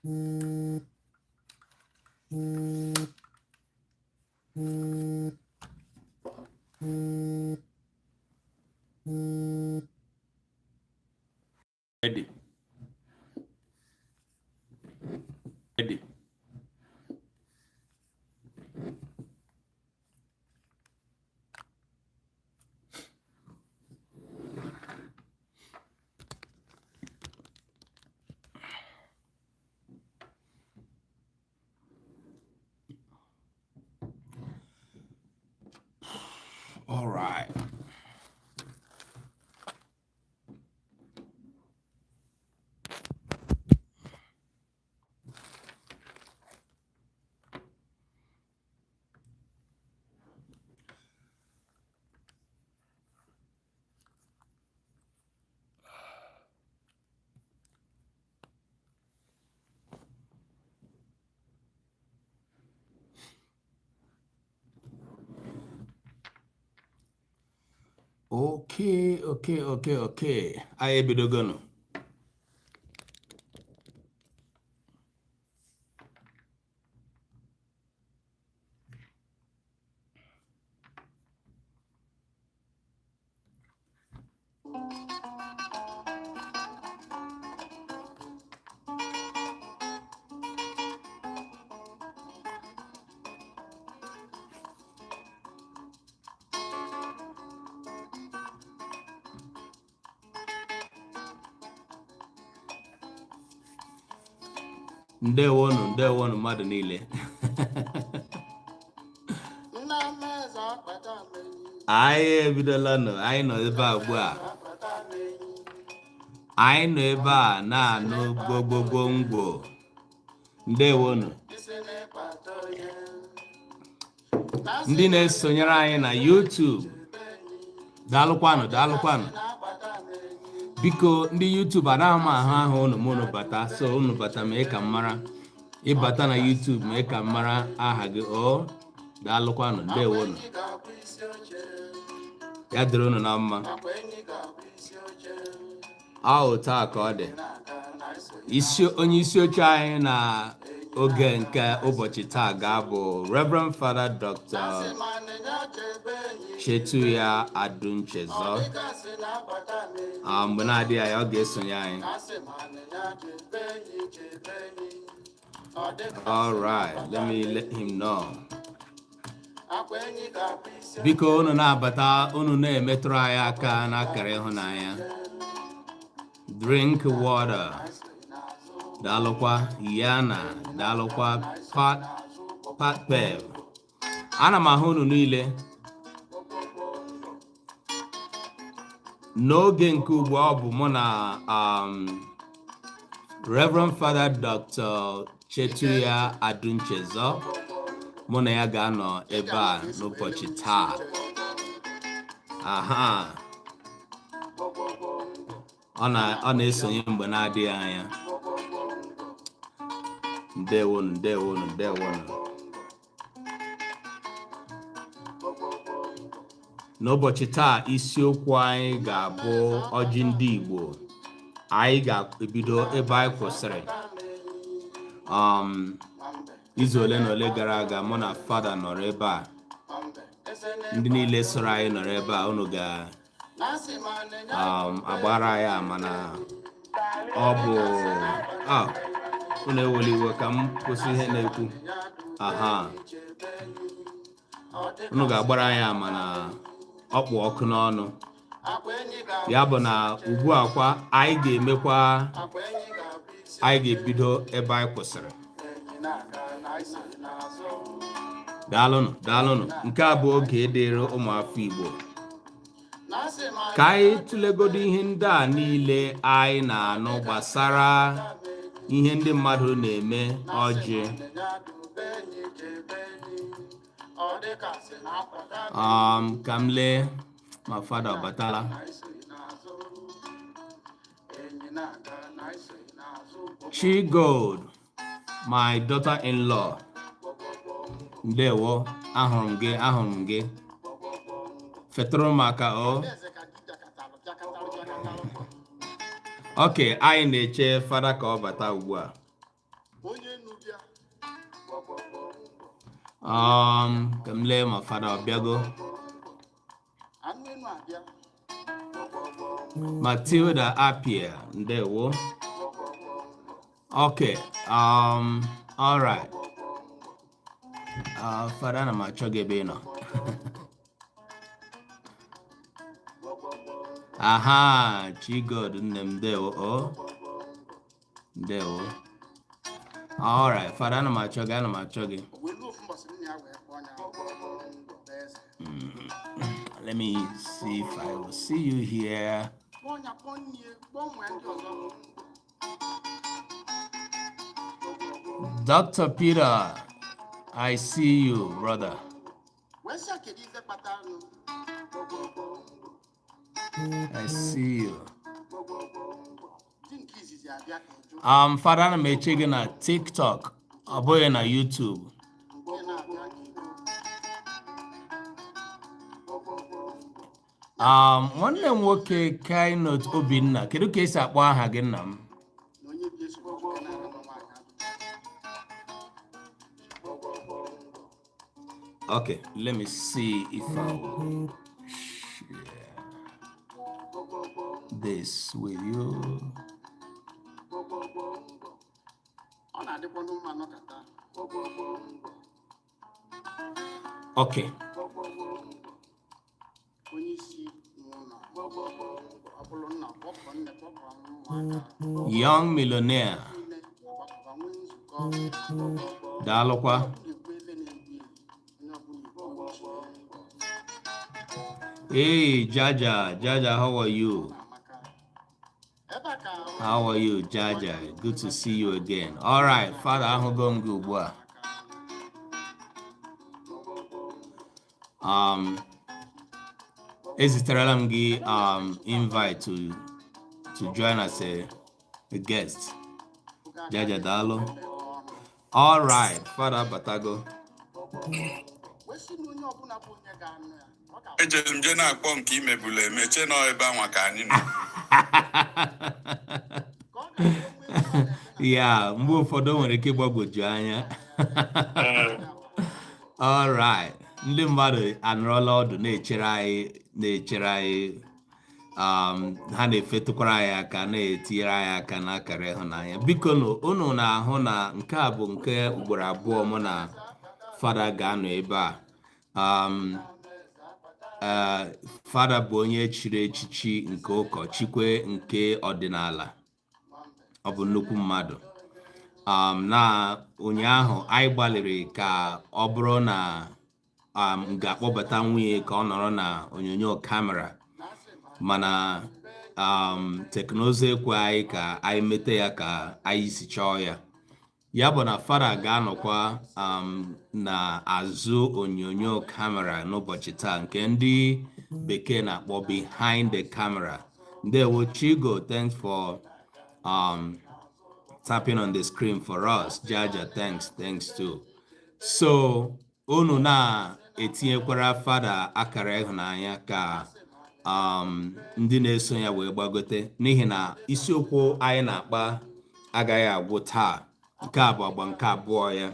Ready. Ready. All right. Okay. Anyị ebidogonu. Ndewonu, ndewonu mmadụ niile. Anyị ebidolanụ, anyị nọ ebe a ugbu a. Anyị nọ ebe a na-anụ gbogbogbo ngwo. Ndewonu. Ndị na-esonyere anyị na YouTube, daalụkwanụ, daalụkwanụ. Biko, ndị YouTube, anaghị m ahụ aha unu ma unu bata, so unu bata mee ka m mara. Ịbata na YouTube, mee ka m mara aha gị. O daalụkwanụ, ndewonu. Ya dịrị unu na mma. Ahụ taa ka ọ dị. Isi onye isi oche anyị na oge nke ụbọchị taa ga-abụ Reverend Father Dr. Chetuya Adunchezo. Mgbe na-adịghị anya, ọ ga-esonye anyị. All right, let me let him know. Biko, unu na-abata, unu na-emetụrụ anyị aka n'akara ịhụnanya. Drink water. Daalụkwa Yana, daalụkwa Pat Patpev. Ana m ahụ unu niile. N'oge nke ugbu a, ọ bụ mụ na Reverend Father Dr. Chetuya Adunchezo, mụ na ya ga-anọ ebe a n'ụbọchị taa. Aha, ọ na-esonye mgbe na-adịghị anya. Ndewonu, ndewonu, ndewonu. N'ụbọchị taa, isiokwu anyị ga-abụ ọjị ndị Igbo. Anyị ga-ebido ebe anyị kwụsịrị izu ole na ole gara aga. Mụ na Fada nọrọ ebe a, ndị niile soro anyị nọrọ ebe a. Unu ga agbara anyị ama na ọ bụ unu ewela iwe ka m kwụsị ihe na-ekwu. Aha, unu ga-agbara anyị ama na ọkpụ ọkụ n'ọnụ ya bụ na ugbu a kwa, anyị ga-emekwa, anyị ga-ebido ebe anyị kwụsịrị. Daalụnụ, daalụnụ. Nke a bụ oge dịrị ụmụafọ Igbo ka anyị tụlegodo ihe ndị a niile anyị na-anụ gbasara ihe ndị mmadụ na-eme ọjị. Ka m lee ma Fada ọ batala. Chigold, my daughter-in-law, ndewo. Ahụrụ m gị, ahụrụ m gị. Fetụrụ m aka o. Ok, anyị na-eche Fada ka ọ bata ugbu a. Ka m lee ma Fada ọ bịago. Anụ enu abịa. Matilda Apia, ndewo. Okay, all right. Fada, ana m achọ gị ebe ị nọ. Aha, Chigod nne m, ndewo o. Ndewo. All right, Fada, ana m achọ gị, ana m achọ gị. O wee luo ofu mbọsị, nna ya wee kpọọ ya bụ eze. Let me see if I will see you here. Kpọọ ya, kpọọ nne ya, kpọọ ụmụ ya ndị ọzọ. Dr. Peter, I see you, brother. Wee sị ya, kedu ife kpatara nụ? I see you. Di nke izizi abịa ka ịjụ. Fada, ana m eche gị na TikTok, ọ bụghị na YouTube. Nke na-abịa ka ịjụ. Nwanne m nwoke Kainot Obinna, kedu ka esi akpọ aha gị, nna m? Na onye bi ezigbo nwoke na-araba nwaanyị adụ. Okay, let me see if I will share this with you. Ọ na-adịkwa n'ụmụ anọkata. Okay. Onye isi nwe ụlọ, ọ bụrụ nna, kpọkọ nne, kpọkọ ụmụaka Young millionaire. niile, agbakọba nwee nzukọ. Daalụkwa. Onye ọbụla ekwu ebe na-egbu ya, onye ọbụla ekwu uche ya. Hey, Jaja, Jaja, how are you? Amaka ebe a ka. How are you, Jaja? Good to see you again. All right, Father, ahụgo m gị ugbu a. Eziterela m gị invite to join as a guest. Jaja, daalụ. All right, Father batago. Wee sị na onye ọbụla bụ onye ga-anụ ya, ọ ga-abụ. Ejere m jee na-akpọ nke imebulu emeche nọ ebe anwa ka anyị nọ. Ka ọ ga-abụ enwe ebe ọ na-eme na. Ya, mgbe ụfọdụ o nwere ike ịgbagwoju anya. All right. Ndị mmadụ anọrọla ọdụ na-echere anyị, na-echere anyị. Ha na-efetụkwara anyị aka, na-etinyere anyị aka n'akara ịhụnanya. Biko nụ, unu na-ahụ na nke a bụ nke ugboro abụọ mụ na Fada ga-anọ ebe a. Fada bụ onye chiri echichi nke ụkọchukwu nke ọdịnala. Ọ bụ nnukwu mmadụ. Na ụnyaahụ anyị gbalịrị ka ọ bụrụ na m ga-akpọbata nwunye ka ọ nọrọ na onyonyo kamera, mana teknụzụ ekwe anyị ka anyị mete ya ka anyị si chọọ ya. Ya bụ na Fada ga-anọkwa na azụ onyonyo kamera n'ụbọchị taa, nke ndị bekee na-akpọ behind the camera. Ndewo, Chigo, thanks for tapping on the screen for us. Jaja, thanks, thanks too. So, unu na-etinyekwara Fada akara ịhụnanya ka ndị na-eso ya wee gbagote, n'ihi na isiokwu anyị na-akpa agaghị agwụ taa. Nke a bụ agba nke abụọ ya.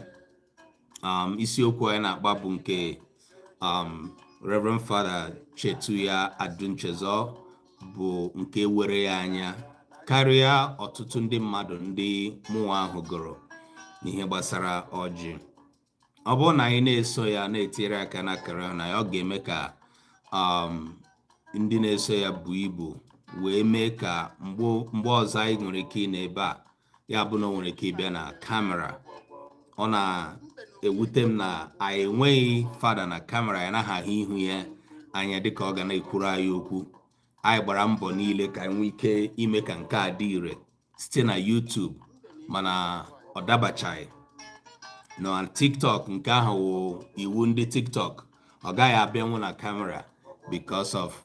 Isiokwu anyị na-akpa bụ nke Reverend Father Chetuya Adunchezo, bụ nke were ya anya karịa ọtụtụ ndị mmadụ ndị mụnwa ahụ gụrụ n'ihe gbasara ọjị. Ọ bụrụ na anyị na-eso ya, na-etinyere aka na akara na ya, ọ ga-eme ka ndị na-eso ya bụ ibu wee mee ka mgbe ọzọ anyị nwere ike ị ebe a, ya bụ na o nwere ike ịbịa na kamera. Ọ na-ewute m na anyị enweghị Fada na kamera ya, naghị ahụ ihu ya anya dịka ọ ga na-ekwuru anyị okwu. Anyị gbara mbọ niile ka anyị nwee ike ime ka nke a dị ire site na YouTube, mana ọ dabachaghị. Na TikTok, nke ahụ wụ iwu ndị TikTok, ọ gaghị abịanwu na kamera because of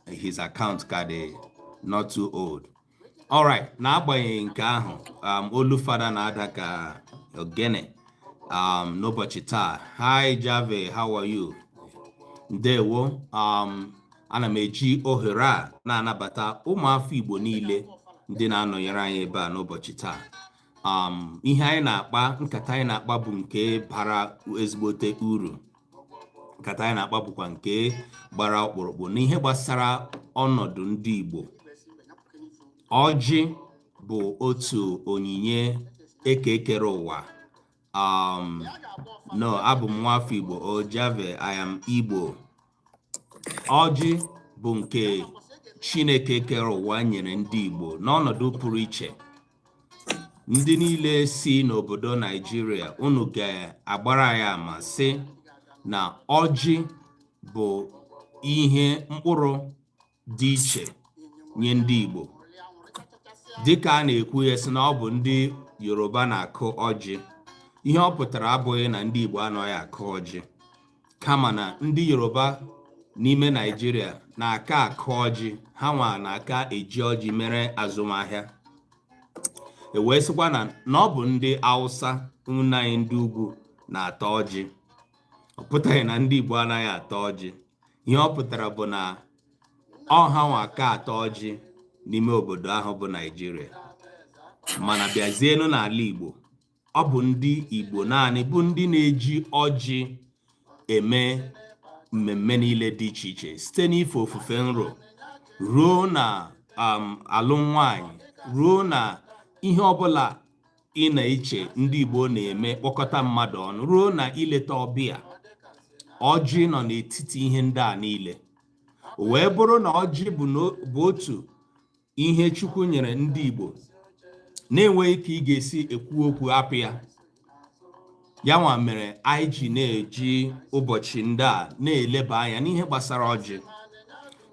his account ka dị not too old. Alright, n'agbanyeghị nke ahụ, olu Fada na-ada ka ogene n'ụbọchị taa. Hi Jave, how are you? Ndewo. Ana m eji ohere a na-anabata ụmụafọ Igbo niile ndị na-anọnyere anyị ebe a n'ụbọchị taa. Ihe anyị na-akpa, nkata anyị na-akpa bụ nke bara ezigbote uru. Nkata anyị na-akpa bụkwa nke gbara ọkpụrụkpụ n'ihe gbasara ọnọdụ ndị Igbo. Ọjị bụ otu onyinye eke kere ụwa. No, abụ m nwafọ Igbo. Ojave, I am Igbo. Ọjị bụ nke Chineke kere ụwa nyere ndị Igbo n'ọnọdụ pụrụ iche. Ndị niile si n'obodo Naijiria, unu ga-agbara ya ama sị na ọjị bụ ihe mkpụrụ dị iche nye ndị Igbo. Dịka a na-ekwu ya sị na ọ bụ ndị Yoruba na-akụ ọjị, ihe ọ pụtara abụghị na ndị Igbo anaghị akụ ọjị, kama na ndị Yoruba n'ime Naijiria na-aka akụ ọjị, ha nwa na-aka eji ọjị mere azụmahịa. E wee sịkwa na ọ bụ ndị Hausa, ụmụnne anyị ndị ugwu, na-ata ọjị. Ọ pụtaghị na ndị Igbo anaghị ata ọjị. Ihe ọ pụtara bụ na ọ ha nwa aka ata ọjị n'ime obodo ahụ bụ Naijiria. Mana bịazienụ n'ala Igbo, ọ bụ ndị Igbo naanị bụ ndị na-eji ọjị eme mmemme niile dị iche iche, site n'ife ofufe nro ruo na alụm nwanyị, ruo na ihe ọbụla ị na-eche ndị Igbo na-eme kpọkọta mmadụ ọnụ, ruo na ileta ọbịa. Ọjị nọ n'etiti ihe ndị a niile. O wee bụrụ na ọjị bụ otu ihe Chukwu nyere ndị Igbo na-enweghị ka ị ga-esi ekwu okwu hapụ ya. Ya nwa mere anyị ji na-eji ụbọchị ndị a na-eleba anya n'ihe gbasara ọjị.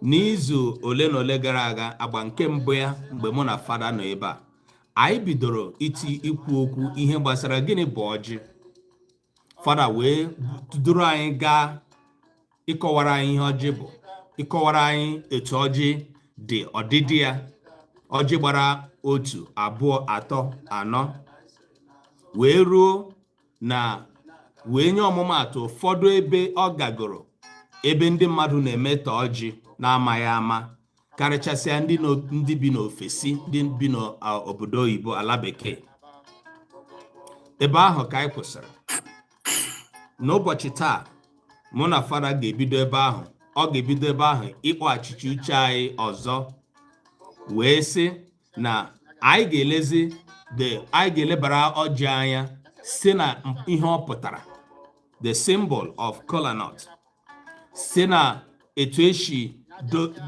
N'izu ole na ole gara aga, agba nke mbụ ya, mgbe mụ na Fada nọ ebe a, anyị bidoro iti ikwu okwu ihe gbasara gịnị bụ ọjị. Fada wee duru anyị gaa ịkọwara anyị ihe ọjị bụ, ịkọwara anyị etu ọjị dị, ọdịdị ya, ọjị gbara otu, abụọ, atọ, anọ, wee ruo na wee nye ọmụmaatụ ụfọdụ ebe ọ gagoro, ebe ndị mmadụ na-emetọ ọjị na-amaghị ama, karịchasịa ndị bi n'ofesi, ndị bi n'obodo oyibo, ala bekee. Ebe ahụ ka anyị kwụsịrị. N'ụbọchị taa, mụ na Fada ga-ebido ebe ahụ. Ọ ga-ebido ebe ahụ ịkpọghachichi uche anyị ọzọ, wee sị na anyị ga-elezi the anyị ga-elebara ọjị anya site na ihe ọ pụtara, the symbol of kola nut, site na etu esi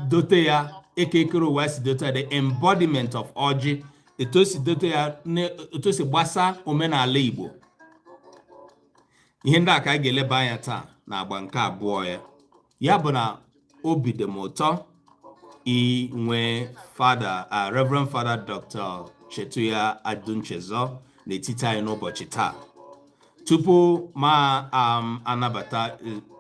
dote ya, ekekere ụwa si dote ya, the embodiment of ọjị, etu o si dote ya, etu o si gbasa omenala Igbo. Ihe ndị a ka anyị ga-eleba anya taa na agba nke abụọ ya. Ya bụ na obi dị m ụtọ inwe Fada, Reverend Father Dr. Chetuya Adunchezo n'etiti anyị n'ụbọchị taa. Tupu ma anabata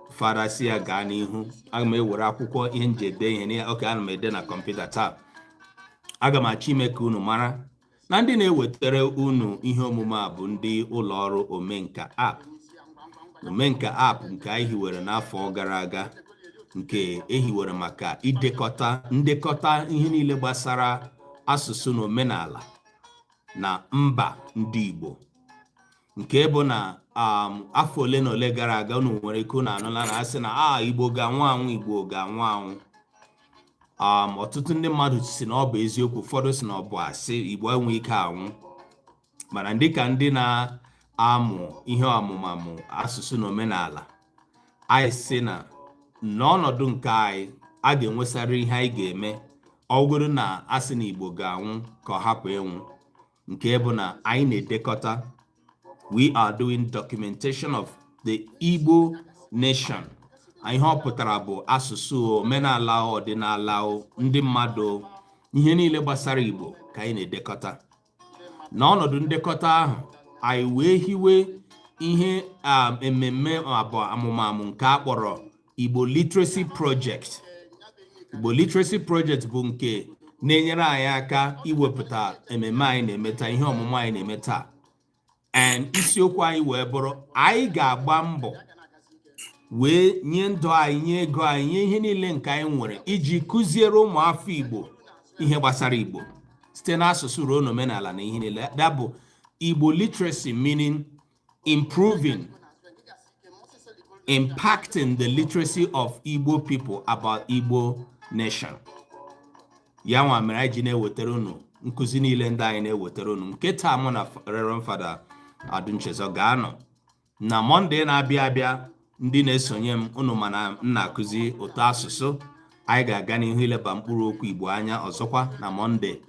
Fada si ya gaa n'ihu, aga m ewere akwụkwọ ihe nji ede ihe na oke ana m ede na kọmputa taa. Aga m achọ ime ka unu mara na ndị na-ewetara unu ihe omume a bụ ndị ụlọ ọrụ Omenka App. Omenka App nke anyị hiwere n'afọ gara aga, nke ehiwere maka idekọta ndekọta ihe niile gbasara asụsụ na omenala na mba ndị Igbo, nke bụ na afọ ole na ole gara aga, unu nwere ike unu anụla na asị na a Igbo ga-anwụ anwụ, Igbo ga-anwụ anwụ. Ọtụtụ ndị mmadụ si na ọ bụ eziokwu, ụfọdụ si na ọ bụ asị, Igbo enwe ike anwụ. Mana dịka ndị na-amụ ihe ọmụmamụ asụsụ na omenala, anyị sị na n'ọnọdụ nke anyị, a ga-enwesarị ihe anyị ga-eme ọ bụrụ na asị na Igbo ga-anwụ ka ọ hapụ ịnwụ, nke bụ na anyị na-edekọta. We are doing documentation of the Igbo nation. Ihe ọ pụtara bụ asụsụ, omenala, ọdịnala, ndị mmadụ, ihe niile gbasara Igbo ka anyị na-edekọta. N'ọnọdụ ndekọta ahụ, anyị wee hiwe ihe mmemme abụọ amụmamụ nke a kpọrọ Igbo Literacy Project. Igbo Literacy Project bụ nke na-enyere anyị aka iwepụta ememme anyị na-eme taa, ihe ọmụmụ anyị na-eme taa. And isiokwu anyị wee bụrụ, anyị ga-agba mbọ wee nye ndụ anyị, nye ego anyị, nye ihe niile nke anyị nwere iji kụziere ụmụafọ Igbo ihe gbasara Igbo, site n'asụsụ ruo n'omenala na ihe niile. Ya bụ Igbo literacy meaning improving, impacting the literacy of Igbo people about Igbo nation. Ya nwa mere anyị ji na-ewetara unu nkụzi niile ndị anyị na-ewetara unu nke taa. Mụ na Reverend Fada Adunchezo ga-anọ na Monday na-abịa abịa. Ndị na-esonye m, unu mana m na-akụzi ụtọ asụsụ. Anyị ga-aga n'ihu ileba mkpụrụ okwu Igbo anya ọzọkwa na Monday,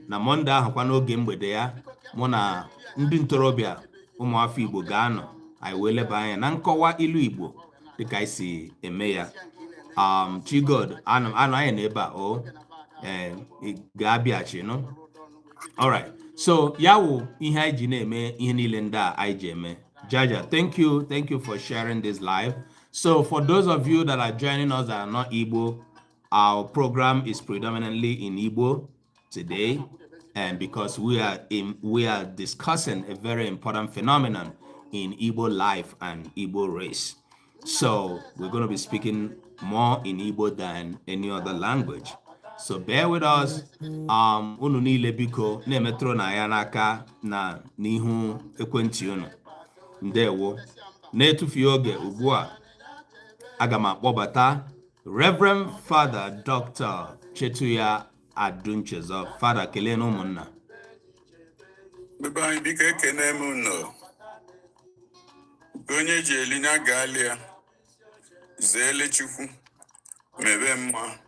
na Monday ahụkwa n'oge mgbede ya, mụ na ndị ntorobịa ụmụafọ Igbo ga-anọ, anyị wee leba anya na nkọwa ilu Igbo dịka anyị si eme ya. Chigod anọ anọ anyị n'ebe a o ee ga-abịachi nụ. Alright, so ya wụ ihe anyị ji na-eme ihe niile ndị a anyị ji eme. Jaja, thank you, thank you for sharing this live. So for those of you that are joining us that are not Igbo, our program is predominantly in Igbo today, and because we are discussing a very important phenomenon in Igbo life and Igbo race. So we're going to be speaking more in Igbo than any other language. So bear with us. Unu niile, biko na-emetụrụ na ya n'aka na n'ihu ekwentị unu. Ndewo. Na-etufughị oge ugbu a, aga m akpọbata Reverend Father Dr. Chetuya Adunchezo. Father, kelee na ụmụnna. Ebe anyị, biko, ekene m unu. Onye ji elinya gaalia zeele Chukwu mebe mma.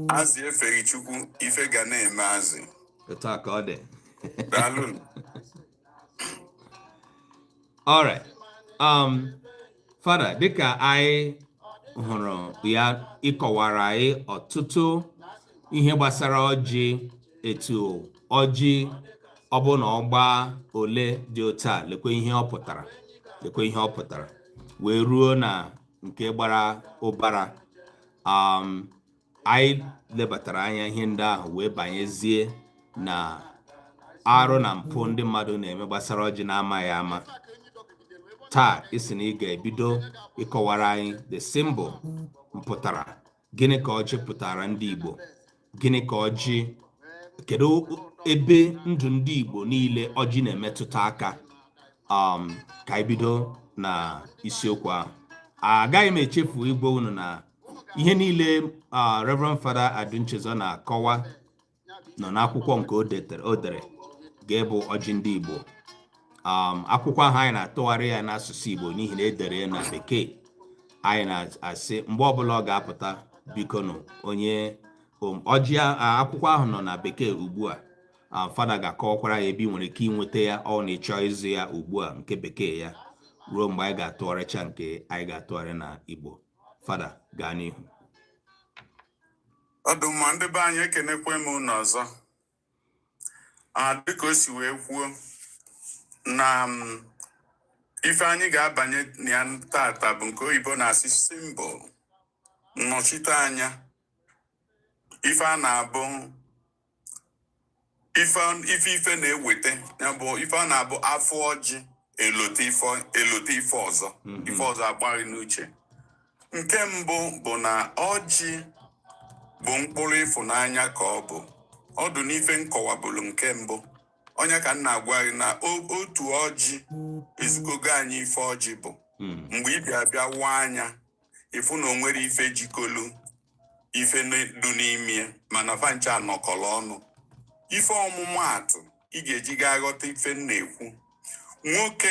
Azị efeghị Chukwu, ife ga na-eme azị. Otu a ka ọ dị. Daalụ. Alright. Father, dịka anyị hụrụ ya, ịkọwara anyị ọtụtụ ihe gbasara ọjị, etu ọjị ọ bụ na ọ gbaa ole dị otu a, lekwe ihe ọ pụtara, lekwe ihe ọ pụtara, wee ruo na nke gbara ụbara. Anyị lebatara anya ihe ndị ahụ wee banyezie na arụ na mpụ ndị mmadụ na-eme gbasara ọjị na-amaghị ama. Taa, isi na ị ga-ebido ịkọwara anyị the symbol, mpụtara. Gịnị ka ọjị pụtara ndị Igbo? Gịnị ka ọjị, kedu ebe ndụ ndị Igbo niile ọjị na-emetụta aka? Ka anyị bido na isiokwu ahụ. Agaghị m echefu igwe unu na ihe niile Reverend Father Adunchezo na-akọwa nọ n'akwụkwọ nke o dere ga-ebu Ọjị Ndị Igbo. Akwụkwọ ahụ, anyị na-atụgharị ya n'asụsụ Igbo n'ihi na edere ya na Bekee. Anyị na-asị mgbe ọbụla ọ ga-apụta, biko nụ, onye ọjị akwụkwọ ahụ nọ na Bekee ugbu a. Fada ga-akọwakwara ya ebe ị nwere ike ịnweta ya, ọ na ịchọ ịzụ ya ugbu a nke Bekee ya, ruo mgbe anyị ga-atụgharịcha nke anyị ga-atụgharị na Igbo. Fada, gaa n'ihu. Ọ dị mma, ndị be anyị, ekenekwe m unu ọzọ. A dịka o si wee kwuo na ife anyị ga-abanye na ya tata bụ nke oyibo na-asị symbol, nnọchite anya. Ife a na-abụ ife na-eweta ya bụ ife a na-abụ afọ ọjị elote ife, elote ife ọzọ, ife ọzọ agbaghị n'uche. Nke mbụ bụ na ọjị bụ mkpụrụ ịfụnanya ka ọ bụ ọdụ n'ife nkọwabụlụ nke mbụ. Onye ka m na-agwa gị na otu ọjị ezugogo anyị ife ọjị bụ. Mgbe ị bịa bịa wụọ anya, ịfụ na o nwere ife jikolu ife dị n'ime ya, mana fancha nọkọrọ ọnụ. Ife ọmụmụ atụ ị ga-eji gaa ghọta ife m na-ekwu: nwoke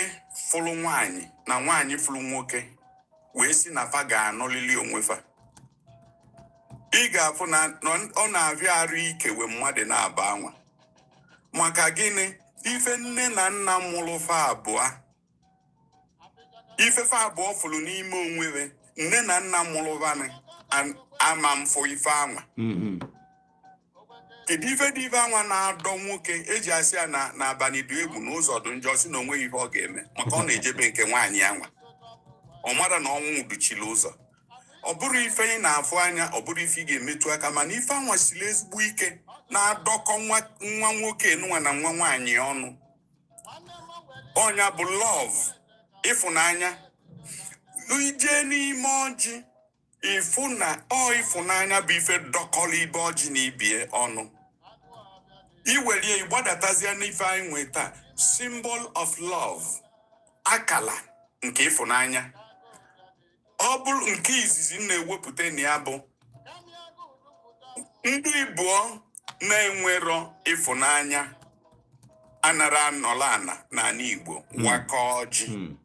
fụrụ nwaanyị na nwaanyị fụrụ nwoke wee si na fa ga-anụlili onwe fa, ị ga-afụ na ọ na-abịa arụ ikewe mmadụ na-aba anwa. Maka gịnị? Ife nne na nna mụrụ fa abụọ, ife fa abụọ fụrụ n'ime onwe, nne na nna mụrụ vanị ama mfụ ife anwa. Kedu ife dị ife anwa na-adọ nwoke eji asị ya na n'abalị dị egwu na ụzọ dị njọ, si na onweghị ife ọ ga-eme, maka ọ na-ejebe nke nwaanyị anwa, ọ mara na ọnwụ duchiri ụzọ. Ọ bụrụ ife ị na-afụ anya, ọ bụrụ ife ị ga-emetụ aka, mana ife anwa siri ezigbo ike na-adọkọ nwa nwoke nwa na nwa nwaanyị ọnụ. Ọnya bụ love, ịfụnanya. Ije n'ime ọjị, ịfụ na ọ ịfụnanya bụ ife dọkọrọ ibe ọjị na ibie ọnụ. Iwelie ịgbadatazie n'ife anyị nwe taa, symbol of love, akala nke ịfụnanya. Ọ bụrụ nke izizi m na-ewepụta na ya bụ ndị Igbo na-enwerọ ịfụnanya anara anọla ana n'ala Igbo wakọ ọjị.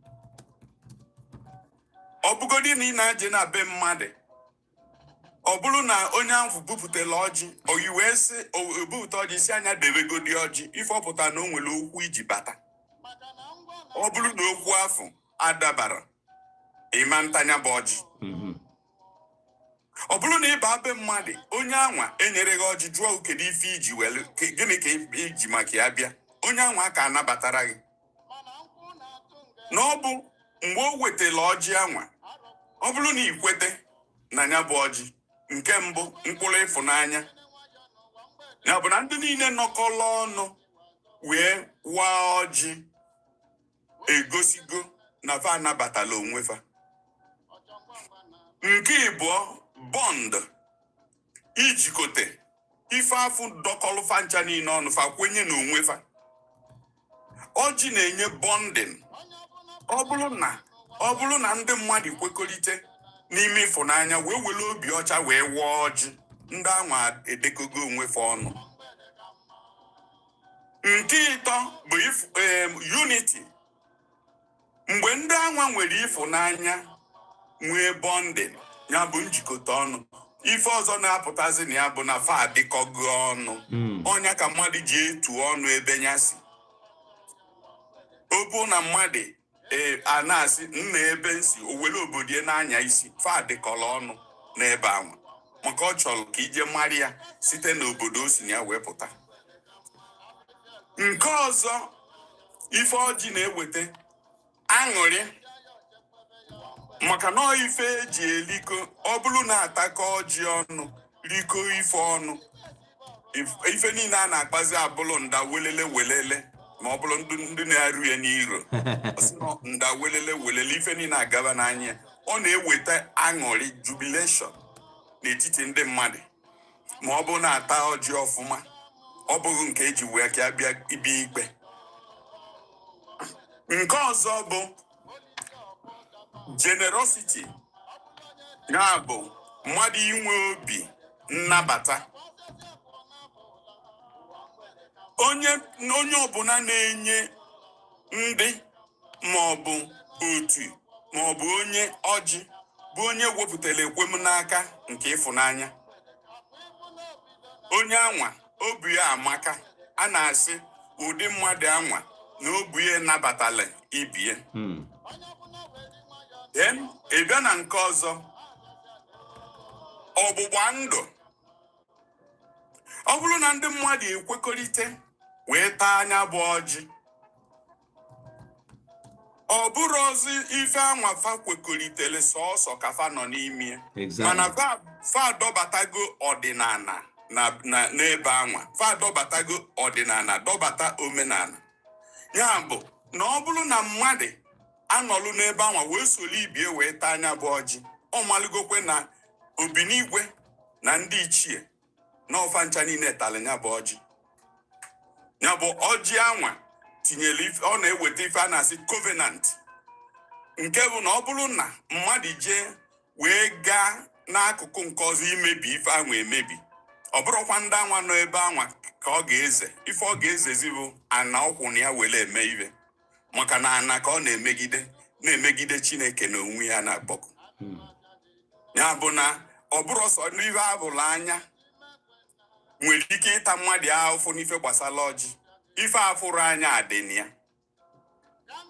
Ọ bụgodi na ị na-aje na be mmadụ, ọ bụrụ na onye ahụ bupụtara ọjị, oyi wee sị o bupụta ọjị, si anya debegodi ọjị, ife ọpụta na o nwere okwu iji bata. Ọ bụrụ na okwu afụ adabara, ịma ntanya bụ ọjị. Ọ bụrụ na ịba be mmadụ, onye anwa enyere gị ọjị, jụọ kedu ife iji were, gịnị ka iji maka ya bịa, onye anwa ka anabatara gị. Na ọ bụ mgbe o wetara ọjị anwa, ọ bụrụ na ị kwete na ya bụ ọjị, nke mbụ, mkpụrụ ịfụnanya ya bụ na ndị niile nọkọrọ ọnụ wee waa ọjị egosigo na fa anabatala onwe fa. Nke ịbụọ, bond, ijikote ife afụ dọkọlụ fa ncha niile ọnụ, fa kwenye na onwe fa. Ọjị na-enye bonding. Ọ bụrụ na ndị mmadụ kwekọrịta n'ime ịfụnanya wee were obi ọcha wee wụọ ọjị, ndị anwa edekogo onwe fa ọnụ. Nke ịtọ bụ unity. Mgbe ndị anwa nwere ịfụnanya, nwee bonding, ya bụ njikọta ọnụ, ife ọzọ na-apụtazi na ya bụ na fa adịkọgo ọnụ. Ọnya ka mmadụ ji etu ọnụ ebe ya si. O bụ na mmadụ ee a na-asị nna ebe nsi, o were obodo ya na-anya isi, fa adịkọrọ ọnụ n'ebe ahụ, maka ọ chọrọ ka ije mara ya site n'obodo o si na ya wee pụta. Nke ọzọ, ife ọjị na-eweta aṅụrị, maka na ọ ife eji eliko. Ọ bụrụ na atakọ ọjị ọnụ, riko ife ọnụ, ife niile a na-akpazi abụrụ nda welele welele. Ma ọ bụrụ ndị na-arụ ya n'iro. Ọ sị na nda welele welele, ife niile agaba n'anya ya. Ọ na-eweta aṅụrị, jubilation n'etiti ndị mmadụ, ma ọ bụ na-ata ọjị ọfụma, ọ bụghị nke eji wee ka bịa ibi ikpe. Nke ọzọ bụ generosity, ya bụ mmadụ inwe obi nnabata. Onye ọbụla na-enye ndị ma ọ bụ otu ma ọ bụ onye ọjị bụ onye wepụtara ekwem n'aka nke ịfụnanya. Onye anwa obi ya amaka. A na-asị ụdị mmadụ anwa na obi ya nabatala ibie. Then ị bịa na nke ọzọ, ọgbụgba ndụ. Ọ bụrụ na ndị mmadụ ekwekọrịta wee taa anya bụ ọjị, ọ bụrụ ọzọ ife anwa fa kwekọritere sọọsọ ka fa nọ n'ime ya. Mana fa adọbatago ọdịnala na n'ebe anwa, fa adọbatago ọdịnala, dọbata omenala. Ya bụ na ọ bụrụ na mmadụ anọlụ n'ebe anwa wee soro ibie wee taa anya bụ ọjị, ọ malụgokwe na obinigwe na ndị ichie na ọfa ncha niile tara ya bụ ọjị. Ya bụ ọjị anwa tinyere ife, ọ na-eweta ife a na-asị covenant, nke bụ na ọ bụrụ na mmadụ jee wee gaa n'akụkụ nke ọzọ imebi ife anwa emebi, ọ bụrụkwa ndị anwa nọ ebe anwa ka ọ ga-eze ife, ọ ga-ezezi bụ ana ọkwụ na ya were eme ife, maka na ana ka ọ na-emegide, na-emegide Chineke na onwe ya na-akpọkụ. Ya bụ na ọ bụrụ sọ n'ife abụrụ anya nwere ike ịta mmadụ ahụfụ n'ife gbasara ọjị, ife afụrụ anya adị na ya,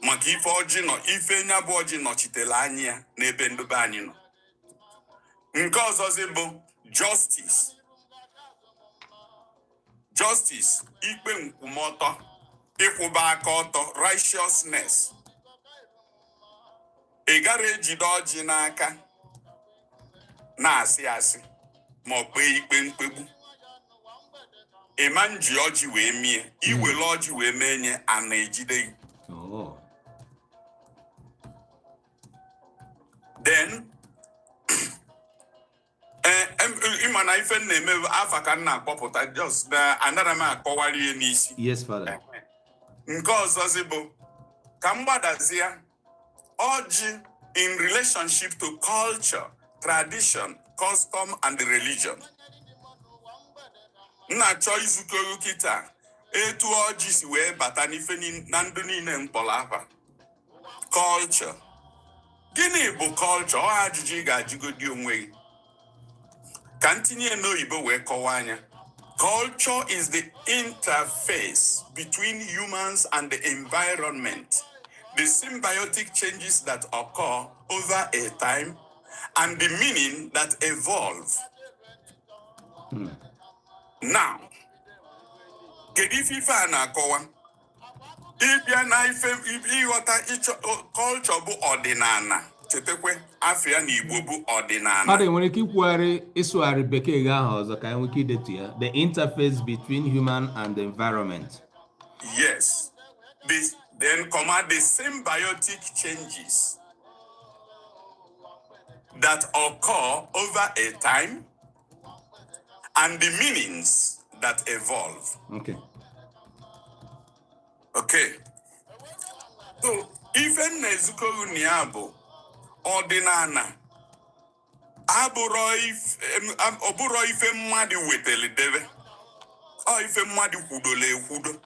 maka ife ọjị nọ, ife nya bụ ọjị nọchitere anya ya n'ebe ndube anyị nọ. Nke ọzọzi bụ justice. Justice, ikpe nkwụmọtọ, ịkwụba aka ọtọ, righteousness. Ị gara ejide ọjị n'aka na-asị asị ma ọ kpee ikpe mkpegbu. Ịma nji ọjị wee mie, iwere ọjị wee mee nye a na-ejide gị. Then Ee, ịma na ife m na-eme bụ afa ka m na-akpọpụta, just na anara m akọwara ihe n'isi. Yes, Father. Nke ọzọzi bụ ka m gbadazie ọjị in relationship to culture, tradition, custom and religion. M na-achọ izukọ kịta etu ọjị si wee bata n'ife na ndụ niile mkpọrọ afa. Culture, gịnị bụ culture? Ọ ajụjụ ị ga-ajụgodi onwe gị. Ka m tinye ya n'oyibo wee kọwaa anya. Culture is the interface between humans and the environment, the symbiotic changes that occur over a time and the meaning that evolve. Now, kedu ife a na-akọwa? Ịbịa na ife ịghọta ịchọ culture bụ ọdịnala. Chetakwe, afịa na Igbo bụ ọdịnala. Father, nwere ike ikwugharị, ịsụgharị Bekee gị ahụ ọzọ ka anyị nwee ike idetu ya? The interface between human and the environment. Yes. This, then, comma, the symbiotic changes that occur over a time and the meanings that evolve. Okay. So, ife m na-ezukọ unu ya bụ ọdịnala abụrọ ife ọ bụrọ ife mmadụ wetara debe, ọ ife mmadụ kwudola ekwudo.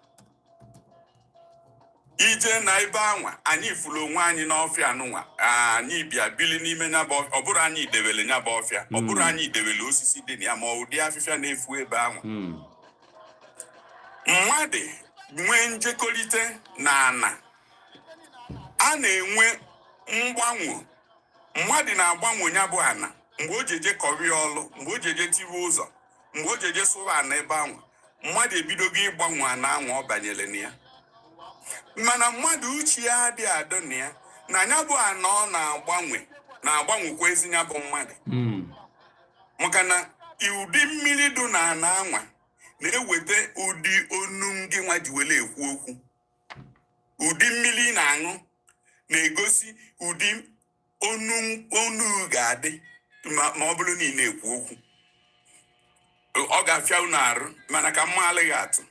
Ije na ebe anwa anyị fụrụ onwe anyị n'ọfịa anụnwa, anyị bịa bili n'ime nya bụ ọfịa. Ọ bụrụ anyị debere nya bụ ọfịa, ọ bụrụ anyị debere osisi dị na ya, ma ụdị afịfịa na-efu ebe anwa. Mmadụ nwee njekọrịta na ana, a na-enwe mgbanwe. Mmadụ na-agbanwe ya bụ ana mgbe o ji eje kọrọ ya ọlụ, mgbe o ji eje tiwe ụzọ, mgbe o ji eje sụwa ana ebe anwa. Mmadụ ebidogo ịgbanwe ana anwa ọ banyere na ya, mana mmadụ uche ya adịghị adọ na ya na ya bụ ana ọ na-agbanwe na-agbanwekwa ezi ya bụ mmadụ. Maka na ụdị mmiri dị na ana anwa na-eweta ụdị onu ngị nwa ji wele ekwu okwu. Ụdị mmiri ị na-aṅụ na-egosi ụdị onu onu ga-adị ma ọ bụrụ na ị na-ekwu okwu. Ọ ga-afịa unu arụ, mana ka mma alịghị atụ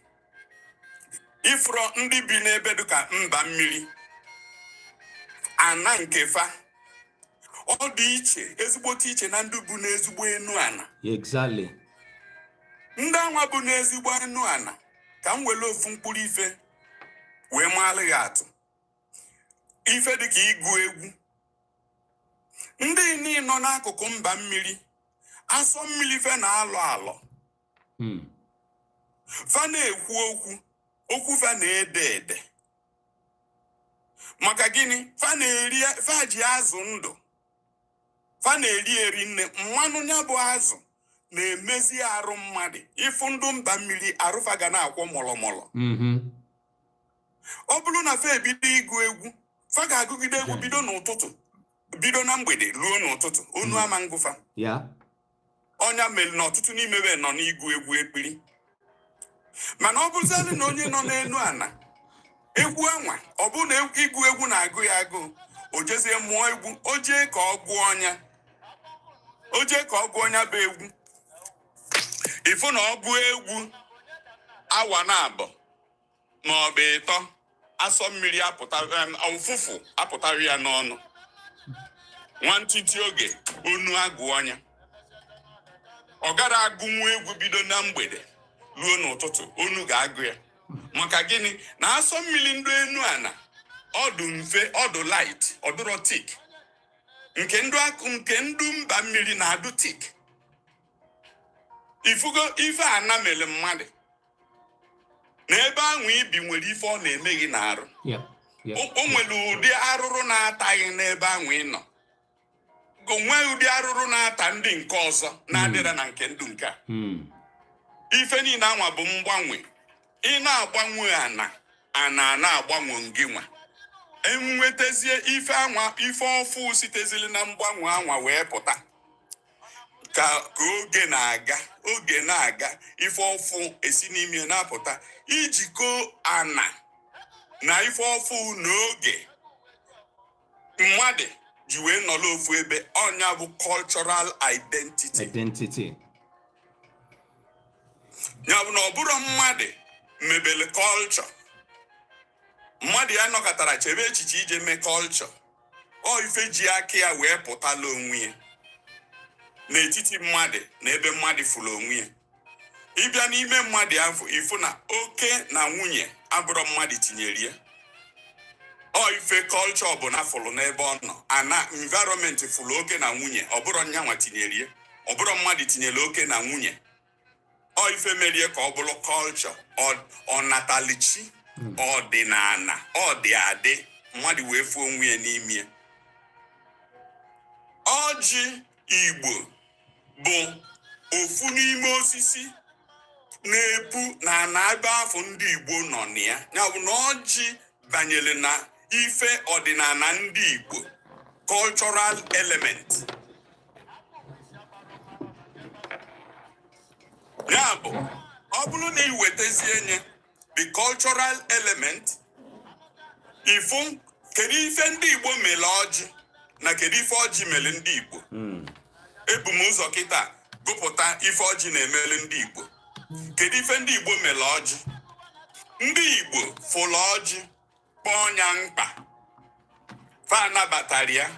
ifụrọ ndị bi n'ebe dịka mba mmiri, ana nke fa ọ dị iche, ezigbote iche na ndị bụ n'ezigbo enu ana. Ndị anwa bụ n'ezigbo enu ana, ka m were ofu mkpụrụ ife wee maalụ gị atụ, ife dịka ịgụ egwu. Ndị niile nọ n'akụkụ mba mmiri, asọ mmiri fe na-alọ alọ. Fa na-ekwu okwu, okwu fa na-ede ede. Maka gịnị? Fa na-eri, fa ji azụ ndụ, fa na-eri eri nne. Mmanụ ya bụ azụ na-emezi arụ mmadụ. Ịfụ ndụ mba mmiri, arụfa ga na-akwọ mọlọmọlọ. Ọ bụrụ na fa ebido ịgụ egwu, fa ga-agụgide egwu bido n'ụtụtụ, bido na mgbede ruo n'ụtụtụ, onu ama ngụfa. Ọnya mere na ọtụtụ n'ime be nọ n'ịgụ egwu ekpiri. Mana ọ bụrụzialụ na onye nọ n'elu ana, egwu anwa, ọ bụrụ na ịgụ egwu na-agụ ya agụụ, o jezie mụọ egwu, o jee ka ọ gụọ ọnya, o jee ka ọ gụọ ọnya bụ egwu, ịfụ na ọ gụọ egwu awa na abụọ ma ọ bụ ịtọ, asọ mmiri apụta, ụfụfụ apụtara ya n'ọnụ. Nwantịntị oge, onu agụ ọnya. Ọ gara agụnwu egwu bido na mgbede ruo n'ụtụtụ, onu ga-agụ ya. Maka gịnị? Na asọ mmiri ndụ enu ana ọdụ mfe, ọdụ light, ọdụrọ thick. Nke ndụ akụ, nke ndụ mba mmiri na-adụ thick. Ifugo ife ana mere mmadụ na ebe ahụ ibi nwere ife ọ na-eme gị n'arụ. O nwere ụdị arụrụ na-ataghị n'ebe ahụ ị nọ, o nwee ụdị arụrụ na-ata ndị nke ọzọ na-adịra na nke ndụ nke a. Ife niile anwa bụ mgbanwe. Ị na-agbanwe ana, ana na-agbanwe ngị nwa. Enwetazie ife anwa, ife ọfụ sitezili na mgbanwe anwa wee pụta. Ka oge na-aga, oge na-aga, ife ọfụ esi n'ime na-apụta. Ijikọ ana na ife ọfụ n'oge mmadụ. ji wee nọrọ ofu ebe, ọnya bụ cultural identity. Identity. Ya bụ na ọ bụrụ mmadụ mebele culture, mmadụ ya nọkọtara chebe echiche ije mee culture, ọ ife ji aka ya wee pụtala onwe ya n'etiti mmadụ na ebe mmadụ fụrụ onwe ya. Ịbịa n'ime mmadụ afọ, ịfụ na oke na nwunye abụrọ mmadụ tinyere ya. Ọ ife culture ọbụla fụrụ n'ebe ọ nọ, ana environment fụrụ oke na nwunye, ọ bụrụ nyanwa tinyere ya, ọ bụrụ mmadụ tinyere oke na nwunye. Ọ ife merie ka ọ bụrụ culture, ọnatalichi, ọdịnala, ọ dị adị, mmadụ wee fuo onwe ya n'ime ya. Ọjị Igbo bụ ofu n'ime osisi na-epu na ana ebe afọ ndị Igbo nọ na ya. Ya bụ na ọjị banyere na ife ọdịnala ndị Igbo, cultural element. Ya bụ, ọ bụrụ na ị wetazie nye the cultural element, ịfụ kedu ife ndị Igbo mere ọjị na kedu ife ọjị mere ndị Igbo. Ebu m ụzọ kịta gụpụta ife ọjị na-emere ndị Igbo. Kedu ife ndị Igbo mere ọjị? Ndị Igbo fụrụ ọjị, kpọọ ya mkpa, fa nabatara ya,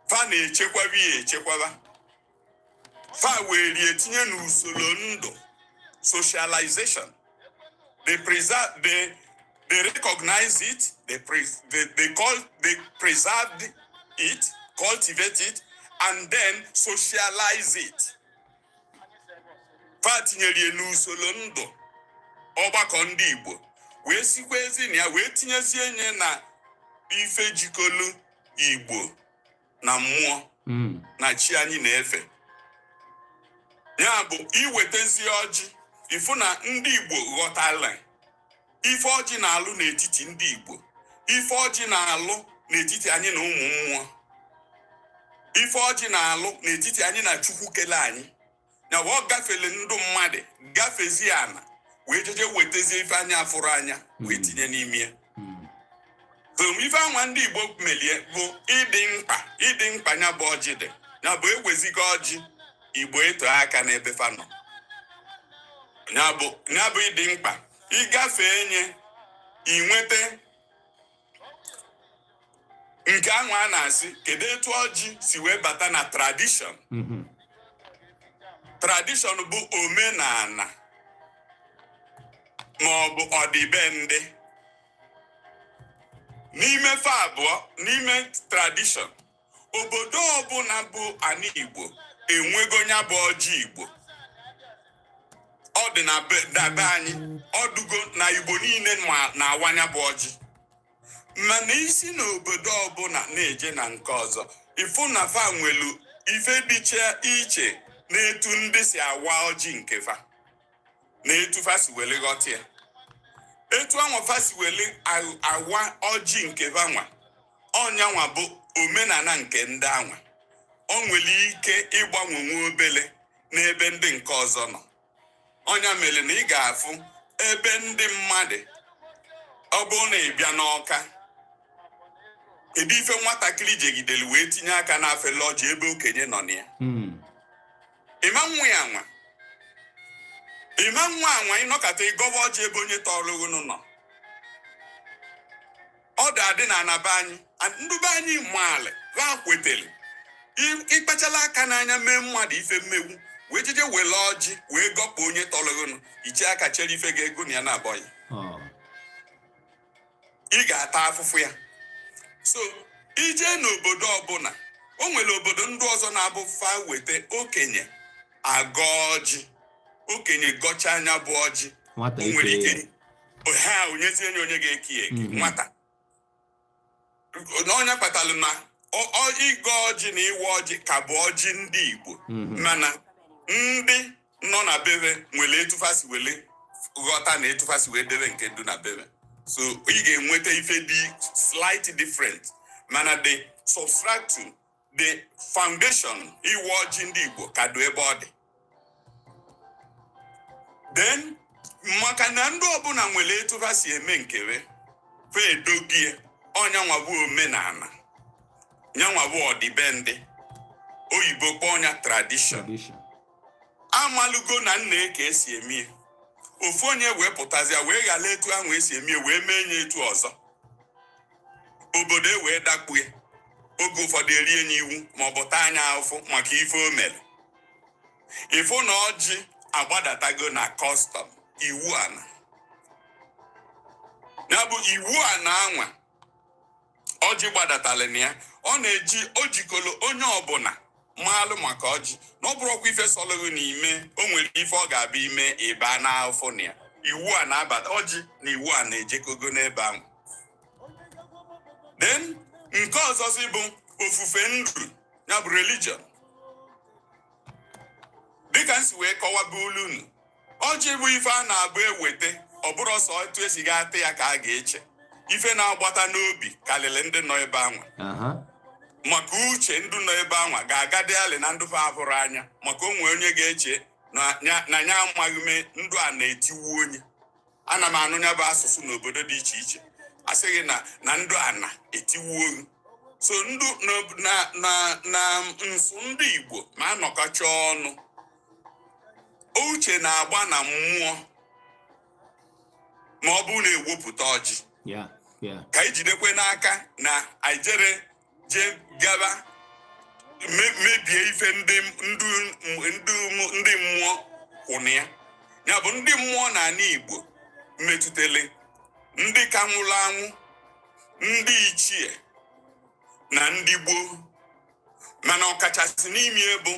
fa na-echekwaba ya echekwaba, fa were tinye n'usoro ndụ, socialization. They preserve, they recognize it, they, pre, they call they preserved it, cultivate it, and then socialize it. Fa tinyere ya n'usoro ndụ ọgbakọ ndị Igbo, wee sikwa ezi na ya wee tinyezie nye na ife jikọlụ Igbo na mmụọ na chi anyị na-efe. Ya bụ, iwetezi ọjị, ịfụ na ndị Igbo ghọtara ife ọjị na-alụ n'etiti ndị Igbo, ife ọjị na-alụ n'etiti anyị na ụmụ mmụọ, ife ọjị na-alụ n'etiti anyị na Chukwu kele anyị. Ya bụ, ọ gafere ndụ mmadụ, gafezie ana, wee jeje wetazie ife anya afụrụ anya wee tinye n'ime ya. So ife anwa ndị Igbo melie bụ ịdị mkpa, ịdị mkpa ya bụ ọjị dị. Ya bụ, eweziga ọjị, Igbo eto aka n'ebe fa nọ. Ya bụ ịdị mkpa. Ịgafe nye, inweta nke anwa a na-asị kedu etu ọjị si wee bata na tradition. Tradition bụ omenala ma ọ bụ ọdịbendị. N'ime fa abụọ, n'ime tradition, obodo ọbụla bụ ana Igbo enwego ya bụ ọjị Igbo. Ọ dị na be anyị, ọdụgo na Igbo niile ma na-awanya bụ ọjị. Mana isi n'obodo ọbụla na-eje na nke ọzọ, ịfụ na fa nwelu ife dịcha iche na-etu ndị si awa ọjị nke fa na etu fa si wele ghọta ya. Etu anwa fa si wele awa ọjị nke fa nwa, ọnyanwa bụ omenala nke ndị anwa. O nwere ike ịgbanwe nwa obele n'ebe ndị nke ọzọ nọ. Ọnya mere na ị ga-afụ ebe ndị mmadụ, ọ bụrụ na ị bịa n'Ọka, kedu ife nwatakịrị jegidere wee tinye aka n'afele ọjị ebe okenye nọ na ya? Ịma nwa ya nwa, ịma nwa anwa ịnọkọta ịgọba ọjị ebe onye tọrọ unu nọ. Ọ dị adị na anaba anyị, ndị be anyị maali ha kwetere. Ịkpachala aka n'anya mee mmadụ ife mmegbu, wee jeje were ọjị wee gọpụ onye tọrọ unu, iche aka chere ife ga-ego na ya na-abọghị. Ị ga-ata afụfụ ya. So ije n'obodo ọbụla, o nwere obodo ndị ọzọ na-abụ fa weta okenye agọ ọjị, okenye gọcha anya bụ ọjị, nwata o nwere ike ike ha onyezie nye onye ga-eke ya eke. Nwata n'ọnya kpatalụ na ịgọ ọjị na ịwa ọjị ka bụ ọjị ndị Igbo. Mana ndị nọ na bebe nwere etufa si wele ghọta na etufa si wee debe nke du na bebe. So ị ga-enweta ife dị slight different, mana the substratum, the foundation, ịwa ọjị ndị Igbo ka dị ebe ọ dị. Then maka na ndị ọbụla nwere etufa si eme nkewe fa edogie, ọnya nwa bụ omenala. Nyanwa bụ ọdịbendị, oyibo kpọọ ya tradition. Tradition. Amalugo na nna ka esi eme ya. Ofu onye wee pụtazịa wee ghara etu ahụ esi eme ya, wee mee ya etu ọzọ, obodo e wee dakpue. Oge ụfọdụ erie ya iwu ma ọ bụ taa anya ahụfụ maka ife o mere. Ịfụ na ọjị agbadatago na custom, iwu ana, ya bụ iwu ana anwa ọjị gbadatara na ya. Ọ na-eji o jikọrọ onye ọbụla maalụ maka ọjị na ọ bụrụkwa ife sọlụghị n'ime o nwere ife ọ ga-abịa ime ịba n'afọ na ya. Iwu a na-abata ọjị na iwu a na-ejekogo n'ebe ahụ. Then nke ọzọzi bụ ofufe ndụ, ya bụ religion. Dịka m si wee kọwaba olu unu, ọjị bụ ife a na-abụ eweta, ọ bụrụ ọsọ etu esi ga-ata ya ka a ga-eche. Ife na-agbata n'obi karịrị ndị nọ ebe anwa, maka uche ndụ nọ ebe anwa ga-agadi alị na ndụ fa ahụrụ anya, maka onwe onye ga-eche na ya amaghị me ndụ a na-etiwu onye. Ana m anụ ya bụ asụsụ n'obodo dị iche iche, asịghị na ndụ a na-etiwu onye. So ndụ na nsụ ndị Igbo ma anọkọcha ọnụ, uche na-agba na mmụọ ma ọ bụrụ na ewepụta ọjị ka anyị jidekwe n'aka na anyị jere jee gaba mebie ife ndị mmụọ kwụna ya. Ya bụ ndị mmụọ n'ala Igbo metụtele ndị ka nwụrụ anwụ, ndị ichie na ndị gboo, mana ọkachasị n'ime bụ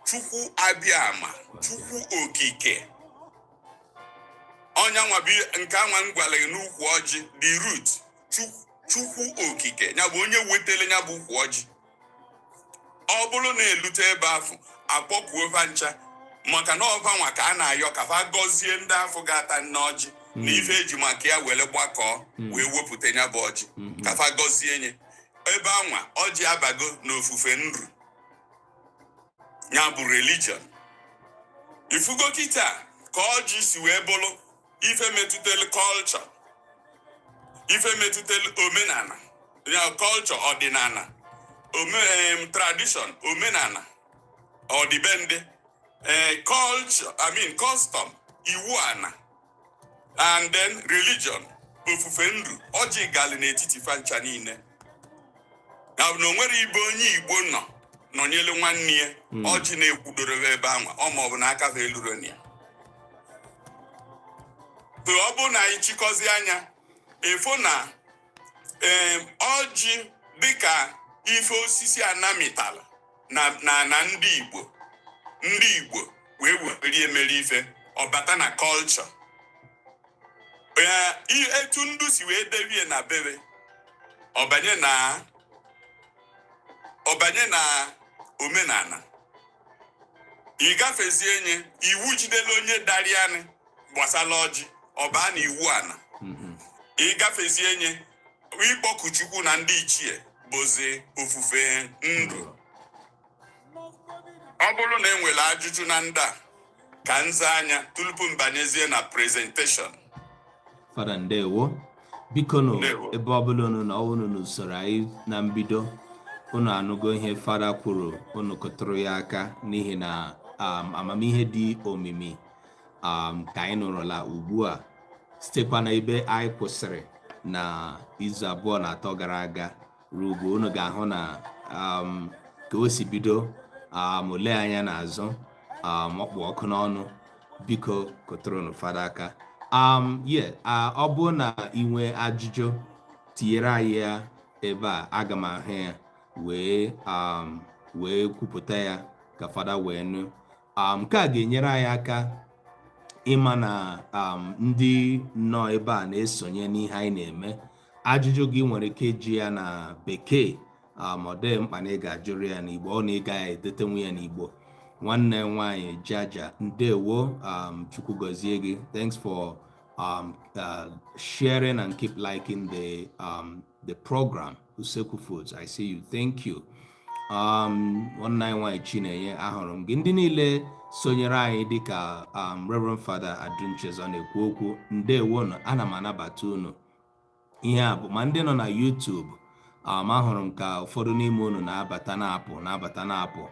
Chukwu Abịama, Chukwu Okike. Ọnya nwa bi nke anwa m gwara gị n'ukwu ọjị, the root Chukwu Okike, ya bụ onye wetara ya bụ ukwu ọjị. Ọ bụrụ na elute ebe afọ, akpọkuo fa ncha, maka na ọfa nwa ka a na-ayọ ka fa gọzie ndị afọ ga-ata nne ọjị na ife eji maka ya were gbakọọ wee wepụta ya bụ ọjị, ka fa gọzie nye. Ebe anwa ọjị abago n'ofufe nru, ya bụ religion. Ifugo kịta ka ọjị si wee bụrụ ife metụtara culture, ife metụtara omenala ya, culture, ọdịnala, tradition, omenala, ọdịbendị, culture, I mean custom, iwu ana, and then religion, ofufe ndụ. Ọjị gali n'etiti fancha niile na bụ na o nwere ibe onye Igbo nọ nọnyere nwanne ya, ọjị na-ekwudoro ebe ahụ ọ ma ọ bụ na aka ha eluro na ya. So ọ bụrụ na anyị chịkọzi anya ịfụ na ọjị dịka ife osisi anamitala na ndị Igbo wee were emere ife ọbata na culture. Ee, etu ndụ si wee debie na bebe, ọbanye na omenala, ị gafezie nye iwu jidere onye darianị gbasara ọjị, ọbaa na iwu ana. Ị gafezie nye ịkpọku Chukwu na ndị ichie, bụzi ofufe ndụ. Ọ bụrụ na e nwere ajụjụ na ndị a, ka nza anya tupu m banyezie na presentation. Fada, ndewo. Biko nụ. Ndewo. Ebe ọbụla unu na unu n'usoro anyị na mbido, unu anụgo ihe fada kwuru, unu kụtụrụ ya aka, n'ihi na amamihe dị omimi ka anyị nụrụla ugbu a, sitekwa na ebe anyị kwụsịrị na izu 2 na 3 gara aga ruo ugbu. Unu ga-ahụ na ka o si bido ole anya n'azụ, ọkpụ ọkụ n'ọnụ. Biko kụtụrụnụ fada aka. Yeah, ọ bụrụ na ị nwee ajụjụ, tinyere anyị ya ebe a. Aga m ahụ ya wee kwupụta ya ka fada wee nụ. Nke a ga-enyere anyị aka ịma na ndị nọ ebe a na-esonye n'ihe anyị na-eme. Ajụjụ gị nwere ike iji ya na Bekee, ọ dịghị mkpa na ị ga-ajụrụ ya n'Igbo, ọ na ị gaghị edetenwu ya n'Igbo. Nwanne m nwanyị Jaja, ndewo. Chukwu gọzie gị. Thanks for sharing and keep liking the program. Usekwu Foods, I see you, thank you. Nwanne anyị nwanyị Chinenye, ahụrụ m gị. Ndị niile sonyere anyị dịka Reverend Father Adunchezọ na-ekwu okwu, ndewo nụ. Ana m anabata unu. Ihe a bụ ma ndị nọ na YouTube, Ahụrụ m ka ụfọdụ n'ime unu na-abata na-apụ, na-abata na-apụ.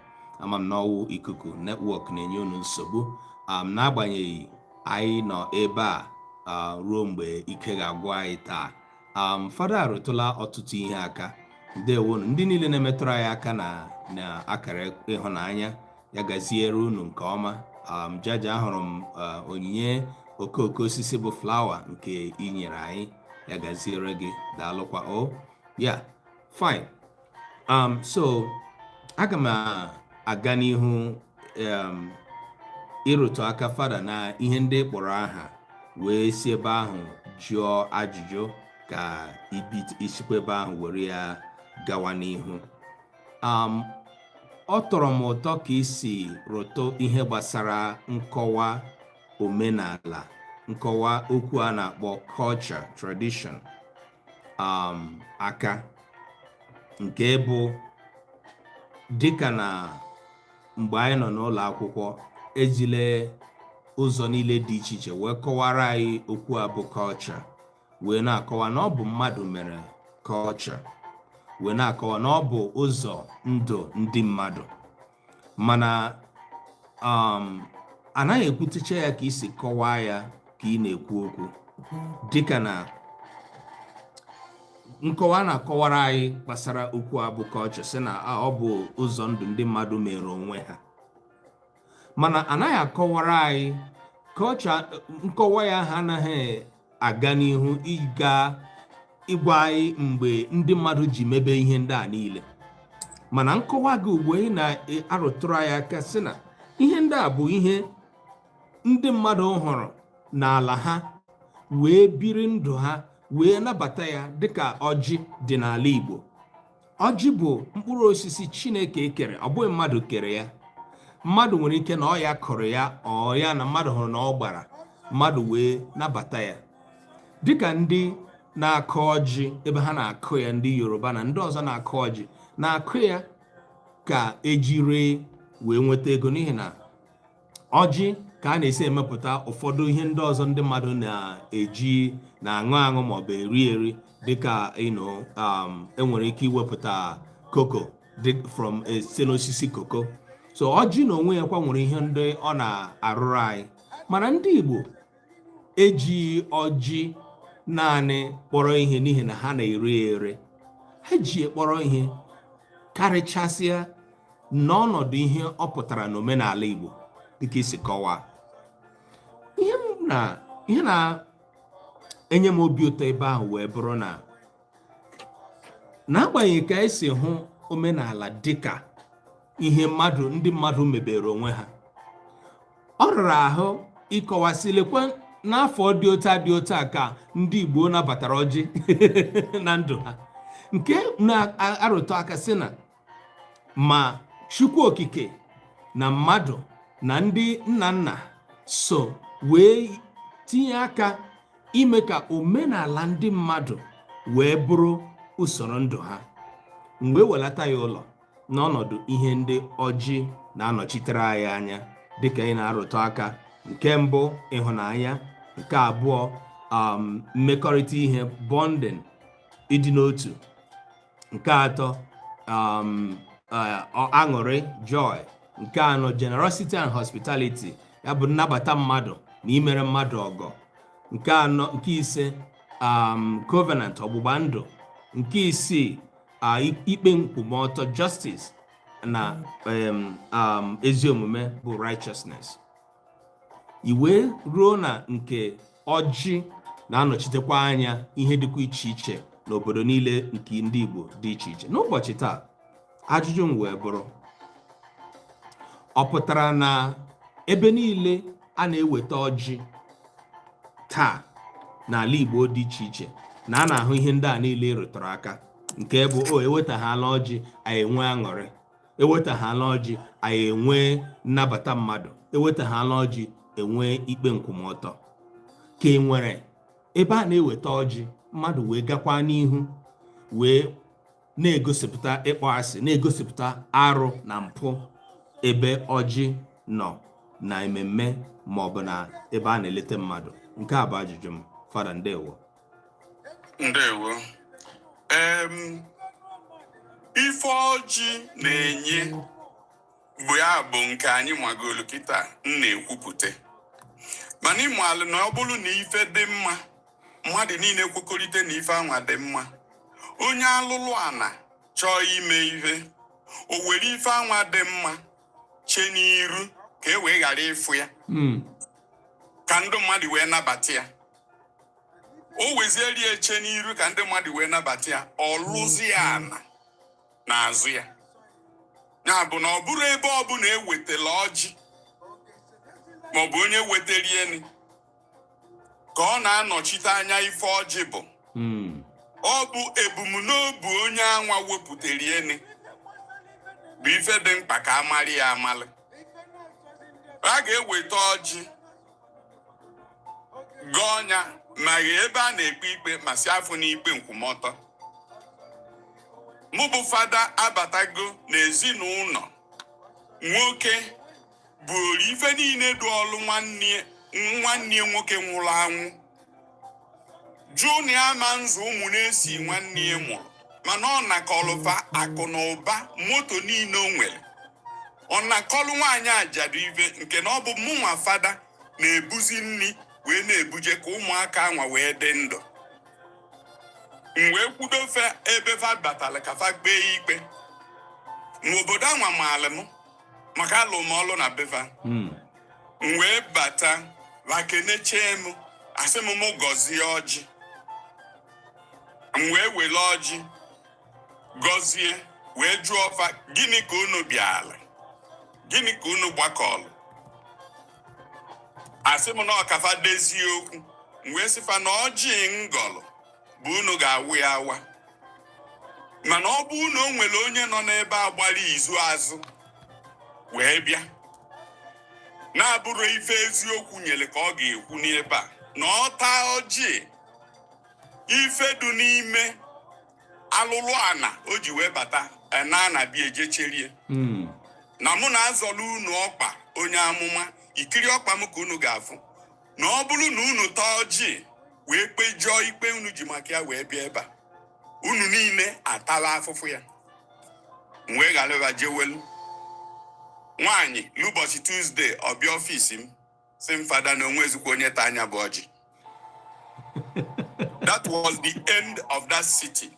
Ama m na ọwụ ikuku network na-enye unu nsogbu. N'agbanyeghị, anyị nọ ebe a ruo mgbe ike ga-agwụ anyị taa. Fada arụtụla ọtụtụ ihe aka. Ndewonu ndị niile na-emetụrụ anyị aka na akara ịhụnanya. Ya gaziere unu nke ọma. Jaja, ahụrụ m onyinye okooko osisi bụ flower nke ị nyere anyị. Ya gaziere gị, daalụkwa. O ya fine. So aga m aga n'ihu ịrụtụ aka, Fada, na ihe ndị kpọrọ aha, wee si ebe ahụ jụọ ajụjụ ka isikwa ebe ahụ were ya gawa n'ihu. Ọ tọrọ m ụtọ ka isi rụtụ ihe gbasara nkọwa omenala, nkọwa okwu a na-akpọ culture, tradition, aka nke bụ dịka na mgbe anyị nọ n'ụlọ akwụkwọ, ejile ụzọ niile dị iche iche wee kọwara anyị okwu a bụ culture, wee na-akọwa na ọ bụ mmadụ mere culture, wee na-akọwa na ọ bụ ụzọ ndụ ndị mmadụ. Mana anaghị ekwutecha ya ka isi kọwaa ya ka ị na-ekwu okwu, dịka na nkọwa na-akọwara anyị gbasara okwu a bụ culture, sị na ọ bụ ụzọ ndụ ndị mmadụ mere onwe ha. Mana anaghị akọwara anyị culture, nkọwa ya ha anaghị aga n'ihu ịga ịgwa anyị mgbe ndị mmadụ ji mebe ihe ndị a niile. Mana nkọwa gị ugbu ị na-arụtụrụ anyị aka sị na ihe ndị a bụ ihe ndị mmadụ hụrụ n'ala ha wee biri ndụ ha, wee nabata ya, dịka ọjị dị n'ala Igbo. Ọjị bụ mkpụrụ osisi Chineke kere, ọ bụghị mmadụ kere ya. Mmadụ nwere ike na ọ ya kụrụ ya, ọ ya na mmadụ hụrụ na ọ gbara, mmadụ wee nabata ya, dịka ndị na-akụ ọjị ebe ha na-akụ ya, ndị Yoruba na ndị ọzọ na-akụ ọjị, na-akụ ya ka eji ree wee nweta ego, n'ihi na ọjị ka a na-esi emepụta ụfọdụ ihe ndị ọzọ ndị mmadụ na-eji na-aṅụ aṅụ maọbụ eri eri, dịka enwere ike iwepụta koko from site n'osisi koko. So ọjị na onwe ya kwa nwere ihe ndị ọ na-arụrụ anyị. Mana ndị Igbo ejighị ọjị naanị kpọrọ ihe n'ihi na ha na-ere ere. Ha ji kpọrọ ihe karịchasịa n'ọnọdụ ihe ọ pụtara n'omenala Igbo, dịka isi kọwaa. Ihe m na ihe na-enye m obi ụtọ ebe ahụ wee bụrụ na, n'agbanyeghị ka esi hụ omenala dịka ihe mmadụ, ndị mmadụ mebere onwe ha, ọ rara ahụ ịkọwasị, lekwa n'afọ dị otu a dị otu a ka ndị Igbo nabatara ọjị na ndụ ha, nke na-arụtụ aka sị na ma Chukwu Okike na mmadụ na ndị nna nna so wee tinye aka ime ka omenala ndị mmadụ wee bụrụ usoro ndụ ha. Mgbe ewelata ya ụlọ n'ọnọdụ ihe ndị ọjị na-anọchitere anyị anya, dịka ị na-arụtụ aka, nke mbụ, ịhụnanya; nke abụọ, mmekọrịta ihe, bonding, ịdị n'otu; nke atọ, aṅụrị, joy; nke anọ, generosity and hospitality, ya bụ nnabata mmadụ na imere mmadụ ọgọ; nke anọ, nke ise, covenant, ọgbụgba ndụ; nke isii, ikpe nkwụmọtọ, justice, na ezi omume bụ righteousness. Iwe ruo na nke ọjị na-anọchitekwa anya ihe dịkwa iche iche n'obodo niile nke ndị Igbo dị iche iche n'ụbọchị taa. Ajụjụ m wee bụrụ, ọ pụtara na ebe niile a na-eweta ọjị taa n'ala Igbo dị iche iche na a na-ahụ ihe ndị a niile rụtụrụ aka, nke bụ o ewetaghala ọjị, anyị enwe aṅụrị, ewetaghala ọjị, anyị enwe nnabata mmadụ, ewetaghala ọjị, enwe ikpe nkwụmọtọ, ka e nwere ebe a na-eweta ọjị, mmadụ wee gakwa n'ihu wee na-egosipụta ịkpọ asị, na-egosipụta arụ na mpụ ebe ọjị nọ na ememme ma ọ bụ na ebe a na-eleta mmadụ? Nke a bụ ajụjụ m, Fada. Ndewo. Ndewo. Ife ọjị na-enye bụ ya bụ nke anyị magolu kịta m na-ekwupụta, mana ịmalụ na ọ bụrụ na ife dị mma, mmadụ niile kwekọrịta na ife anwa dị mma. Onye alụlụ ana chọọ ime ihe, o were ife anwa dị mma chee n'iru ka e wee ghara ịfụ ya, ka ndị mmadụ wee nabata ya. O wezieri eche n'iru ka ndị mmadụ wee nabata ya, ọ lụzie ana n'azụ ya. Ya bụ na ọ bụrụ ebe ọbụla ewetala ọjị maọbụ onye weterieni ka ọ na-anọchite anya ife ọjị bụ, ọ bụ ebumnobi onye anwa wepụtara bụ ife dị mkpa ka amarị ya amalị. A ga-eweta ọjị gọọ ọnya ma ghee ebe a na-ekpe ikpe ma si afọ n'ikpe nkwụmọtọ. Mụ bụ fada abatago n'ezinụlọ nwoke buru ife niile dị ọlụ nwanne nwanne ya nwoke nwụrụ anwụ, jụ na ya ma nzụ ụmụ na-esi nwanne ya mụrụ, mana ọ nakọlụfa akụ na ụba, moto niile o nwere. Ọ nakọlụ nwaanyị ajadu ife nke na ọ bụ mụnwa fada na-ebuzi nri wee na-ebuje ka ụmụaka anwa wee dị ndụ. M wee kwudofe ebe fa batara ka fa kpee ikpe n'obodo anwa maalị m maka alụ m ọlụ na befa. M wee bata, va kenechee m, asị m mụ gọzie ọjị. M wee were ọjị gọzie, wee jụọ fa, gịnị ka unu bịala, gịnị ka unu gbakọlụ? Asị m na ọkafa dezie okwu. M wee sị fa na ọjị ngọlụ bụ unu ga-awụ ya awa, mana ọ bụ na o nwere onye nọ n'ebe a gbara izu azụ wee bịa na-abụrụ ife eziokwu nyere ka ọ ga-ekwu n'ebe a na ọ taa ọjị, ife dị n'ime alụlụ ana o ji wee bata na ana bịa ejecherie na mụ na-azọrọ unu ọkpa onye amụma ikiri ọkpa m ka unu ga-afụ na ọ bụrụ na unu taa ọjị wee kpejọọ ikpe unu ji maka ya wee bịa ebe a, unu niile atala afụfụ ya. M wee ghara ịba jewelu nwaanyị. N'ụbọchị Tuesday, ọ bịa office m, si m, "Fada, na onwe ezikwa onye ta anya bụ ọjị." That was the end of that city.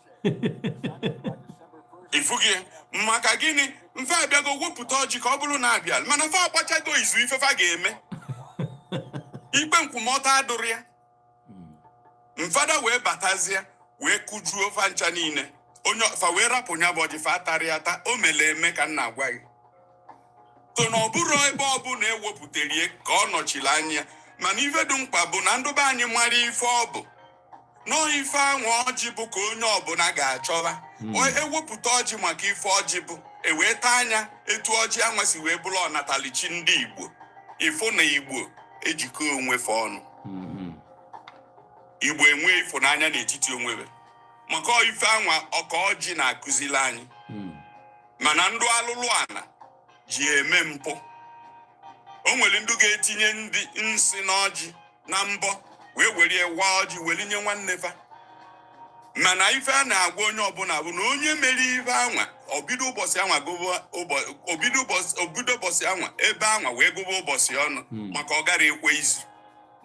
Ifugie maka gịnị? Mfe abịago wepụta ọjị ka ọ bụrụ na abịa, mana fa agbachago izu ife fa ga-eme, ikpe nkwụmọtọ adụrụ ya. Mfada wee batazie wee kụjuo fa ncha niile, onye fa wee rapụ ya bụ ọjị, fa atarị ata. O mere eme ka m na-agwa gị. So na ọ bụrụ ebe ọbụla ewepụtarie ka ọ nọchiri anya, mana ife dị mkpa bụ na ndụbe anyị mara ife ọ bụ nọọ ife anwa ọjị bụ ka onye ọbụla ga-achọba. Ewepụta ọjị maka ife ọjị bụ, ewee taa anya etu ọjị anwa si wee bụrụ ọnatalichi ndị Igbo, ịfụ na Igbo ejikọ onwe fe ọnụ. Igbo enwe ịfụnanya n'etiti onwe maka ọ ife anwa ọka ọjị na-akụzili anyị. Mana ndụ alụlụ ana ji eme mpụ, o nwere ndị ga-etinye ndị nsị n'ọjị na mbọ wee were waa ọjị were nye nwanne fa. Mana ife a na-agwa onye ọbụla bụ na onye mere ife anwa, obido ụbọchị anwa gụba obido ụbọchị anwa ebe anwa wee gụba ụbọchị ọnụ, maka ọ gara ekwe izu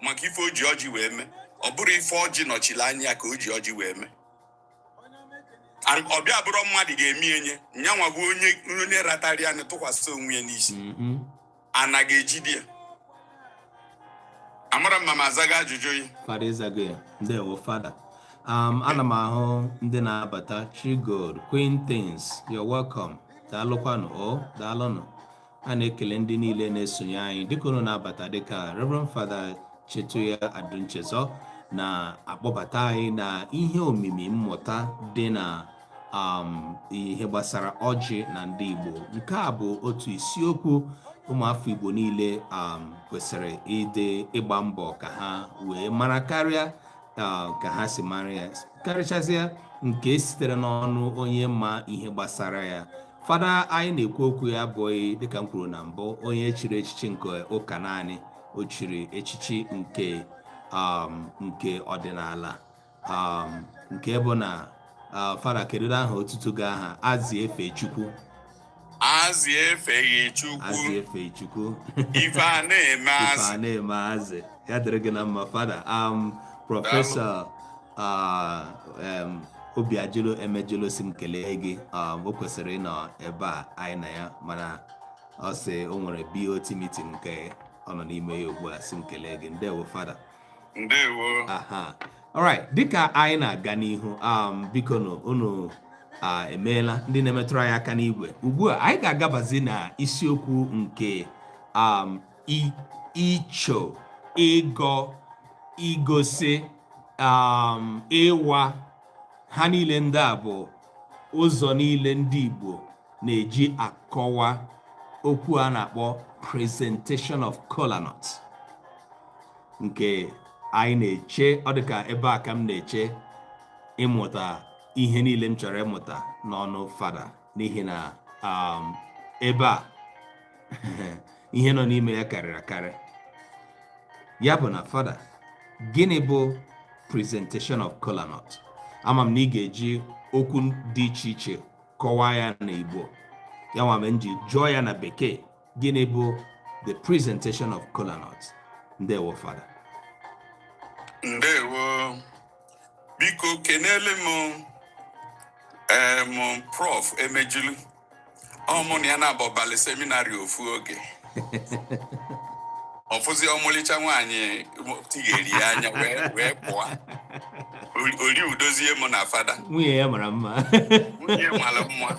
maka ife o ji ọjị wee mee. Ọ bụrụ ife ọjị nọchiri anya ka o ji ọjị wee mee. Ọbịa bụrụ mmadụ ga-eme enye nyanwa bụ onye ratara ya na tụkwasị onwe ya n'isi, ana ga-ejide ya. Amara m ma m azaga ajụjụ ya. Fada, ịzago ya. Ndewo, fada. Ana m ahụ ndị na-abata. Chigold Queen Things, you're welcome. Daalụkwanụ o, daalụnụ. A na-ekele ndị niile na-esonye anyị dịka unu na-abata, dịka Reverend Father Chetuya Adunchezo na-akpọbata anyị na ihe omimi mmụta dị na ihe gbasara ọjị na ndị Igbo. Nke a bụ otu isiokwu ụmụafọ Igbo niile kwesịrị ịdị ịgba mbọ ka ha wee mara karịa ka ha si mara ya, karịchasịa nke sitere n'ọnụ onye ma ihe gbasara ya. Fada anyị na-ekwu okwu ya abụghị, dịka m kwuru na mbụ, onye chiri echichi nke ụka naanị. O chiri echichi nke ọdịnala, nke bụ na Fada, kedu aha otutu gị aha? Azị efe Chukwu. Azị efeghị Chukwu. Azị efe Chukwu. Ife a na-eme Ife azị. A na-eme azị. Ya dịrị gị na mma, Fada. Prọfesọ Obiajulu Emejulu si m kelee gị. O kwesịrị ịnọ ebe a anyị na ya, mana ọ sị o nwere BOT meeting nke ọ nọ n'ime ya ugbu a, si m kelee gị. Ndewo, Fada. Ndewo. Aha, alright, dịka anyị na-aga n'ihu, biko nụ, unu emeela ndị na-emetụrụ anyị aka n'igwe. Ugbu a anyị ga-agabazi na isiokwu nke icho, ịgọ, igosi, ịwa. Ha niile ndị a bụ ụzọ niile ndị Igbo na-eji akọwa okwu a na-akpọ presentation of kola nut, nke anyị na-eche. Ọ dịka ebe a ka m na-eche ịmụta ihe niile m chọrọ ịmụta n'ọnụ Fada, n'ihi na ebe a ihe nọ n'ime ya karịrị akarị. Ya bụ na, Fada, gịnị bụ presentation of kola nut? Ama m na ị ga-eji okwu dị iche iche kọwaa ya n'Igbo, ya nwa m ji jụọ ya na Bekee. Gịnị bụ the presentation of kola nut? Ndewo, Fada. Ndewo. Biko kenele m Prof Emejulu. Ọ mụ na ya na-abụ ọbalị seminarị ofu oge. Ọfụzi ọmụlịcha nwaanyị tigheri ya anya wee pụọ. Ori udozie mụ na Fada. Nwunye ya mara mma. Nwunye mara mma.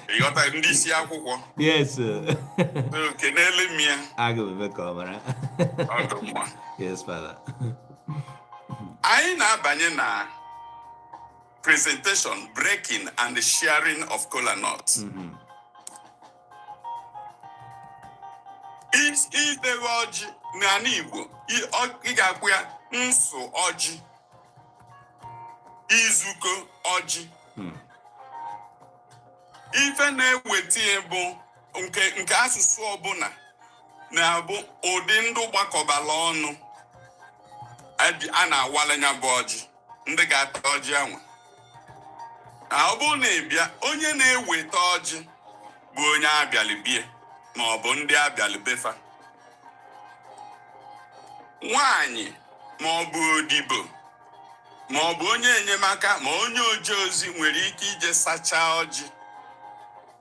Ịghọta ndị isi akwụkwọ. Yes. So, kenele m ya. Aga m eme ka ọ mara. Ọ dị mma. Yes, Father. Anyị na-abanye na presentation, breaking and sharing of kola nut. Idewe ọjị n'ala Igbo, ị ga-akpụ ya nsụ ọjị, izuko ọjị. Ife na-eweta ya bụ nke asụsụ ọbụla na-abụ ụdị ndụ gbakọbala ọnụ a na-awala ya bụ ọjị, ndị ga-ata ọjị anwa. Na ọ bụrụ na ị bịa, onye na-eweta ọjị bụ onye abịalibie ma ọ bụ ndị abịalibefa. Nwanyị ma ọ bụ odibo ma ọ bụ onye enyemaka ma onye oje ozi nwere ike ije sachaa ọjị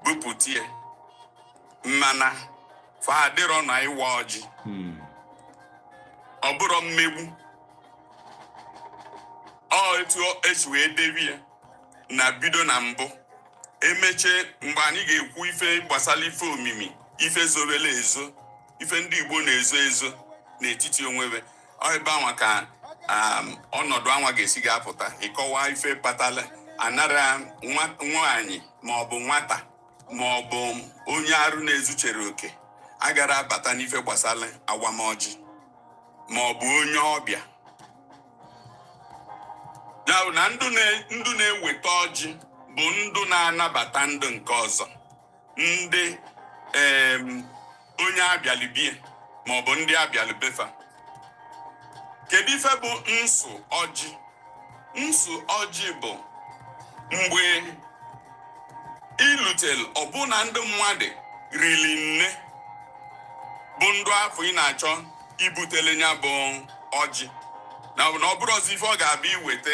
bupụta ya, mana fa adịrọ na ịwa ọjị. Ọ bụrọ mmegbu, ọ etu esi wee debi ya na bido na mbụ. Emechie, mgbe anyị ga-ekwu ife gbasara ife omimi, ife zobele ezo, ife ndị Igbo na-ezo ezo n'etiti onwebe, ọ ebe anwa ka ọnọdụ anwa ga-esi ga-apụta ịkọwa ife kpatara anara nwaanyị ma ọ bụ nwata ma ọ bụ onye arụ na-ezuchere oke agara abata n'ife gbasara awamọjị ma ọ bụ onye ọbịa. Ya bụ na ndụ na-eweta ọjị bụ ndụ na-anabata ndụ nke ọzọ, ndị onye abịalibie ma ọ bụ ndị abịalibefa. Kedu ife bụ nsụ ọjị? Nsụ ọjị bụ mgbe ilutere ọbụna ndị mmadụ riri nne bụ ndụ afọ ị na-achọ ibutele ya bụ ọjị, na ọ bụ na ọ bụrụ ọzọ ife ọ ga-abịa iweta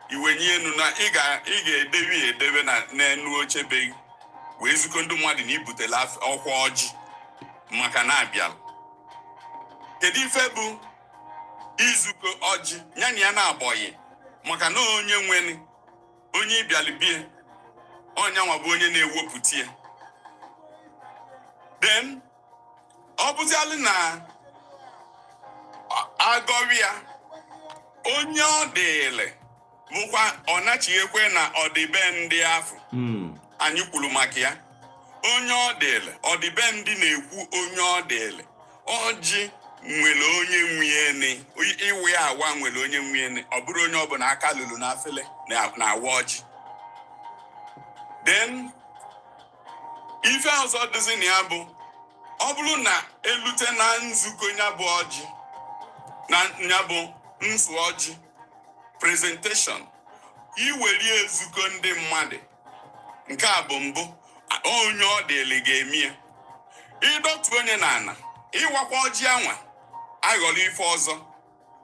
iwenye enu na ị ga-edebe ya edebe na n'enu oche be gị wee zukọ ndị mmadụ na ibutele ọkwa ọjị maka na abịala. Kedu ife bụ izukọ ọjị? Ya na ya na-agbọghị, maka na onye nwere onye ịbịalibie, ọnyanwa bụ onye na-ewepụta ya. Then ọ bụzialụ na agọrị ya, onye ọ dịịlị bụkwa ọ nachighekwe na ọdịbe ndị afọ anyị kwuru maka ya. Onye ọ dịịlị, ọdịbe ndị na-ekwu onye ọ dịịlị. Ọjị nwere onye nwunyene, ịwụ ya awa nwere onye nwunyene. Ọ bụrụ onye ọbụla aka lụrụ n'afele na-awa ọjị. Then ife ọzọ dịzị na ya bụ, ọ bụrụ na elute na nzukọ ya bụ ọjị na ya bụ nsụ ọjị presentation, Iweli ezukọ ndị mmadụ, nke a bụ mbụ onye ọ dịlị ga-eme ya. Ịdọtu onye n'ala ịwakwa ọjị anwa aghọrọ ife ọzọ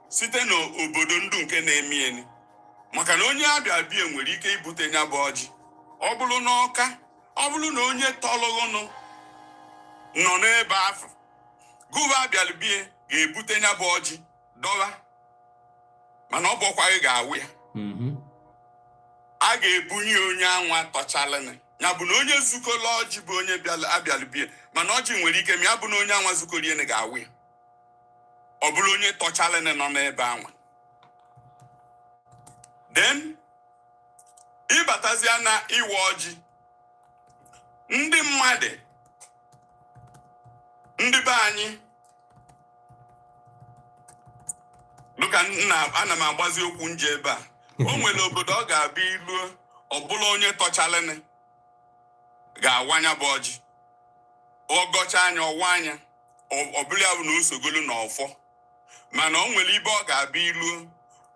site n'obodo ndụ nke na-eme eni, maka na onye abịa bie nwere ike ibute ya bụ ọjị. Ọ bụrụ na ọka, ọ bụrụ na onye tọlụghụnụ nọ n'ebe afọ gụva abịalụ bie ga-ebute ya bụ ọjị dọwa, mana ọ bụkwaghị ga-awụ ya. A ga-ebunye onye anwa tọchalịnị ya, bụ na onye zukọla ọjị bụ onye abịalụ bie, mana ọjị nwere ike ma ya bụ na onye anwa zukọriene ga-awụ ya, ọ bụrụ onye tọchalịnị nọ n'ebe anwa. Then ịbatazia na ịwa ọjị, ndị mmadụ, ndị be anyị, dịka nna ana m agbazi okwu nje ebe a, o nwere obodo ọ ga-abịa iluo, ọ bụla onye tọchalịnị ga-awanya bụ ọjị, ọ gọcha anya ọwa anya, ọ bụla ya bụ na osogolu na ọfọ. Mana o nwere ibe ọ ga-abịa iluo,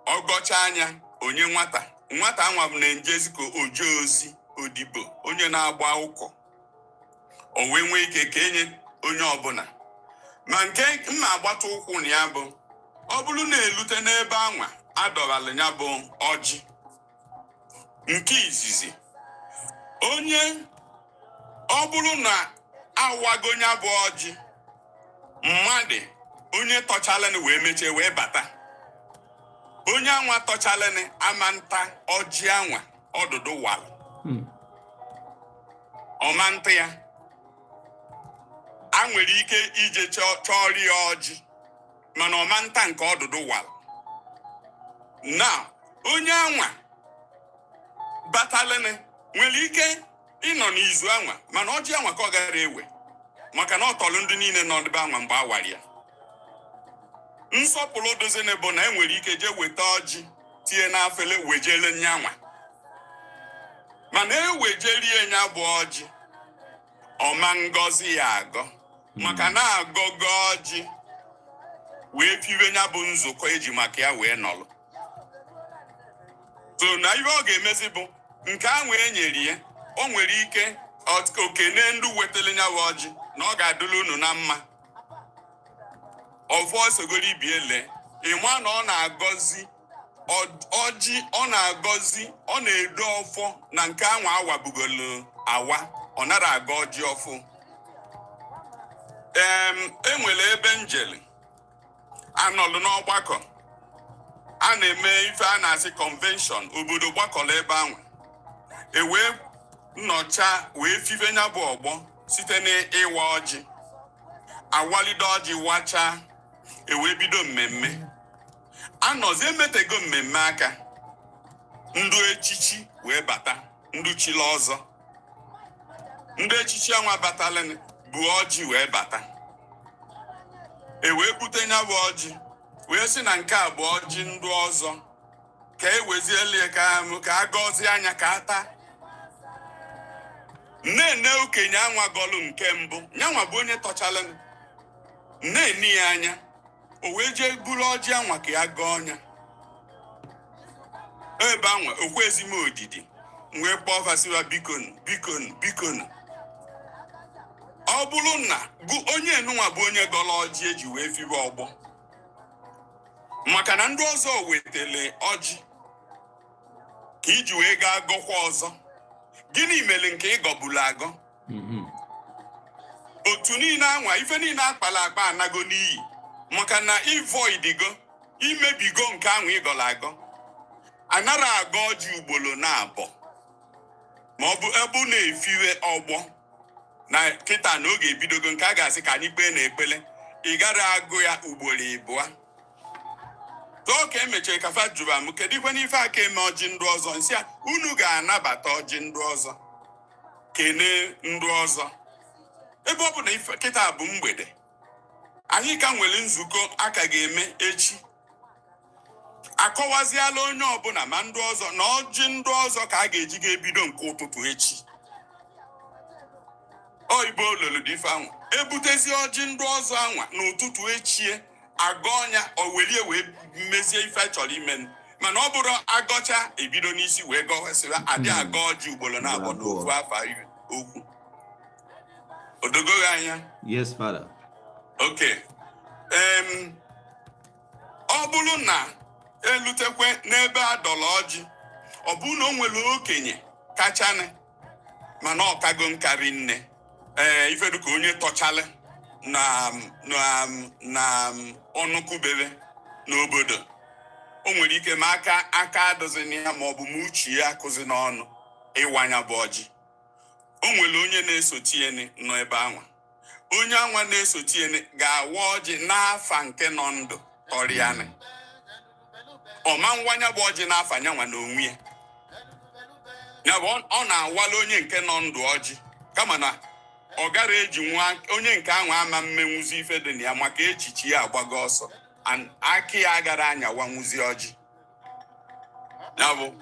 ọ gọcha anya onye nwata nwata anwa bụ na-ejezi ka oje ozi odibo, onye na-agba ụkọ, o wee nwee ike ka enye onye ọbụla. Ma nke mma agbata ụkwụ na ya bụ, ọ bụrụ na elute n'ebe anwa adọrala ya bụ ọjị nke izizi, onye ọ bụrụ na awago ya bụ ọjị mmadụ, onye tọchalịnị wee mechie wee bata, onye anwa tọchalịnị ama nta ọjị anwa ọdụdụ walụ. Ọma nta ya, a nwere ike ije chọọrọ ya ọjị, mana ọma nta nke ọdụdụ walụ. Na onye anwa batalịnị nwere ike ịnọ n'izu anwa, mana ọjị anwa ka ọ gara ewe, maka na ọ tọrọ ndị niile nọ n'ebe anwa mgbe a wara ya. Nsọpụrụ dozini bụ na enwere ike jee weta ọjị tinye n'afele wejele nyanwa, mana ewejerie nya bụ ọjị, ọma ngọzi ya agọ, maka na agọgọ ọjị wee piwe nya bụ nzukọ eji maka ya wee nọrọ. So na ihe ọ ga-emezi bụ nke ahụ e nyere ya, o nwere ike okene ndị wetara nya bụ ọjị na ọ ga-adịla unu na mma, ọfọ sogoro ibie lee ịma na ọ na-agọzi ọjị, ọ na-agọzi, ọ na-edo ọfọ na nke anwa awabugolu awa, ọ nara aga ọjị ọfụ. Enwere ebe njeli anọlụ n'ọgbakọ a na-eme ife a na-asị convention, obodo gbakọrọ ebe ahụ, e wee nnọcha wee fife nya bụ ọgbọ site n'ịwa ọjị, awalide ọjị wachaa, e wee bido mmemme. Anọzi emetego mmemme aka, ndụ echichi wee bata, ndụ chili ọzọ, ndị echichi anwa batalịnị bụ ọjị wee bata, e wee bute nya bụ ọjị wee sị na nke a bụ ọjị ndụ ọzọ, ka e weziele ka a gọzie anya ka a taa. Nne okenye anwa gọlụ nke mbụ nyanwa bụ onye tọchalụ, nne ya anya, o wee jee buru ọjị anwa ka ya gọọ ọnya ebe anwa okwu ezime odidi, wee kpọọ fasiwa, bikonu bikonu bikonu, ọ bụrụ na onye enunwa bụ onye gọrọ ọjị eji wee fibe ọgbọ, maka na ndị ọzọ wetele ọjị ka iji wee gaa gọkwa ọzọ, gịnị mere nke ị gọburu agọ? Otu niile anwa ife niile akpala akpa anago n'iyi, maka na ivoidigo, imebigo nke ahụ ịgọrọ agọ. Anara agọ ọjị ugboro na abụọ, ma ọ bụ ebe na-efiwe ọgbọ na kịta na oge ebidogo nke a ga-asị ka anyị kpee na ekpele, ị gara agụ ya ugboro ịbụa. Tọọ ka emechara ka fa jụrụ m, kedu ikwe n'ife aka eme ọjị ndụ ọzọ? Nsị a, unu ga-anabata ọjị ndụ ọzọ, kene ndụ ọzọ, ebe ọ bụ na ife kịta bụ mgbede, anyị ka nwere nzukọ a ka ga-eme echi, akọwaziala onye ọbụla ma ndụ ọzọ na ọjị ndụ ọzọ ka a ga-eji ga-ebido nke ụtụtụ echi. Oyibo olulu dị ife anwa ebutezi ọjị ndụ ọzọ anwa n'ụtụtụ echie, agọ ọnya o welie wee mezie ife a chọrọ ime. Mana ọ bụrụ agọcha, ebido n'isi wee gọwasịwa, adị agọ ọjị ugboro na-abụọ n'ofu afọ okwu odogoghị anya. Yes, Father. Okay, ọ bụrụ na elutekwe n'ebe a dọrọ ọjị, ọ bụrụ na o nwere okenye kachanị, mana ọ kago nkarị nne, ee, ife dịka onye tọchalị na ọnụkụbebe n'obodo, o nwere ike ma aka adụzi ya, ma ọ bụ ma uche ya akụzi n'ọnụ ịwanya bụ ọjị. O nwere onye na-esotieni nọ ebe anwa. Onye anwa na-esotieni ga-awa ọjị n'afa nke nọ ndụ tọrịanị. Ọma nwanya bụ ọjị n'afa nyanwa na onwe ya. Ya bụ, ọ na-awala onye nke nọ ndụ ọjị, kama na ọ gara eji nwa onye nke ahụ ama mmenwuzi ife dị na ya, maka echichi ya agbago ọsọ and akị ya agara anyawanwuzi ọjị. Ya bụ,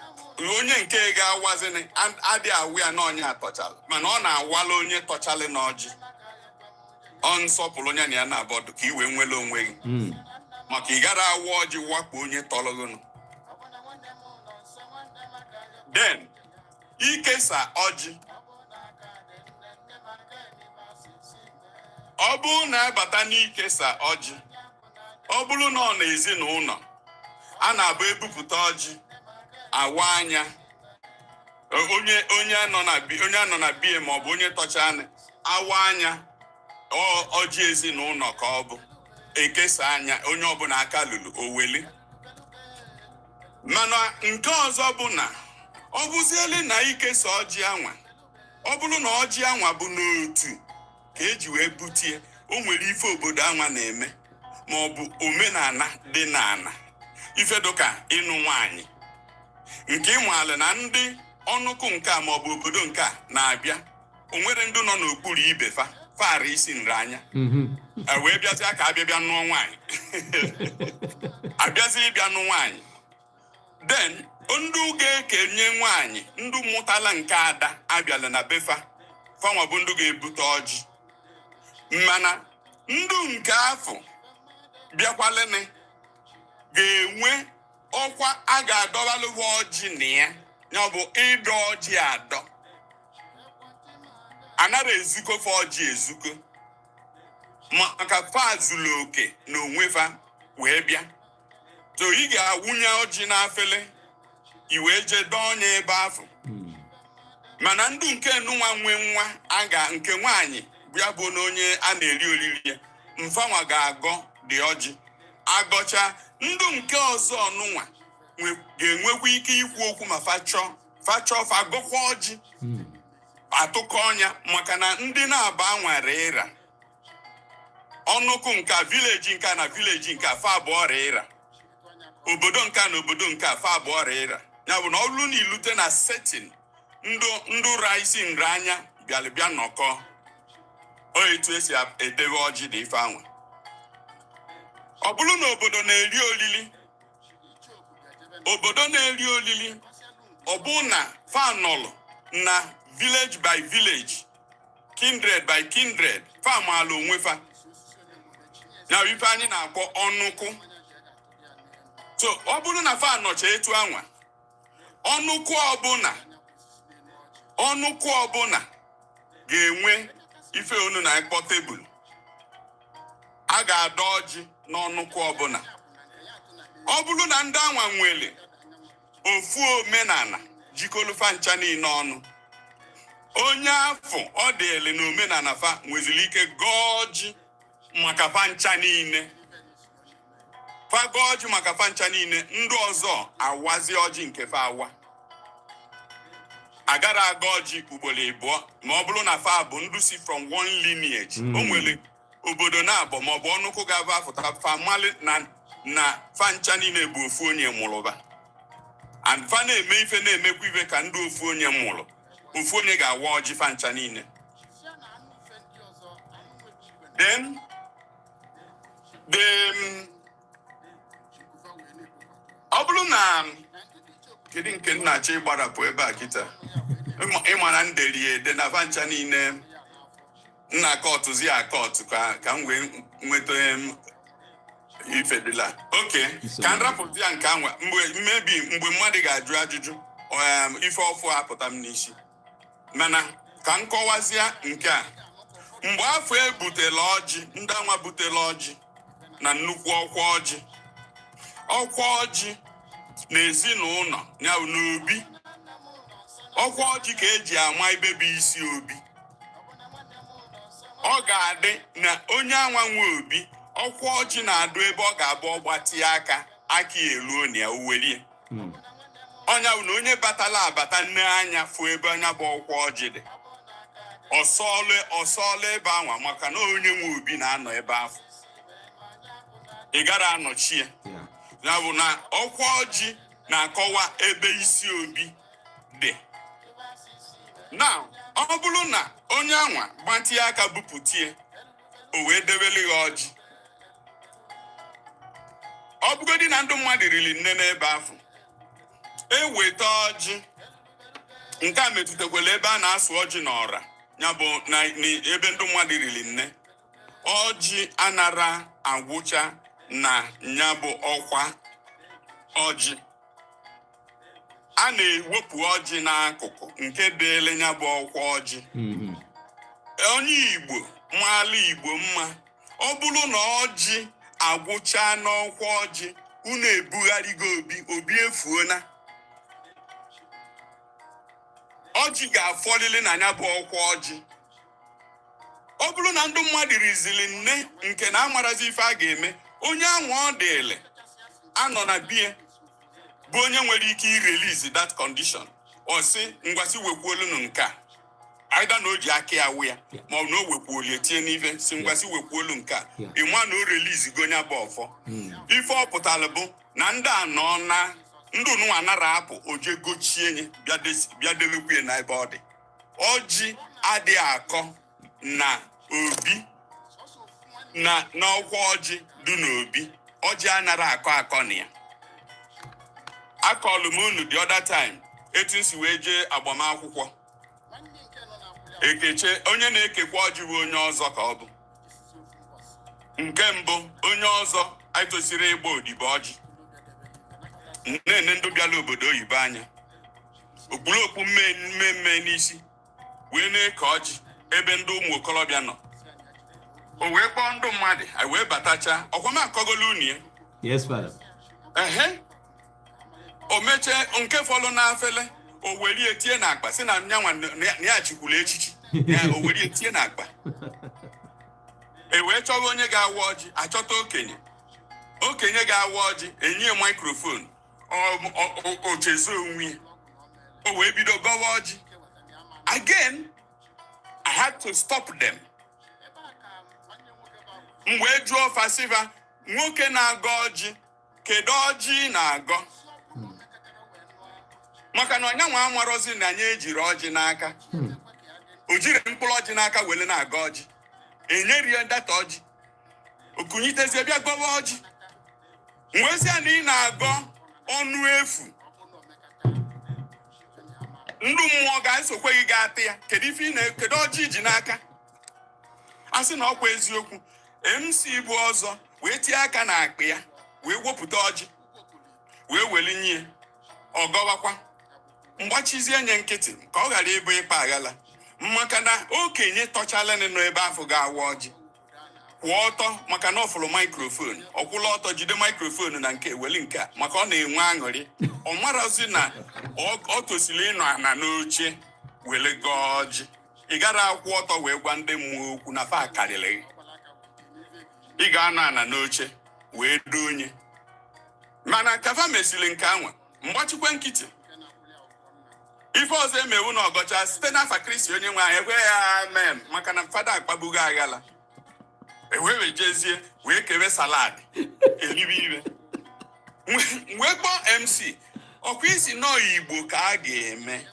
onye nke ga-awazini adị awụ ya na onye atọchala, mana ọ na-awala onye tọchalị na ọjị. Ọ nsọpụrụ onye na ya na-abọdụ ka i wee nwere onwe gị, maka ị gara awa ọjị wakpo onye tọrọ gị. Then ikesa ọjị, ọ bụrụ na abata n'ikesa ọjị, ọ bụrụ na ọ na ezinụlọ a na-abụ ebupụta ọjị awa anya, onye anọ na bie, ma ọ bụ onye tọcha anị awa anya ọjị ezinụlọ, ka ọ bụ ekesa anya, onye ọbụla aka lulu oweli. Mana nke ọzọ bụ na ọ bụziele na ikesa ọjị anwa, ọ bụrụ na ọjị anwa bụ n'otu ka eji wee butie, o nwere ife obodo anwa na-eme, ma ọ bụ omenala dị n'ala, ife dịka ịnụ nwaanyị nke ịnwale na ndị ọnụkụ nke a, ma ọ bụ obodo nke a na-abịa, o nwere ndị nọ n'okpuru ibe fa fara isi nranya, e wee bịazịa ka abịa bịa nụọ nwaanyị, abịazi ịbịa nụ nwaanyị. Then ndị ga-ekenye nwaanyị, ndị mụtala nke ada abịala na befa, fanwa bụ ndị ga-ebute ọjị. Mana ndụ nke afọ bịakwalịnị ga-enwe ọkwa a ga-adọbalụwa ọjị na ya. Ya bụ ịdọ ọjị adọ, anara ezukọ fa ọjị ezukọ, maka fa zuru oke na onwe fa wee bịa. So ị ga-awụnye ọjị n'afele, i wee jee dọọ ọnya ebe afọ. Mana ndụ nke nụnwa nwe nwa a ga nke nwaanyị bịa bụ na onye a na-eri oriri ya, mfanwa ga-agọ dị ọjị agọcha. Ndụ nke ọzọ nụnwa ga-enwekwa ike ikwu okwu ma fa chọọ, fa chọọ, fa gọkwa ọjị, atụkọ ọnya, maka na ndị na-aba nwere ịra ọnụkụ nke a, village nke a na village nke a, fa abụọ ra ịra, obodo nke a na obodo nke a, fa abụọ ra ịra. Ya bụ na ọ bụrụ na ilute na setting ndụ ndụ ra isi nre anya bịara bịa nọkọ, o etu esi edebe ọjị dị ife anwa. Ọ bụrụ na obodo na-eri olili, obodo na-eri olili, ọ bụ na fa nọlụ na village by village, kindred by kindred, fa maala onwe fa na ife anyị na-akpọ ọnụkụ. So ọ bụrụ na fa nọcha etu anwa, ọnụkụ ọbụla, ọnụkụ ọbụla ga-enwe ife unu na-akpọ tebụl. A ga-adọ ọjị n'ọnụkụ ọbụla. Ọ bụrụ na ndị anwa nwere ofu omenala jikọlụ fa ncha niile ọnụ, onye afọ ọ dịrị na omenala fa nweziri ike gọọ ọjị maka fa ncha niile. Fa gọọ ọjị maka fa ncha niile, ndị ọzọ awazi ọjị nke fa awa. Agara aga ọjị ugboro ịbụọ ma ọ bụrụ na fa bụ ndị si from one lineage. O nwere obodo na-abọ maọbụ ọnụkụ ga-abụ afụta, fa mali na fa ncha niile bụ ofu onye mụrụba, and fa na-eme ife, na-emekwa ife ka ndị ofu onye mụrụ. Ofu onye ga-awa ọjị fa ncha niile. Then the ọ bụrụ na kedu nke m na-achọ ịgbarapụ ebe a kịta? Ịma na nderi ede na fa ncha niile nna akọtụzi akọtụ ka m wee nweta. Ifedila, oke. Nsogbu. Ka m rapụta ya nke anwa mgbe mmebi, mgbe mmadụ ga-ajụ ajụjụ, ife ọfụ apụta m n'isi. Mana ka m kọwazie nke a. Mgbe afọ ebutela ọjị, ndị anwa butela ọjị na nnukwu ọkwa ọjị, ọkwa ọjị na ezinụlọ ya bụ n'obi, ọkwa ọjị ka eji ama ebe bụ isi obi. Ọ ga-adị na onye anwa nwe obi, ọkwa ọjị na-adụ ebe ọ ga-abụ ọgbatị aka, aka ya eruo na ya, uwelie. Ọnya bụ na onye batala abata nne anya fụ ebe anya bụ ọkwa ọjị dị, ọsọọlụ ọsọọlụ ebe anwa, maka na onye nwe obi na-anọ ebe ahụ, ị gara anọchi ya. Ya bụ na ọkwa ọjị na-akọwa ebe isi obi dị. Na ọ bụrụ na onye anwa gbatịa aka bupụtie, o wee debeli ya ọjị, ọ bụgodi na ndụ mmadụ riri nne n'ebe ahụ eweta ọjị. Nke a metụtakwala ebe a na-asụ ọjị n'ọra, ya bụ na ebe ndị mmadụ riri nne, ọjị anara agwụcha na ya bụ ọkwa ọjị. A na-ewepụ ọjị n'akụkụ nke dịịrị ya bụ ọkwa ọjị. Onye Igbo maala Igbo mma, ọ bụrụ na ọjị agwụcha n'ọkwa ọjị, unu ebugharịgo obi, obi efuona. Ọjị ga-afọlili na ya bụ ọkwa ọjị. Ọ bụrụ na ndị mmadụ rizili nne nke na amarazi ife a ga-eme, onye anwa ọ dịịlị anọ na bie bụ onye nwere ike irelease that condition. Ọ sị, "Ngwasị, wekwuolunu nke a." Aida na o ji aka ya wụ ya, ma ọ bụ na o wekwuolu etinye n'ife, si, "Ngwasị, wekwuolu nke a." Ịma na o release go nya bụ ọfọ. Ife ọ pụtara bụ na ndị a nọ na ndị ununwa nara apụ, o je gochie nye, bịa debekwu ya n'ebe ọ dị. Ọjị adịghị akọ na obi na n'ọkwa ọjị dị n'obi. Ọjị anara akọ akọ na ya. Akọlụ m unu the other time etu m si wee jee agbamakwụkwọ ekeche. Onye na-ekekwa ọjị bụ onye ọzọ, ka ọ bụ nke mbụ onye ọzọ anyị tosiri ịgba odibo ọjị. Na-ene ndị bịala obodo oyibo anya, okpuru okpu mmemme n'isi, wee na-eke ọjị ebe ndị ụmụ okorobịa nọ. O wee kpọọ ndị mmadụ, anyị wee batacha. Ọkwa m akọgolo unu ya? Yes, Father. Ehe, o mechie nke fọlụ n'afele, o werie tie n'akpa, si na nyanwa na ya chikwuru echichi ya. O werie tie n'akpa. E wee chọwa onye ga-awa ọjị, achọta okenye. Okenye ga-awa ọjị, enye microphone, o chezo onwe ya, o wee bido gọwa ọjị. Again, I had to stop them. M wee jụọ fasiva, "Nwoke na-agọ ọjị, kedu ọjị ị na-agọ?" Maka na ọnyanwa amarọzi na anyị ejiri ọjị n'aka. O jiri mkpụrụ ọjị n'aka were na-agọ ọjị, enyerie data ọjị, okunyitezie bịa gọwa ọjị. Mwezie na ị na-agọ ọnụ efu, ndụ mmụọ ga-esokwe gị ga-ata ya. Kedu ife ị na kedu ọjị iji n'aka? A sị na ọkwa eziokwu. MC bụ ọzọ wee tie aka na akpa ya, wee wepụta ọjị, wee welinye, ọ gọwakwa. Mgbachizie nye nkịtị ka ọ ghara ịbụ ịkpa aghala, maka na okenye tọchalani nọ ebe afọ ga-awa ọjị kwụọ ọtọ, maka na ọ fụrụ microphone, ọ kwụla ọtọ jide microphone na nke weli nke a, maka ọ na-enwe aṅụrị. Ọ marazi na ọ tosiri ịnọ ana n'oche wele gọọ ọjị. Ị gara akwụ ọtọ wee gwa ndị mmụọ okwu na fa karịrị gị. Ị ga-anọ ana n'oche wee doo onye. Mana kafa mesiri nke anwa, mgbachikwe nkịtị. Ife ọzọ emewu na ọgọcha site n'afa Kristi onye nwe anyị, ekwe ya amen, maka na fada akpagbugo aghala. Ewee wejezie wee kewe salad, elibe ibe, wee kpọọ MC. Ọkwa isi nọọ Igbo ka a ga-eme,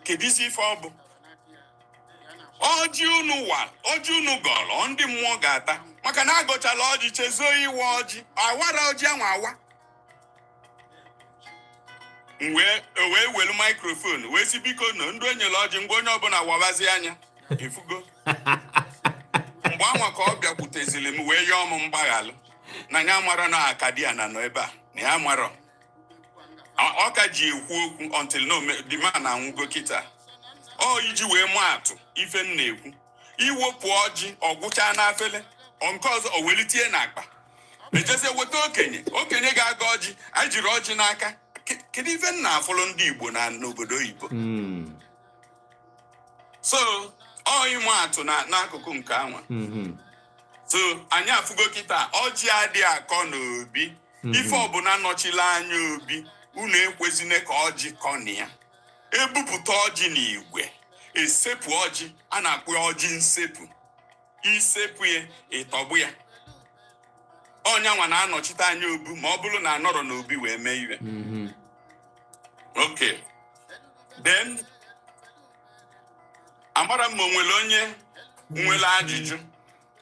kedu isi ife ọ bụ ọjị unu wa, ọjị unu gọrọ, ndị mmụọ ga-ata, maka na agọchala ọjị, chezuo iwe ọjị, awara ọjị anwa awa. M wee o wee welu microphone wee sị, "Biko nọ, ndị enyere ọjị, ngwa, onye ọbụla wabazi anya." Ifugo mgbe anwa ka ọ bịakwutezili m wee yọọ m mgbaghalụ. Na ya mara na akadiana nọ ebe a, na ya marọ. Ọ ka ji ekwu okwu until no the man anwụgo kịta. Ọ iji wee maa atụ ife m na-ekwu, iwepụ ọjị, ọgwụcha n'afele. Ọ nke ọzọ, o welitie n'akpa, ejezie weta okenye. Okenye ga-aga ọjị, anyị jiri ọjị n'aka. Kedu ife m na-afụlụ ndị Igbo na n'obodo oyibo? So ọ ịmụ atụ na n'akụkụ nke anwa. So anyị afụgo kịta, ọjị adịghị akọ n'obi. Ife ọbụla nọchila anya obi, unu ekwezine ka ọjị kọ na ya. Ebupụta ọjị n'igwe, esepụ ọjị, a na-akpọ ya ọjị nsepụ. Isepụ ya, ịtọgbụ ya. Ọnya nwa na-anọchite anya obu, ma ọ bụrụ na anọrọ n'obi wee mee iwe. Okay, then amara m ma o nwere onye nwere ajụjụ.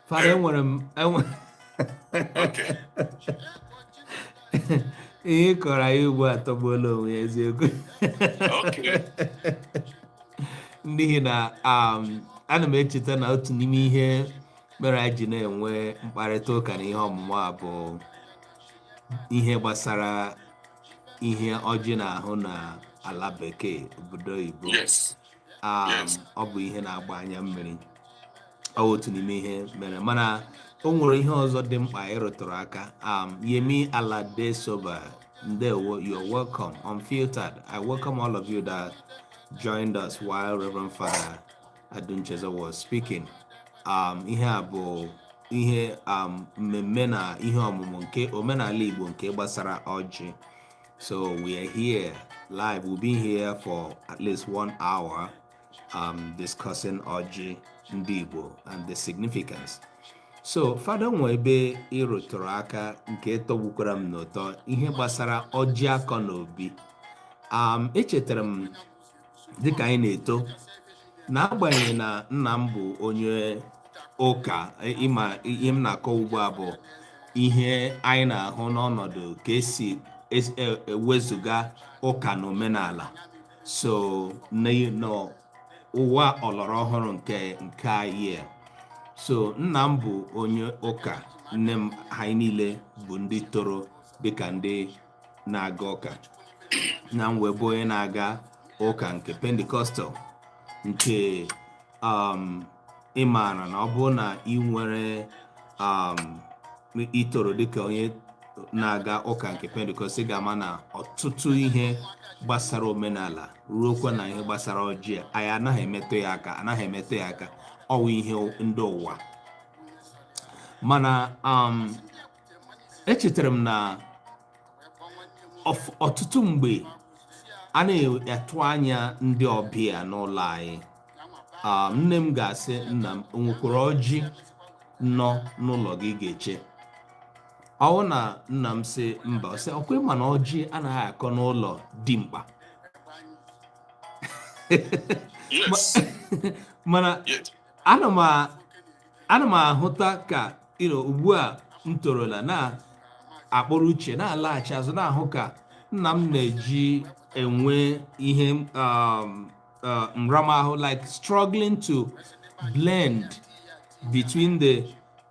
Fada, enwere m enwe. Okay. Ihe ị kọrọ anyị ugbu a tọgbuola onwe ya, eziokwu. N'ihi na ana m echeta na otu n'ime ihe mere anyị ji na-enwe mkparịta ụka na ihe ọmụmụ a bụ ihe gbasara ihe ọjị na-ahụ na ala bekee, obodo oyibo. Ọ bụ ihe na-agba anya mmiri. Ọ bụ otu n'ime ihe mere, mana o nwere ihe ọzọ dị mkpa ịrụtụrụ aka. Yemi Aladesoba, ndewo, you're welcome. Unfiltered, I welcome all of you that joined us while Reverend Father Aduncheza was speaking. Ihe a bụ ihe mmemme na ihe ọmụmụ nke omenala Igbo nke gbasara ọjị. So we are here live. We've been here for at least one hour discussing ọjị ndị Igbo and the significance. So, Fada, nwe ebe ị rụtụrụ aka nke tọgbukwara m n'ụtọ, ihe gbasara ọjị akọ na obi. Echetara m dịka anyị na-eto, n'agbanyeghị na nna m bụ onye ụka, ịma ihe m na-akọ ugbu a bụ ihe anyị na-ahụ n'ọnọdụ ka esi ewezuga ụka na omenala. So n'ụwa ọlọrọ ọhụrụ nke anyị a. So nna m bụ onye ụka, nne m, anyị niile bụ ndị toro dịka ndị na-aga ụka. Na m wee bụ onye na-aga ụka nke Pentecostal, nke ị maara na ọ bụrụ na ị nwere itoro dịka onye na-aga ụka nke Pentecost, ị ga-ama na ọtụtụ ihe gbasara omenala ruokwa na ihe gbasara ọjị a, anyị anaghị emetụ ya aka, anaghị emetụ ya aka. Ọwụ ihe ndị ụwa. Mana echetara m na ọtụtụ mgbe a na-atụ anya ndị ọbịa n'ụlọ anyị, nne m ga-asị nna m, "O nwekwara ọjị nọ n'ụlọ gị ga-eche?" Ọwụ na nna m sị mba, ọ sị, "Ọkwa ịma na ọjị anaghị akọ n'ụlọ dimkpa?" Mana ana m ahụta ka ugbu a m torola na-akpọrọ uche na-alaghachi azụ, na-ahụ ka nna m na-eji enwe ihe nramahụ, like struggling to blend between the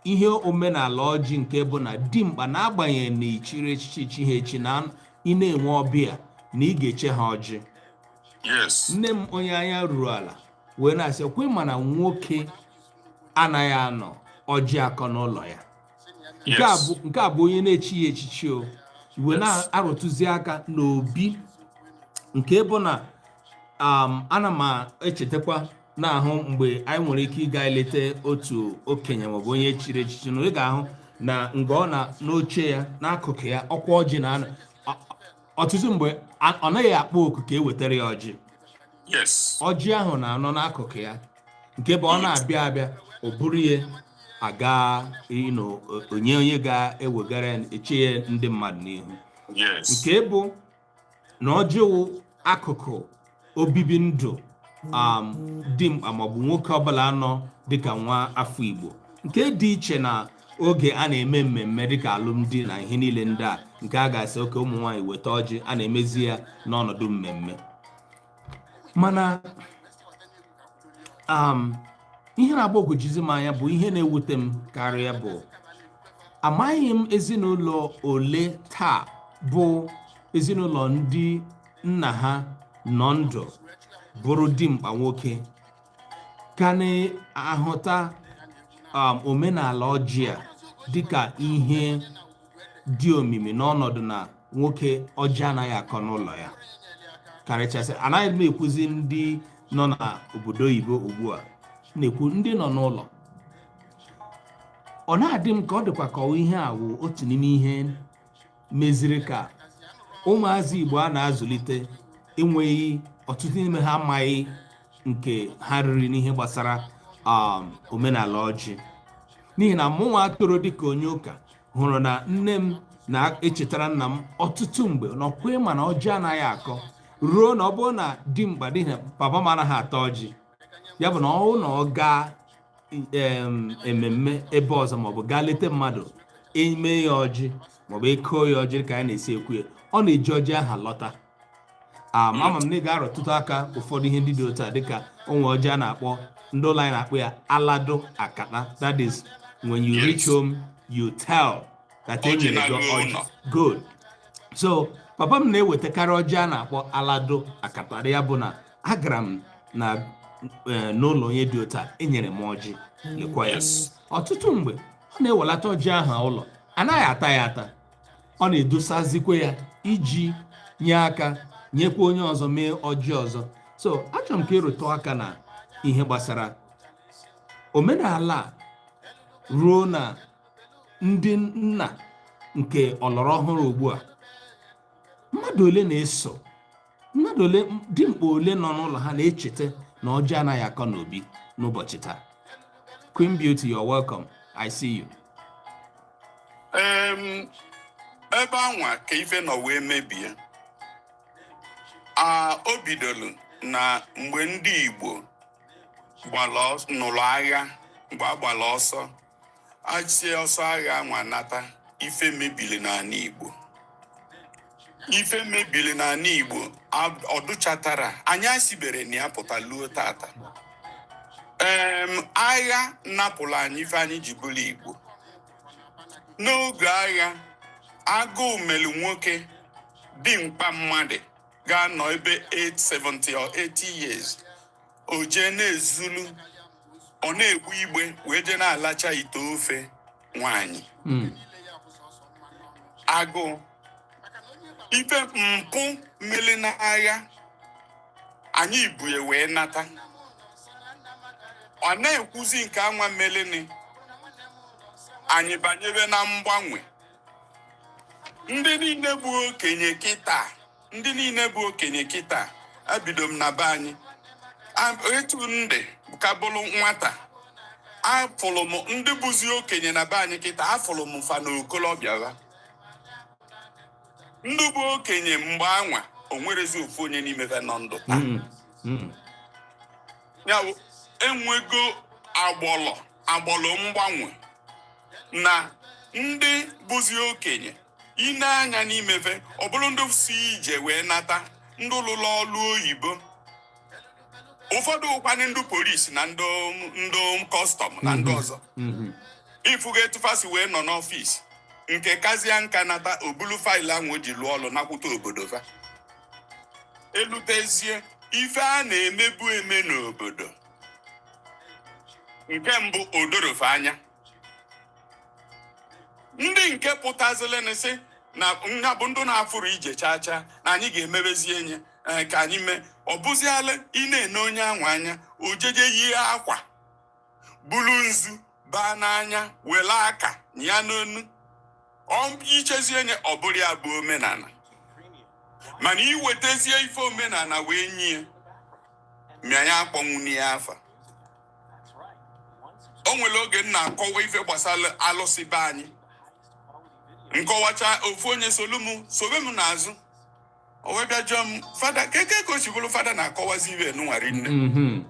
ihe omenala ọjị nke bụ na dimkpa, n'agbanyeghị na ichiri echichi chi ha echi, na ị na-enwe ọbịa na ị ga-eche ha ọjị. Nne m, onye anya ruru ala, wee na-asị, "Kwe ma na nwoke anaghị anọ ọjị akọ n'ụlọ ya." Nke a bụ nke a bụ onye na-echi ya echichi o wee na-arụtụzi aka n'obi, nke bụ na ana m echetakwa na-ahụ mgbe anyị nwere ike ịga eleta otu okenye maọbụ onye chiri echichi, na ị ga-ahụ na nga ọ na n'oche ya, n'akụkụ ya, ọkwa ọjị na ọtụtụ mgbe ọ naghị akpọ oku ka e wetara ya ọjị. Ọjị ahụ na-anọ n'akụkụ ya, nke bụ ọ na-abịa abịa, o buru ya aga, onye onye ga-ewegara ya, eche ya ndị mmadụ n'ihu. Nke bụ na ọjị wụ akụkụ obibi ndụ dị mkpa maọbụ nwoke ọbụla nọ dịka nwa afọ Igbo, nke dị iche na oge a na-eme mmemme dịka alụmdi na ihe niile ndị a, nke a ga-asị oke ụmụ nwaanyị weta ọjị, a na-emezi ya n'ọnọdụ mmemme. Mana ihe na-agbagwojuzi m anya bụ ihe na-ewute m karịa bụ Amaghị m ezinụlọ ole taa bụ ezinụlọ ndị nna ha nọ ndụ bụrụ dimkpa nwoke ka na-ahụta omenala ọjị a dịka ihe dị omimi n'ọnọdụ na nwoke ọjị anaghị akọ n'ụlọ ya. Karịchasị, anaghị m ekwuzi ndị nọ n'obodo oyibo ugbu a, na-ekwu ndị nọ n'ụlọ. Ọ na-adị m ka ọ dịkwa ka ihe a wụ otu n'ime ihe meziri ka ụmụazị Igbo a na-azụlite enweghị, ọtụtụ n'ime ha amaghị nke ha riri n'ihe gbasara omenala ọjị, n'ihi na mụnwa toro dịka onye ụka hụrụ na nne m na-echetara nna m ọtụtụ mgbe na ọkwa ma na ọjị anaghị akọ ruo na ọ bụrụ na dimkpa dị na papa m anaghị ata ọjị. Ya bụ na ọ na ọ gaa ememme ebe ọzọ maọbụ gaa leta mmadụ, eme ya ọjị maọbụ eko ya ọjị ka anyị na-esi ekwu ya, ọ na-eji ọjị aha lọta. Ama m na ị ga-arụtụtụ aka ụfọdụ ihe ndị dị otu a, dịka onwe ọjị a na-akpọ, ndị ụlọ anyị na-akpọ ya alado akata. That is, when you reach home, you tell that e Ọjị nyere gị na-alụ ọjị. ụlọ. Good. So papa m na-ewetakarị ọjị a na-akpọ alado akata. Ya bụ na agara m na n'ụlọ onye dị otu a, enyere m ọjị, lekwa ya. Ọtụtụ mgbe ọ na-ewelata ọjị ahụ ụlọ, anaghị ata ya ata, ọ na-edosazikwa ya iji nye aka nyekwa onye ọzọ mee ọjị ọzọ. So achọrọ m ka ịrụtụ aka na ihe gbasara omenala a ruo na ndị nna nke ọlọrọ ọhụrụ ugbu a. Mmadụ ole na-eso, mmadụ ole, dimkpa ole nọ n'ụlọ ha na-echeta na ọjị anaghị akọ n'obi n'ụbọchị taa? Queen Beauty, you're welcome. I see you. Ebe anwa ka ife nọ wee mebie a, o bidoro na mgbe ndị Igbo gbara nụrụ agha. Mgbe a gbara ọsọ, achie ọsọ agha anwa nata, ife mebiri n'ala Igbo. Ife mebiri n'ala Igbo ọdụchatara anyị asibere na ya pụta luo tata. Agha napụrụ anyị ife anyị ji bụrụ Igbo. N'oge agha, agụụ mere nwoke dị mkpa mmadụ ga-anọ ebe 870 or 80 years, o jee na-ezulu, ọ na-egbu igbe wee jee na-alacha ite ofe nwanyị. Agụụ, ife mpụ mmiri n'agha anyị bu ya wee nata. Ọ na-ekwuzi nke anwa melini, anyị banyere na mgbanwe. Ndị niile bụ okenye kịta, ndị niile bụ okenye kịta, ebido m na be anyị. Etu ndị ka bụrụ nwata, afụrụ m ndị bụzi okenye na be anyị kịta, afụrụ m fa na okolobịa ha. Ndị bụ okenye mgbe anwa, o nwerezi ofu onye n'ime fa nọ ndụ taa. Ya bụ, enwego agbọlọ agbọlọ mgbanwe na ndị bụzi okenye ine anya n'imefe, ọ bụrụ ndị si ije wee nata, ndị lụrụ ọrụ oyibo, ụfọdụ ụkwanị ndị polisi na ndị custom na ndị ọzọ. Ifugo etufa si wee nọ n'ọfịs nke kazie nka nata, obulu file ahụ o ji lụọ ọrụ nakwute obodo fa elutezie. Ife a na-emebu eme n'obodo, nke mbụ odorofe anya, ndị nke pụtazilịnụ sị na nya bụ ndị na-afụrụ ije chaa chaa na anyị ga-emebezi enye ka anyị mee. Ọ bụziala ị na-ene onye ahụ anya, ojeje yie akwa, bulu nzu baa n'anya, were aka ya n'onu, ọ ichezie enye, ọ bụrụ ya bụ omenala. Mana iwetazie ife omenala wee nye mịa ya, akpọnwụ ya afa. O nwere oge m na-akọwa ife gbasara alụsị be anyị, nkọwacha, ofu onye solu m sobe m n'azụ, o wee bịa jụọ m, "Fada, keke ka o si bụrụ fada na-akọwazi ibe nụnwari nne?"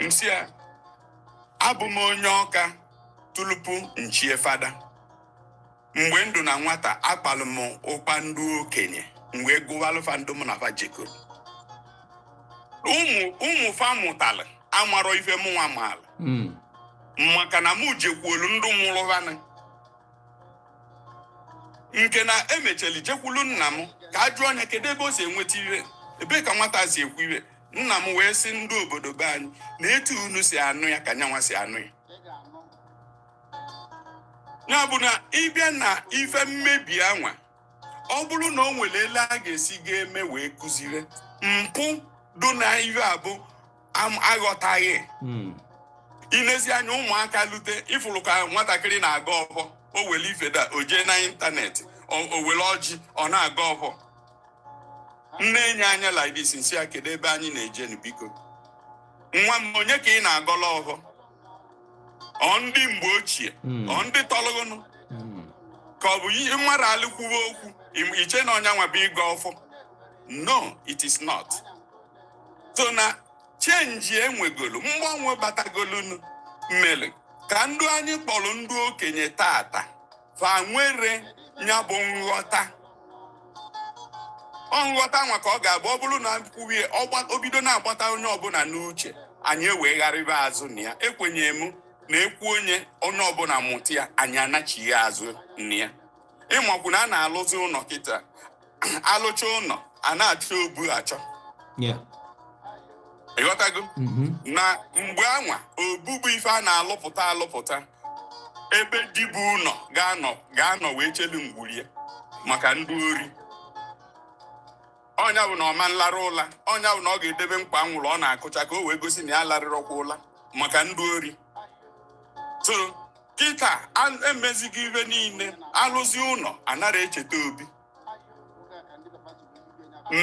M sị ya, abụ m onye Ọka tulupu nchie fada. Mgbe ndụ na nwata, akpalụ m ụkpa ndị okenye, m wee gụwalụfa ndụ m na fa jekọrọ ụmụ ụmụ fa mụtalụ amarọ ife mụnwa maala, maka na mụ jekwuolu ndị mụrụ fanị. Nke na emecheli jekwulu nna m ka a jụọ anya, kedu ebe o si enweta ire, ebee ka nwata si ekwu ire? Nna m wee sị ndị obodo be anyị na etu unu si anụ ya ka nyanwa si anụ ya. Ya bụ na ịbịa na ife mmebi anwa, ọ bụrụ na o nwere ele a ga-esi ga-eme wee kụzire mpụ dị na ife abụ aghọtaghị. Ilezi anya, ụmụaka lute ifuru ka nwatakịrị na-aga ọfọ, o were ifeda, o jee na ịntanetị, o were ọjị, ọ na-aga ọfọ. Nne enye anya like this, nsị ya, "Kedu ebe anyị na-eje nụ? Biko, nwa m, onye ka ị na-agọla ọfọ? Ọ ndị mgbe ochie, ọ ndị tọlụgụnụ, ka ọ bụ ihe mmadụ alụkwuwe okwu iche na ọnya nwa bụ ịga ọfọ?" No, it is not. So na change enwegolu, mgbanwe batagolunu mmele ka ndụ anyị kpọrọ ndị okenye tata fa nwere ya bụ nghọta. Ọ nghọta nwa ka ọ ga-abụ, ọ bụrụ na kwuwie o bido na-agbata onye ọbụla n'uche, anyị ewegharịba azụ na ya. Ekwenye m na ekwu onye ọbụla mụta ya, anyị anachighị azụ na ya. Ịmakwu na a na-alụzi ụlọ kịta, alụcha ụlọ, a na-achọ obu achọ. Ịghọtago? Mhm. Na mgbe anwa, obu bụ ife a na-alụpụta alụpụta, ebe dibụ ụlọ ga-anọ wee chelu ngwurie maka ndị ori. Ọnya bụ na ọma nlara ụla, ọnya bụ na ọ ga-edebe mkpa anwụrụ ọ na-akụcha ka o wee gosi na ya larịrọkwa ụla maka ndị ori. So kịta emezigo ibe niile, alụzi ụlọ, anara echeta obi.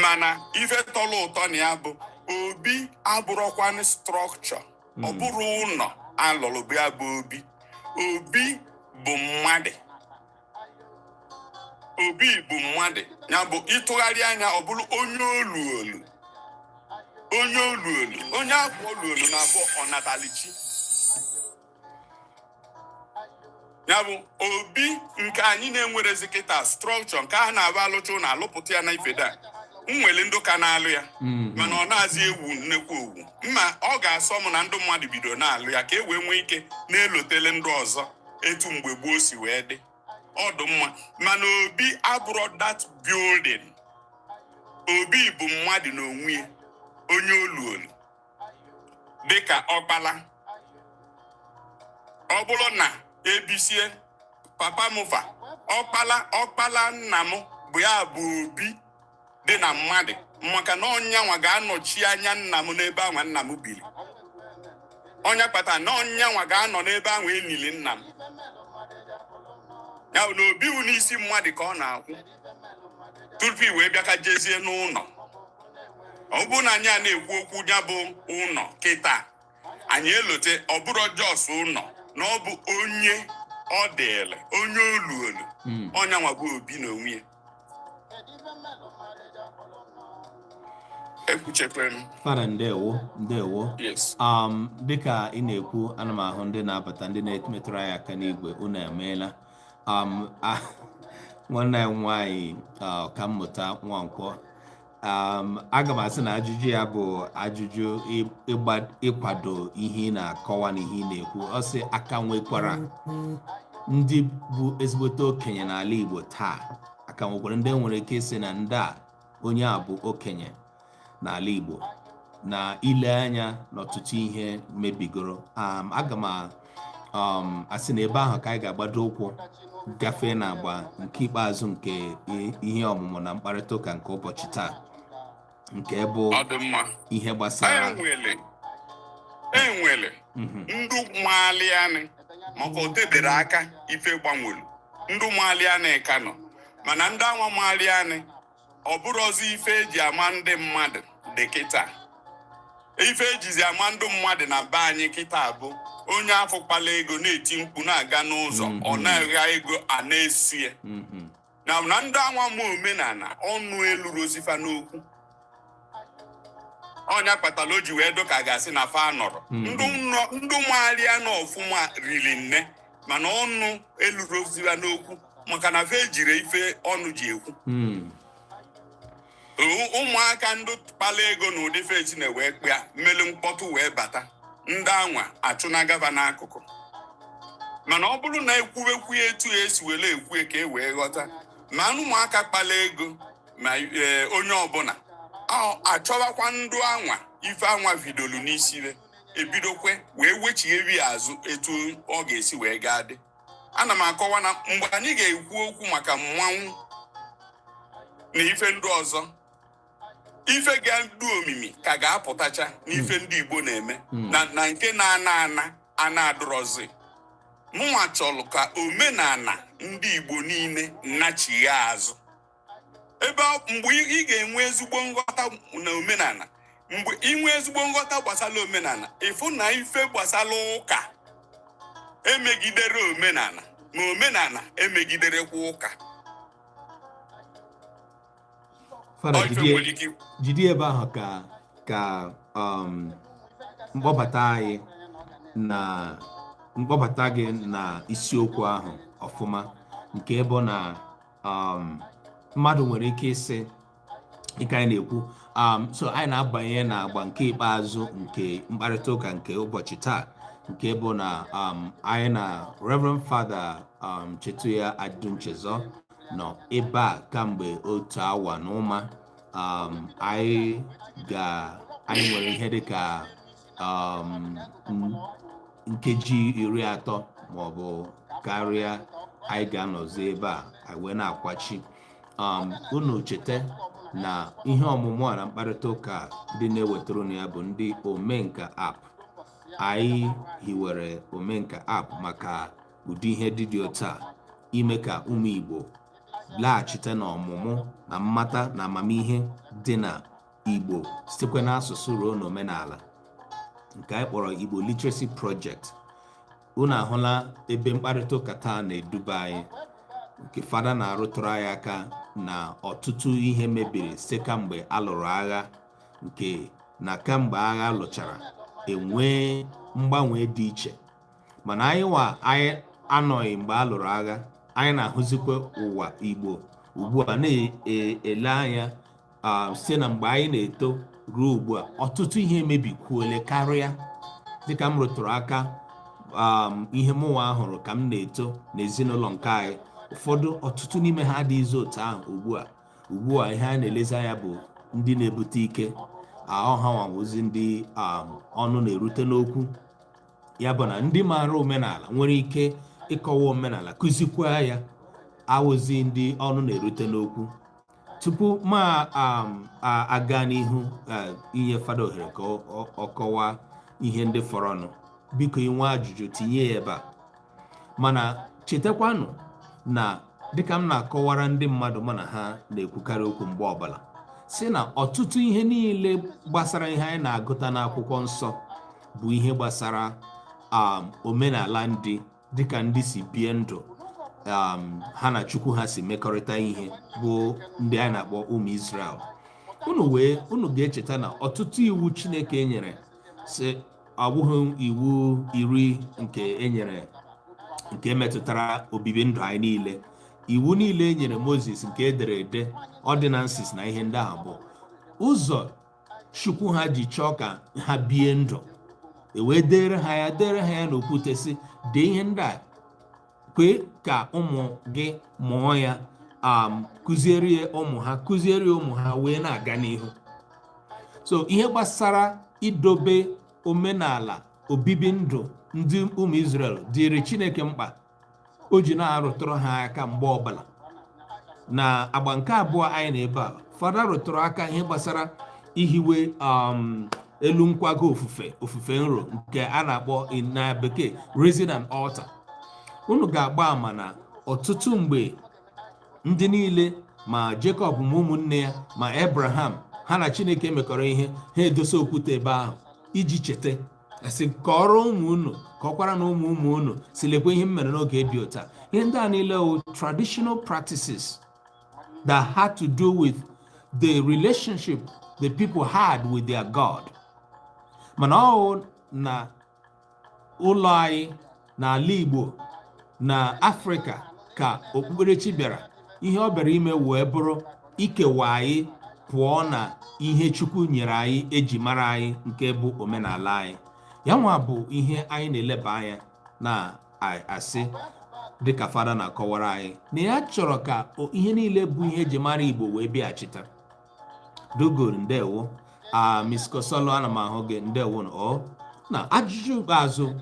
Mana ife tọrọ ụtọ na ya bụ obi abụrọkwanụ structure. Ọ bụrụ ụlọ alụrụ bịa bụ obi. Obi bụ mmadụ, obi bụ mmadụ. Ya bụ ịtụgharị anya, ọ bụrụ onye olu olu, onye olu olu, onye akwa olu olu na-abụ ọnatalichi. Ya bụ obi nke anyị na-enwerezi kịta, structure nke a na-abụ alụcha ụlọ, alụpụta ya na ifeda m nwere ndị ka na-alụ ya, mana ọ na-azị ewu nnekwu owu mma. Ọ ga-asọ m na ndị mmadụ bido na-alụ ya ka e wee nwee ike na-elotele ndị ọzọ etu mgbe gboo si wee dị. Ọ dị mma, mana obi abụrọ that building. Obi bụ mmadụ n'onwe ya, onye olu olu dịka ọkpala. Ọ bụrụ na ebisie papa m fa ọkpala, ọkpala nna m bụ ya bụ obi dị na mmadụ, maka na ọnyanwa ga-anọchi anya nna m n'ebe anwa nna m biri. Ọnya kpatara na ọnyanwa ga-anọ n'ebe ahụ enili nna m. Ya bụ na obi wụ n'isi mmadụ ka ọ na-akwụ tupu i wee bịa ka jezie n'ụlọ. Ọ bụrụ na anyị a na-ekwu okwu ya bụ ụlọ kịta, anyị elote ọ bụrụ just ụlọ, na ọ bụ onye ọ dịrị, onye olu olu. Ọnyanwa bụ obi n'onwe ya. Ekwuchekwere m. Fada, ndewo, ndewo. Yes. Dịka ị na-ekwu, ana m ahụ ndị na-abata, ndị na-emetụrụ anyị aka n'igwe. Unu emeela. Nwanne anyị nwanyị, Ọkammụta Nwankwọ, aga m asị na ajụjụ ya bụ ajụjụ ịkwado ihe ị na-akọwa na ihe ị na-ekwu. Ọ sị, aka nwekwara ndị bụ ezigbote okenye n'ala Igbo taa? Aka nwekwara ndị nwere ike ịsị na ndị a, onye a bụ okenye n'ala Igbo, na ile anya n'ọtụtụ ihe mebigoro? Aga m asị na ebe ahụ ka anyị ga-agbado ụkwụ gafee n'agba nke ikpeazụ nke ihe ọmụmụ na mkparịta ụka nke ụbọchị taa, nke bụ Ọ dị mma. ihe gbasara Enwele ndụ malianị, maka o tebere aka ife gbanwere. Ndụ malianị ka nọ, mana ndị anwa malianị, ọ bụrụ ọzọ ife eji ama ndị mmadụ dị kịta. Ife ejizi ama ndị mmadụ na be anyị kịta bụ onye afọ kpala ego na-eti mkpu na-aga n'ụzọ, ọ na-agha ego a na-esu ya. Na ndị anwa ma omenala ọnụ elu rozifa n'okwu, ọnya kpatara o ji wee dụ ka a ga-asị na fa nọrọ. Ndụ magharịa na ọfụma riri nne, mana ọnụ elu rozifa n'okwu maka na fa ejiri ife ọnụ ji ekwu. Ụmụaka ndị kpala ego na ụdị fechi na-wee kpịa mmelu mkpọtụ wee bata, ndị anwa achụna gava n'akụkụ. Mana ọ bụrụ na ekwuwekwu ya etu esi were ekwu ka e wee ghọta. Ma ụmụaka kpala ego ma onye ọbụla achọwakwa ndụ anwa ife anwa bidolu n'isi ebidokwe wee wechighewi azụ etu ọ ga-esi wee gaa dị. Ana m akọwa na mgbe anyị ga-ekwu okwu maka mmanwụ na ife ndị ọzọ, ife ga-edu omimi ka ga-apụtacha n'ife ndị Igbo na-eme na nke na-ana ana ana adụrọzi. Mụnwa chọrọ ka omenala ndị Igbo niile nachigha azụ ebe mgbe ị ga-enwe ezigbo nghọta na omenala, mgbe inwe ezigbo nghọta gbasara omenala, ịfụ na ife gbasara ụka emegidere omenala, ma omenala emegiderekwa ụka. Fada, Ọ ife jide nwere ike ikwu. Jide ebe ahụ ka mkpọbata anyị na mkpọbata gị na isiokwu ahụ ọfụma, nke bụ na mmadụ nwere ike ịsị dịka anyị na-ekwu, so anyị na-abanye n'agba nke ikpeazụ nke mkparịta ụka nke ụbọchị taa, nke bụ na anyị na Reverend Father Chetuya Adunchezo nọ ebe a kamgbe otu awa na ụma. Anyị nwere ihe dịka nkeji 30 maọbụ karịa anyị ga-anọzi ebe a, anyị wee na-akwachi. Unu cheta na ihe ọmụmụ a na mkparịta ụka ndị na-ewetara unu ya bụ ndị Omenka App. Anyị hiwere Omenka App maka ụdị ihe dị dị otu a, ime ka ụmụ Igbo laghachite n'ọmụmụ na mmata na amamihe dị na Igbo, sitekwa n'asụsụ ruo n'omenala, nke anyị kpọrọ Igbo Literacy Project. Unu ahụla ebe mkparịta ụka taa na-eduba anyị, nke fada na-arụtụrụ anyị aka na ọtụtụ ihe mebiri site kamgbe alụrụ agha, nke na kamgbe agha lụchara enwee mgbanwe dị iche. Mana anyị nwa anyị anọghị mgbe a lụrụ agha, anyị na-ahụzikwa ụwa Igbo ugbu a na-ele anya site na mgbe anyị na-eto ruo ugbu a, ọtụtụ ihe emebikwuole karịa. Dịka m rụtụrụ aka, ihe mụnwa hụrụ ka m na-eto n'ezinụlọ nke anyị, ụfọdụ, ọtụtụ n'ime ha adịghịzi otu ahụ ugbu a. Ugbu a, ihe a na-elezi anya bụ ndị na-ebute ike ahụ, ha nwawozi ndị ọnụ na-erute n'okwu. Ya bụ na ndị maara omenala nwere ike ịkọwa omenala, kụzikwa ya, awụzi ndị ọnụ na-erute n'okwu. Tupu ma aga n'ihu inye fada ohere ka ọ kọwaa ihe ndị fọrọnụ, biko, inwe ajụjụ, tinye ya ebe a. Mana chetakwanụ na dịka m na-akọwara ndị mmadụ mụ na ha na-ekwukarị okwu mgbe ọbụla, si na ọtụtụ ihe niile gbasara ihe anyị na-agụta n'akwụkwọ nsọ bụ ihe gbasara omenala ndị, dịka ndị si bie ndụ ha na Chukwu ha si mekọrịta ihe, bụ ndị anyị na-akpọ ụmụ Israel. Unu wee unu ga-echeta na ọtụtụ iwu Chineke nyere, si ọ bụghị iwu 10 nke enyere nke metụtara obibi ndụ anyị niile, iwu niile e nyere Moses nke edere ede, ordinances na ihe ndị ahụ, bụ ụzọ Chukwu ha ji chọọ ka ha bie ndụ. E wee dere ha ya n'okwute, sị dee ihe ndị a, kwee ka ụmụ gị mụọ ya, kụziere ya ụmụ ha, kụziere ya ụmụ ha, wee na-aga n'ihu. So ihe gbasara idobe omenala obibi ndụ ndị ụmụ Israel dịrị Chineke mkpa, o ji na-arụtụrụ ha aka mgbe ọbụla. Na agba nke abụọ anyị na ebe a, fada rụtụrụ aka ihe gbasara ihiwe elu nkwago ofufe nro, nke a na-akpọ na bekee raising an altar. Unu ga-agba ama na ọtụtụ mgbe ndị niile, ma Jacob ma ụmụnne ya ma Abraham, ha na Chineke mekọrọ ihe, ha edosa okwute ebe ahụ iji cheta, asị kọrọ ụmụ unu, kọkwara na ụmụ ụmụ unu, si lekwa ihe m mere n'oge dị otu a. Ihe ndị a niile wụ traditional practices that had to do with the relationship the people had with their God. Mana ọ na ụlọ anyị n'ala Igbo na Afrịka ka okpukperechi bịara, ihe ọ bịara ime wee bụrụ ikewa anyị pụọ na ihe Chukwu nyere anyị eji mara anyị, nke bụ omenala anyị. Ya nwa bụ ihe anyị na-eleba anya na asị. Dịka Fada na-akọwara anyị na ya chọrọ ka ihe niile bụ ihe eji mara Igbo wee bịachita. Dugul, ndewo. A Miss Kosolo, ana m ahụ gị, ndewo. O na ajụjụ ikpeazụ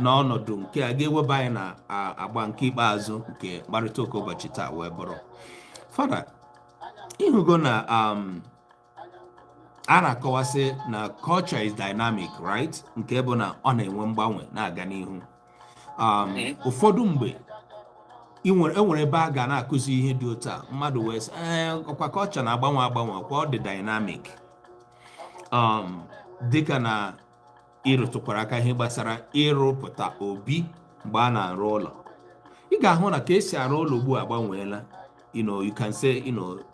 na ọnọdụ nke a ga-eweba anyị na agba nke ikpeazụ nke mkparịta ụka ụbọchị taa wee bụrụ, Fada, ịhụgo na a na-akọwasị na culture is dynamic, right? Nke bụ na ọ na-enwe mgbanwe na-aga n'ihu. Ụfọdụ mgbe enwere ebe a ga na-akụzi ihe dị otu a, mmadụ wee sị, "Ee, ọkwa culture na-agbanwe agbanwe, ọkwa ọ dị dynamic." Dịka na ịrụtụkwara aka ihe gbasara ịrụpụta obi, mgbe a na-arụ ụlọ, ị ga-ahụ na ka esi arụ ụlọ ugbu a agbanweela. You can say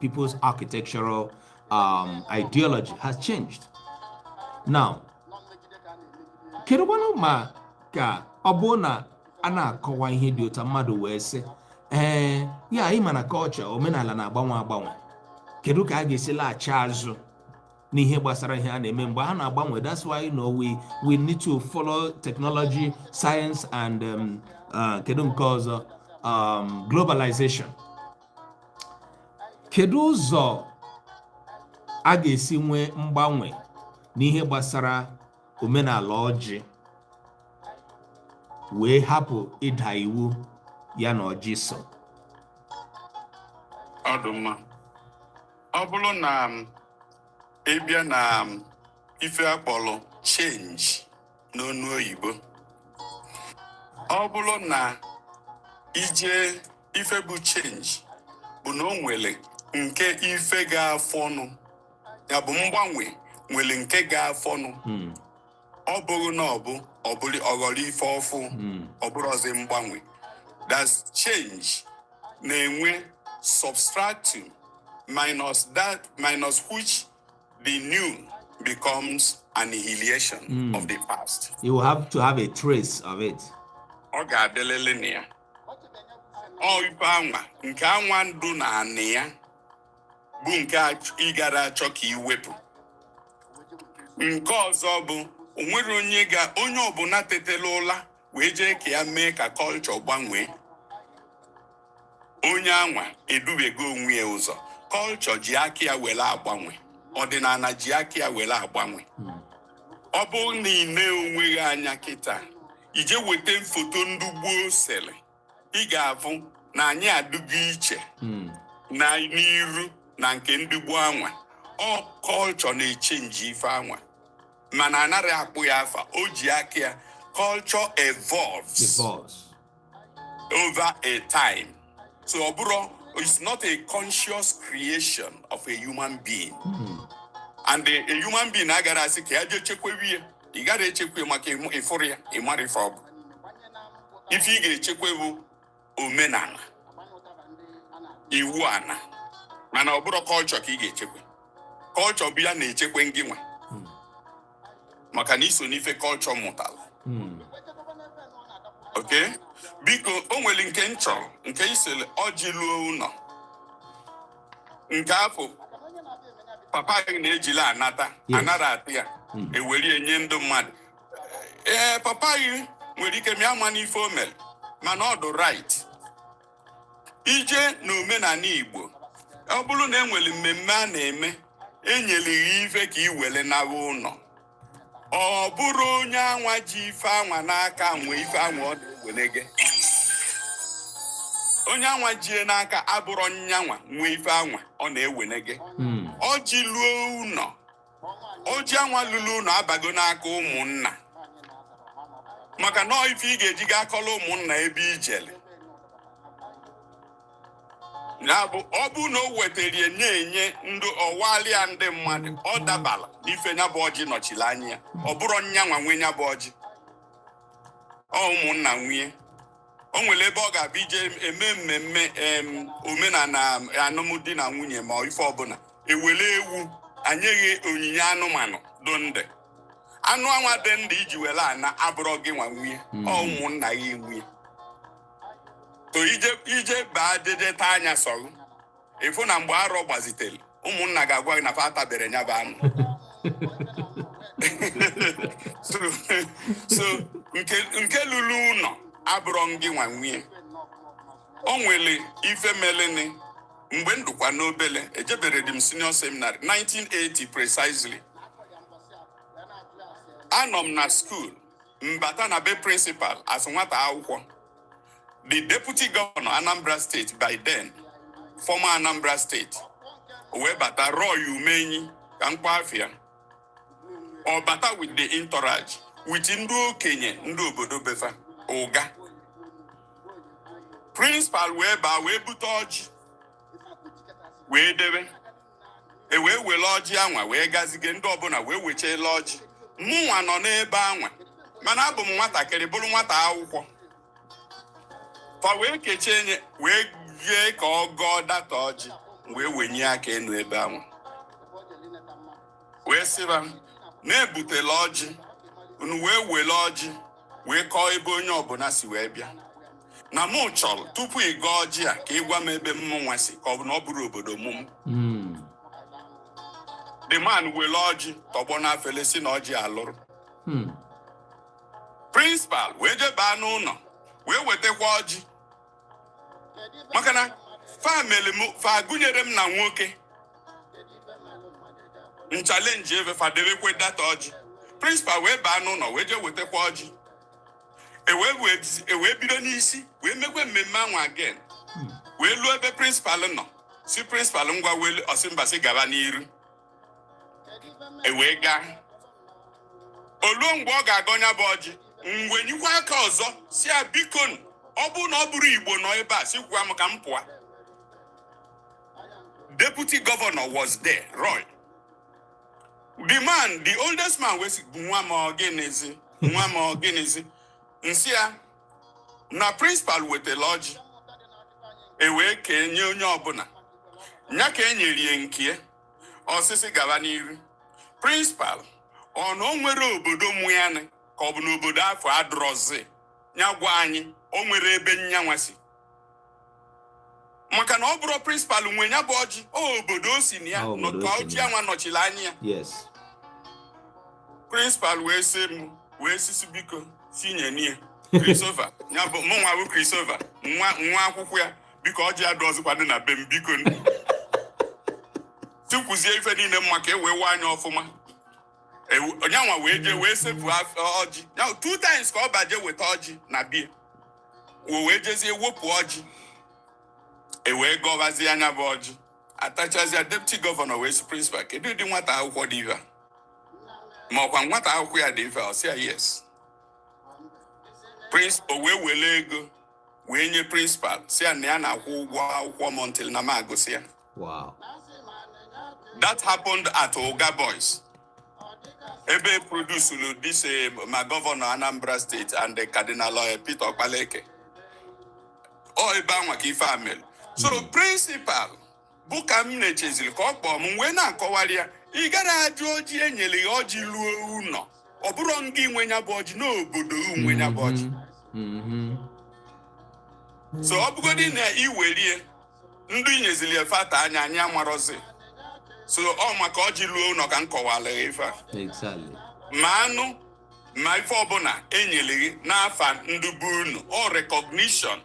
people's architectural ideology has changed now. Kedụkwanụ ma ka ọ bụrụ na a na-akọwa ihe dị otu a, mmadụ wee sị, "Ee, ya ịma na culture, omenala na-agbanwe agbanwe." Kedu ka a ga-esi laghachi azụ n'ihe gbasara ihe a na-eme mgbe a na-agbanwe? That's why we need to follow technology, science and kedu nke ọzọ, globalization. Kedu ụzọ a ga-esi nwee mgbanwe n'ihe gbasara omenala ọjị wee hapụ ịda iwu ya na ọjị so? Ọ dị mma. Ọ bụrụ na ị bịa na ife akpọrọ change n'onu oyibo, ọ bụrụ na ije ife bụ change bụ na o nwere nke ife ga-afọnụ, ya bụ mgbanwe nwere nke ga-afọnụ. Ọ bụrụ na ọ bụ ọ bụrụ ọghọrọ ife ọfụ, ọ bụrụzi mgbanwe. That's change na-enwe subtracting minus that minus which the new becomes annihilation of the past. You will have to have a trace of it. Ọ ga-adịlịlị na ya. Ọ ife anwa nke anwa ndụ na anị ya bụ nke ị gara achọ ka ị wepụ. Nke ọzọ bụ o nwere onye ga onye ọbụla tetela ụla wee jee ka ya mee ka culture gbanwee, onye anwa edubego onwe ya ụzọ. Culture ji aka ya were agbanwe, ọdịnala ji aka ya were agbanwe. Ọ bụrụ na ị nee onwe gị anya kịta, ije weta foto ndị gboo sere, ị ga-afụ na anyị adịgo iche na n'iru na nke ndị gboo anwa. Ọ culture na-echange ife anwa, mana anaghị akpụ ya afa. O ji aka ya. Culture evolves Evolves over a time. So ọ bụrụ it's not a conscious creation of a human being. And a human being agara asị ka ya jee chekwewe ya. Ị gara echekwa ya maka ịfụrụ ya, ị mara ife ọ bụ. Ife ị ga-echekwa bụ omenala, iwu ana, mana ọ bụrụ culture ka ị ga-echekwa. Culture bụ ya na-echekwa ngị nwa, maka na iso n'ife culture mụtara. Okay, biko, o nwere nke m chọrọ nke isere ọjị luo ụlọ nke afọ papa gị na-ejila anata. Anara atụ ya, ewere nye ndị mmadụ. Ee, papa gị nwere ike mịa ama n'ife o mere, mana ọ dị right. Ije na omenala Igbo, ọ bụrụ na e nwere mmemme a na-eme, enyere ya ife ka ị were nawa ụlọ, ọ bụrụ onye anwa ji ife anwa n'aka nwe ife anwa ọ na-ewere gị. Onye anwa jie n'aka abụrọ nyanwa nwe ife anwa ọ na-ewene gị. Ọjị luo ụlọ, ọjị anwa lụrụ ụlọ abago n'aka ụmụnna, maka na ọ ife ị ga-eji gaa kọrọ ụmụnna ebe ijele ya bụ. Ọ bụ na o wetara ya na-enye ndị ọwalịa ndị mmadụ, ọ dabala n'ife ya bụ ọjị nọchiri anya ya. Ọ bụrụ nyanwa nwe ya bụ ọjị, ọ ụmụnna nwunye. O nwere ebe ọ ga-abịa ije eme mmemme omenala alụmdi na nwunye ma ife ọbụla, ewere ewu anyeghị onyinye anụmanụ dị ndụ. Anụ anwa dị ndụ iji were ana abụrọ gị nwa nwunye, ọ ụmụnna gị nwunye. To ije ije baa jeje taa anya sọrọ ịfụ na mgbe arọ gbazitere, ụmụnna ga-agwa gị na fa atabere ya bụ anụ. So nke lụrụ ụlọ abụrọ ngị nwa nwunye. O nwere ife meleni mgbe ndụkwa n'obele. Ejebere dị m senior seminary, 1980 precisely. Anọ m na school, mbata na be principal as nwata akwụkwọ. The deputy governor, Anambra State by then, former Anambra State, wee bata, Roy Umenyi ka mkpọ afịa. Ọ bata with the entourage, with ndị okenye, ndị obodo befa ụga. Principal wee baa, wee bute ọjị wee debe. E wee were ọjị anwa wee gazige ndị ọbụla, wee wechiela ọjị. Mụnwa nọ n'ebe anwa, mana abụ m nwatakịrị, bụrụ nwata akwụkwọ. Fa wee kechie nye, wee gee ka ọ gọọ data ọjị, wee wenye aka enu ebe anwa, wee sịba na-ebutela ọjị unu, wee were ọjị wee kọọ ebe onye ọbụla si wee bịa. Na mụ chọrọ, tupu ị gọọ ọjị a, ka ị gwa m ebe mmụnwa si, ka ọ bụ na ọ bụrụ obodo mụ m. The man were ọjị tọgbọ n'afele, si na ọjị alụrụ. Principal wee jee baa n'ụlọ wee wetakwa ọjị, maka na family m fa gụnyere m na nwoke nchalenji ebe fa debekwe data ọjị. Principal wee baa n'ụlọ wee jee wetakwa ọjị. E wee bido n'isi wee mekwe mmemme ahụ again, wee luo ebe principal nọ, si principal ngwa welu. Ọsị mba, si gaba n'iru. E wee gaa oluo mgbe ọ ga-agọ ya bụ ọjị, mgbe aka ọzọ si ya, biko, ọ bụrụ na ọ bụrụ Igbo nọ ebe a, si gwa m ka m pụọ. Deputy governor was there, Roy. The man, the oldest man, wee sị, "Nwa m, ọ gịnịzi? Nwa m, ọ gịnịzi?" Nsị ya na principal wetara ọjị, e wee kee nye onye ọbụla. Nya ka e nyerie nke ọsịsị gaba n'iru. Principal ọ na o nwere obodo mụ ya nị, ka ọ bụ n'obodo afọ adụrọzi ya gwa anyị o nwere ebe nyanwa si, maka na ọ bụrụ principal nwe ya bụ ọjị, o obodo o si na ya Ọ nọ obodo ka o si ọjị na ya. Anwa nọchiri anya ya. Principal wee sị m, wee sisi biko si nye Christopher ya bụ mụ nwa bụ Christopher, nwa nwa akwụkwọ ya, biko, ọjị adọzikwadị na be m, biko, tikwuzie ife niile mma ka e wee waa anya ọfụma. Onyanwa wee jee wee sepụ ọjị ya two times ka ọ baje weta ọjị na bie, o wee jezie wepụ ọjị, e wee gọbazie anya bụ ọjị, atachazie. Deputy governor wee sị principal, "Kedu ụdị nwata akwụkwọ dị ife a?" Ma ọkwa nwata akwụkwọ ya dị ife a? Ọ sị ya yes. Prince o wee were ego wee nye principal, si ya na ya na-akwụ ụgwọ akwụkwọ m until na m agụsị ya. That happened at Oga Boys, ebe produce this ma governor Anambra State and the Cardinal Peter Okpaleke. Ọ ebe anwa ka ife a mere. So principal bụ ka m na-echeziri ka ọ kpọọ m wee na-akọwara ya, ị gara ajụ ọjị enyere ya, ọjị ruo ụlọ, ọ bụrụ ngị nwe ya bụ ọjị, n'obodo nwe ya bụ ọjị. So ọ bụgodị na iwerie ndị nyezili ya fata anya, anyị amarọzi. So ọ maka ọjị ruo ụlọ ka m kọwara ya ife a. Ma anụ ma ife ọbụla enyere gị n'afa ndị bụ unu, ọ recognition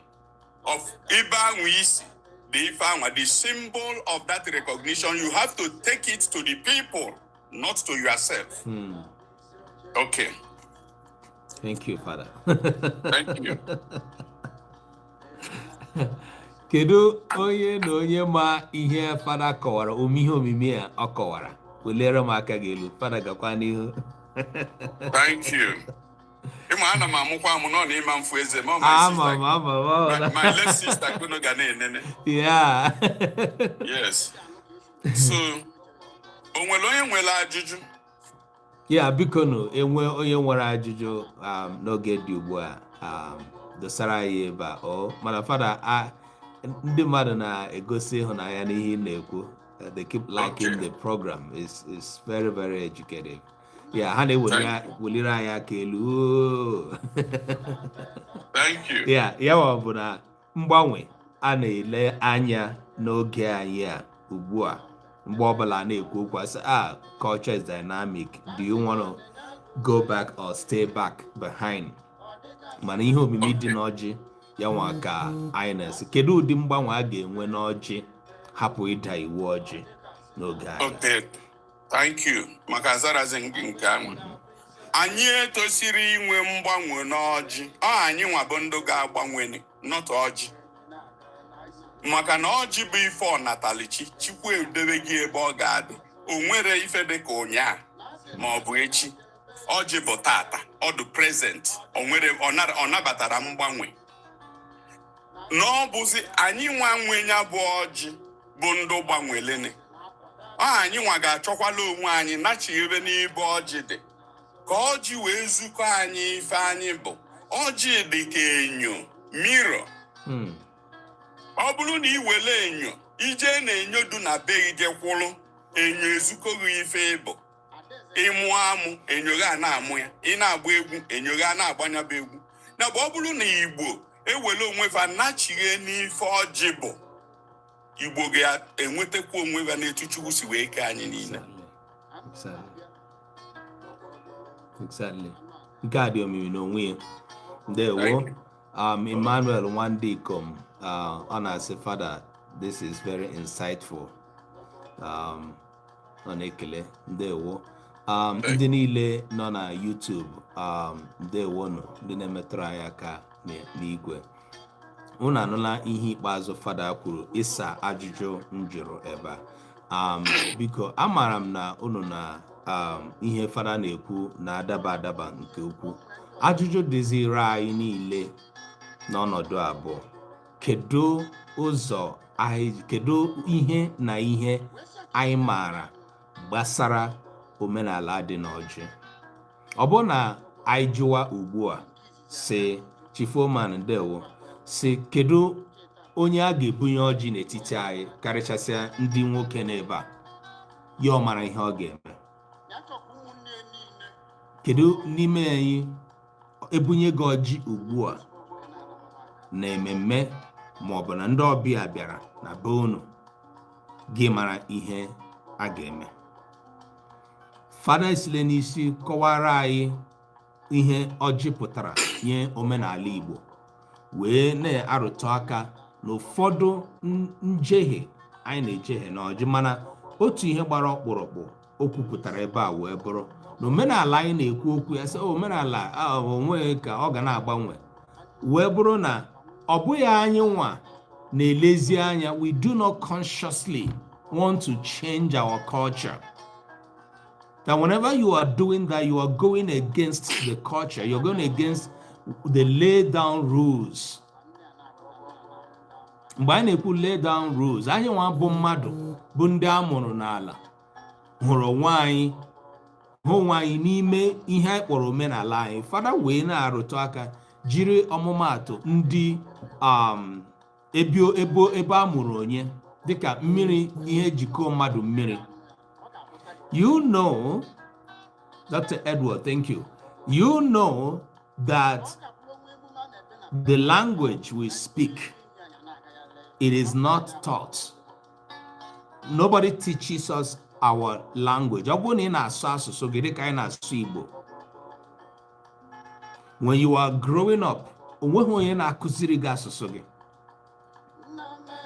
of ebe ahụ isi the ife anwa, the symbol of that recognition, you have to take it to the people, not to yourself. Okay. Thank you, Father. Thank you. Kedu onye na onye ma ihe Fada kọwara, ihe omimi a ọ kọwara? Welere m aka gị elu. Fada, gakwa n'ihu. Thank you. Ịma ana m amụkwa amụ nọ n'ịma mfu eze ma ọ my Ama sister m, ama m, ama my, m. my late sister kunu ga na-enene. Yes, so o nwere onye nwere ajụjụ? Ya, biko nụ, enwe onye nwere ajụjụ n'oge dị ugbu a, dosara anyị ebe a. O mana Fada, ndị mmadụ na-egosi ịhụnanya n'ihe ị na-ekwu. They keep liking the program. Is very very educative. Ya, ha na-eweliri anyị aka elu. Oo. Thank you. Ya wa bụ na mgbanwe a na-ele anya n'oge anyị a ugbu a, mgbe ọbụla a na-ekwu okwu, asị a culture is dynamic, do you want to go back or stay back behind? Mana ihe omimi dị n'ọjị. Ya nwa ka anyị na-esi, kedu ụdị mgbanwe a ga-enwe n'ọjị hapụ ịda iwu ọjị n'oge anyị? Okay, thank you maka azarazi nke ahụ. Anyị etosiri inwe mgbanwe n'ọjị. Ọ anyị nwa bụ ndụ ga-agbanwe, not ọjị, maka na ọjị bụ ife ọnatalichi. Chukwu edebe gị ebe ọ ga-adị. O nwere ife dị ka ụnyaa ma ọ bụ echi. Ọjị bụ tata, ọ dị present. O nwere ọ nabatara mgbanwe na ọ bụzi anyị nwa nwe ya bụ ọjị bụ ndụ gbanwelene. Ọ anyị nwa ga-achọkwala onwe anyị nachighebe n'ebe ọjị dị, ka ọjị wee zukọ anyị ife anyị bụ. Ọjị dị ka enyo, mirror. Ọ bụrụ na ị were enyo ije na enyo du na be gị, je kwụrụ enyo ezukọghị ife ịbụ. Ịmụ amụ, enyo gị a na-amụ ya. Ị na-agba egwu, enyo gị a na-agbanya bụ egwu. Na bụ ọ bụrụ na Igbo ewere onwe fa nachighe n'ife ọjị bụ, Igbo ga-enwetakwa onwe fa n'etu Chukwu si wee kee anyị niile. Exactly. Nke a dị omimi n'onwe ya. Ndewo. Thank you. Emmanuel Nwandikom, ọ na-asị, "Father, this is very insightful." Ọ na-ekele. Ndewo. Ndị niile nọ na YouTube, ndewonu. Ndị na-emetụrụ anyị aka n'igwe, unu anụla ihe ikpeazụ Fada kwuru ịsa ajụjụ m jụrụ ebe a. Biko, amaara m na unu na ihe Fada na-ekwu na-adaba adaba nke ukwuu. Ajụjụ dịziri anyị niile n'ọnọdụ abụọ: kedu ụzọ anyị, kedu ihe na ihe anyị maara gbasara omenala dị n'ọjị? Ọ bụrụ na anyị jụwa ugbu a, si Chifoman, ndewo, si kedu onye a ga-ebunye ọjị n'etiti anyị, karịchasịa ndị nwoke n'ebe a, ya ọ mara ihe ọ ga-eme? Kedu n'ime anyị ebunye gị ọjị ugbu a na ememme ma ọ bụ na ndị ọbịa bịara na be unu, gị mara ihe a ga-eme? Fada esile n'isi kọwara anyị ihe ọjị pụtara nye omenala Igbo, wee na-arụtụ aka na ụfọdụ njehie anyị na-ejehie n'ọjị. Mana otu ihe gbara ọkpụrụkpụ o kwupụtara ebe a wee bụrụ na omenala anyị na-ekwu okwu ya, sị omenala a onweghị ka ọ ga na-agbanwe, wee bụrụ na ọ bụghị anyị nwa na-elezi anya. We do not consciously want to change our culture, that whenever you are doing that, you are going against the culture, you're going against the lay down rules. Mgbe anyị na-ekwu lay down rules, anyị nwa bụ mmadụ bụ ndị a mụrụ n'ala hụrụ onwe anyị, hụ onwe anyị n'ime ihe anyị kpọrọ omenala anyị. Fada wee na-arụtụ aka jiri ọmụmaatụ ndị ebe ebe a mụrụ onye dịka mmiri, ihe jikọọ mmadụ mmiri. You know, Dr. Edward, thank you. You know that the language we speak, it is not taught. Nobody teaches us our language. Ọ bụrụ na ị na-asụ asụsụ gị dịka anyị na-asụ Igbo, when you are growing up, onweghị onye na-akụziri gị asụsụ gị.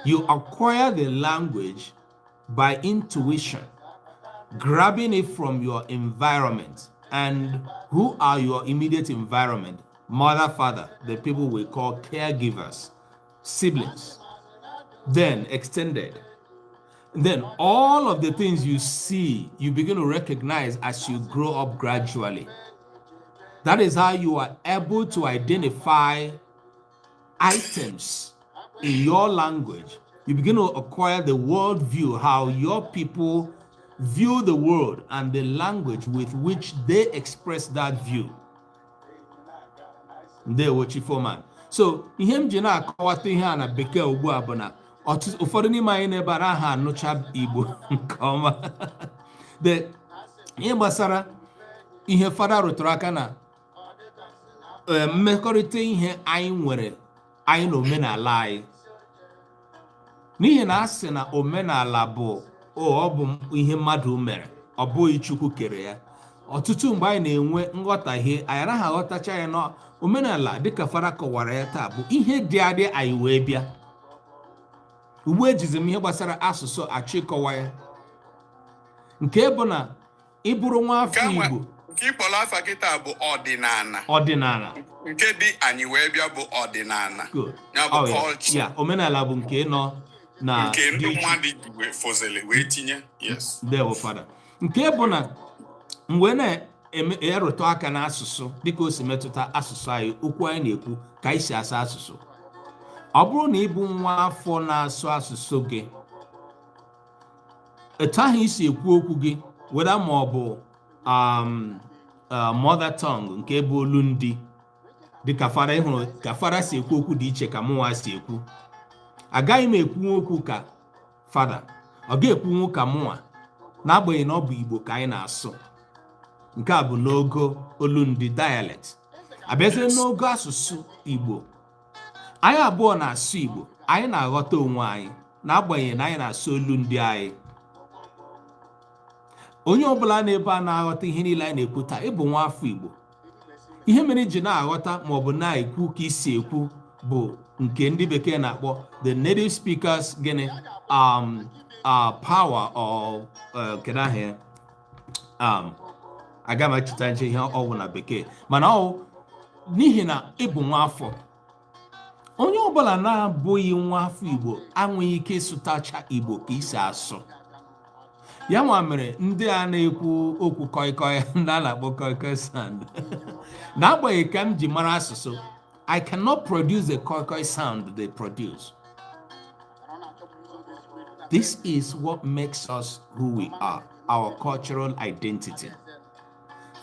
You acquire the language by intuition, grabbing it from your environment. And who are your immediate environment? Mother, father, the people we call caregivers, siblings, then extended. Then all of the things you see, you begin to recognize as you grow up gradually. That is how you are able to identify items in your language. You begin to acquire the world view, how your people view the world and the language with which they express that view. Ndewo, Chifoman. So ihe m ji na-akọwata ihe a na Bekee ugbu a bụ na ọtụtụ ụfọdụ n'ime anyị n'ebe a aha anụcha Igbo nke ọma. The ihe gbasara ihe Fada rụtụrụ aka na mmekọrịta ihe anyị nwere, anyị na omenala anyị, n'ihi na a sị na omenala bụ ọ bụ ihe mmadụ mere, ọ bụghị Chukwu kere ya. Ọtụtụ mgbe anyị na-enwe nghọtahie, anyị anaghị aghọtacha ya na omenala dịka Fada kọwara ya taa bụ ihe dị adị anyị wee bịa. Ugbu ejizi m ihe gbasara asụsụ achọ ịkọwa ya, nke bụ na ịbụrụ nwa Nke afọ anwa- Igbo. Nke ịkpọrọ afa kịta bụ ọdịnala. Ọdịnala. Nke dị anyị wee bịa bụ ọdịnala. Good. Ya bụ Oh, yeah. culture. Ya, omenala bụ nke nọ na nke dị ndị iche. mmadụ ji wee fozili wee tinye, yes. Ndewo, Fada. Nke bụ na mgbe na-erụtụ aka n'asụsụ, dịka o si metụta asụsụ anyị, okwu anyị na-ekwu, ka anyị si asụ asụsụ, ọ bụrụ na ị bụ nwa afọ na-asụ asụsụ gị etu ahụ isi ekwu okwu gị, weda ma ọ bụ mother tongue, nke bụ olu ndị dịka Fada, ịhụrụ ka Fada si ekwu okwu dị iche ka mụnwa si ekwu. Agaghị m ekwu okwu ka Fada, ọ ga-ekwunwu ka mụnwa, n'agbanyeghị na ọ bụ Igbo ka anyị na-asụ. Nke a bụ n'ogo olundi, dialect. Abịazie n'ogo asụsụ Igbo, anyị abụọ na-asụ Igbo, anyị na-aghọta onwe anyị n'agbanyeghị na anyị na-asụ olu ndị anyị. Onye ọbụla n'ebe a na-aghọta ihe niile anyị na-ekwu taa, ịbụ nwa afọ Igbo. Ihe mere iji na-aghọta maọbụ na-ekwu ka isi ekwu bụ nke ndị bekee na-akpọ the native speakers gịnị power or kedu aha ya? Aga m echeta nche ihe ọwụ na bekee, mana ọ n'ihi na ịbụ nwa afọ. Onye ọbụla na-abụghị nwa afọ Igbo anweghị ike ịsụtacha Igbo ka isi asụ ya. Nwa mere ndị a na-ekwu okwu koi koi, ndị a na-akpọ koi koi sound, n'agbanyeghị ka m ji mara asụsụ, I cannot produce the koi koi sound they produce. This is what makes us who we are, our cultural identity.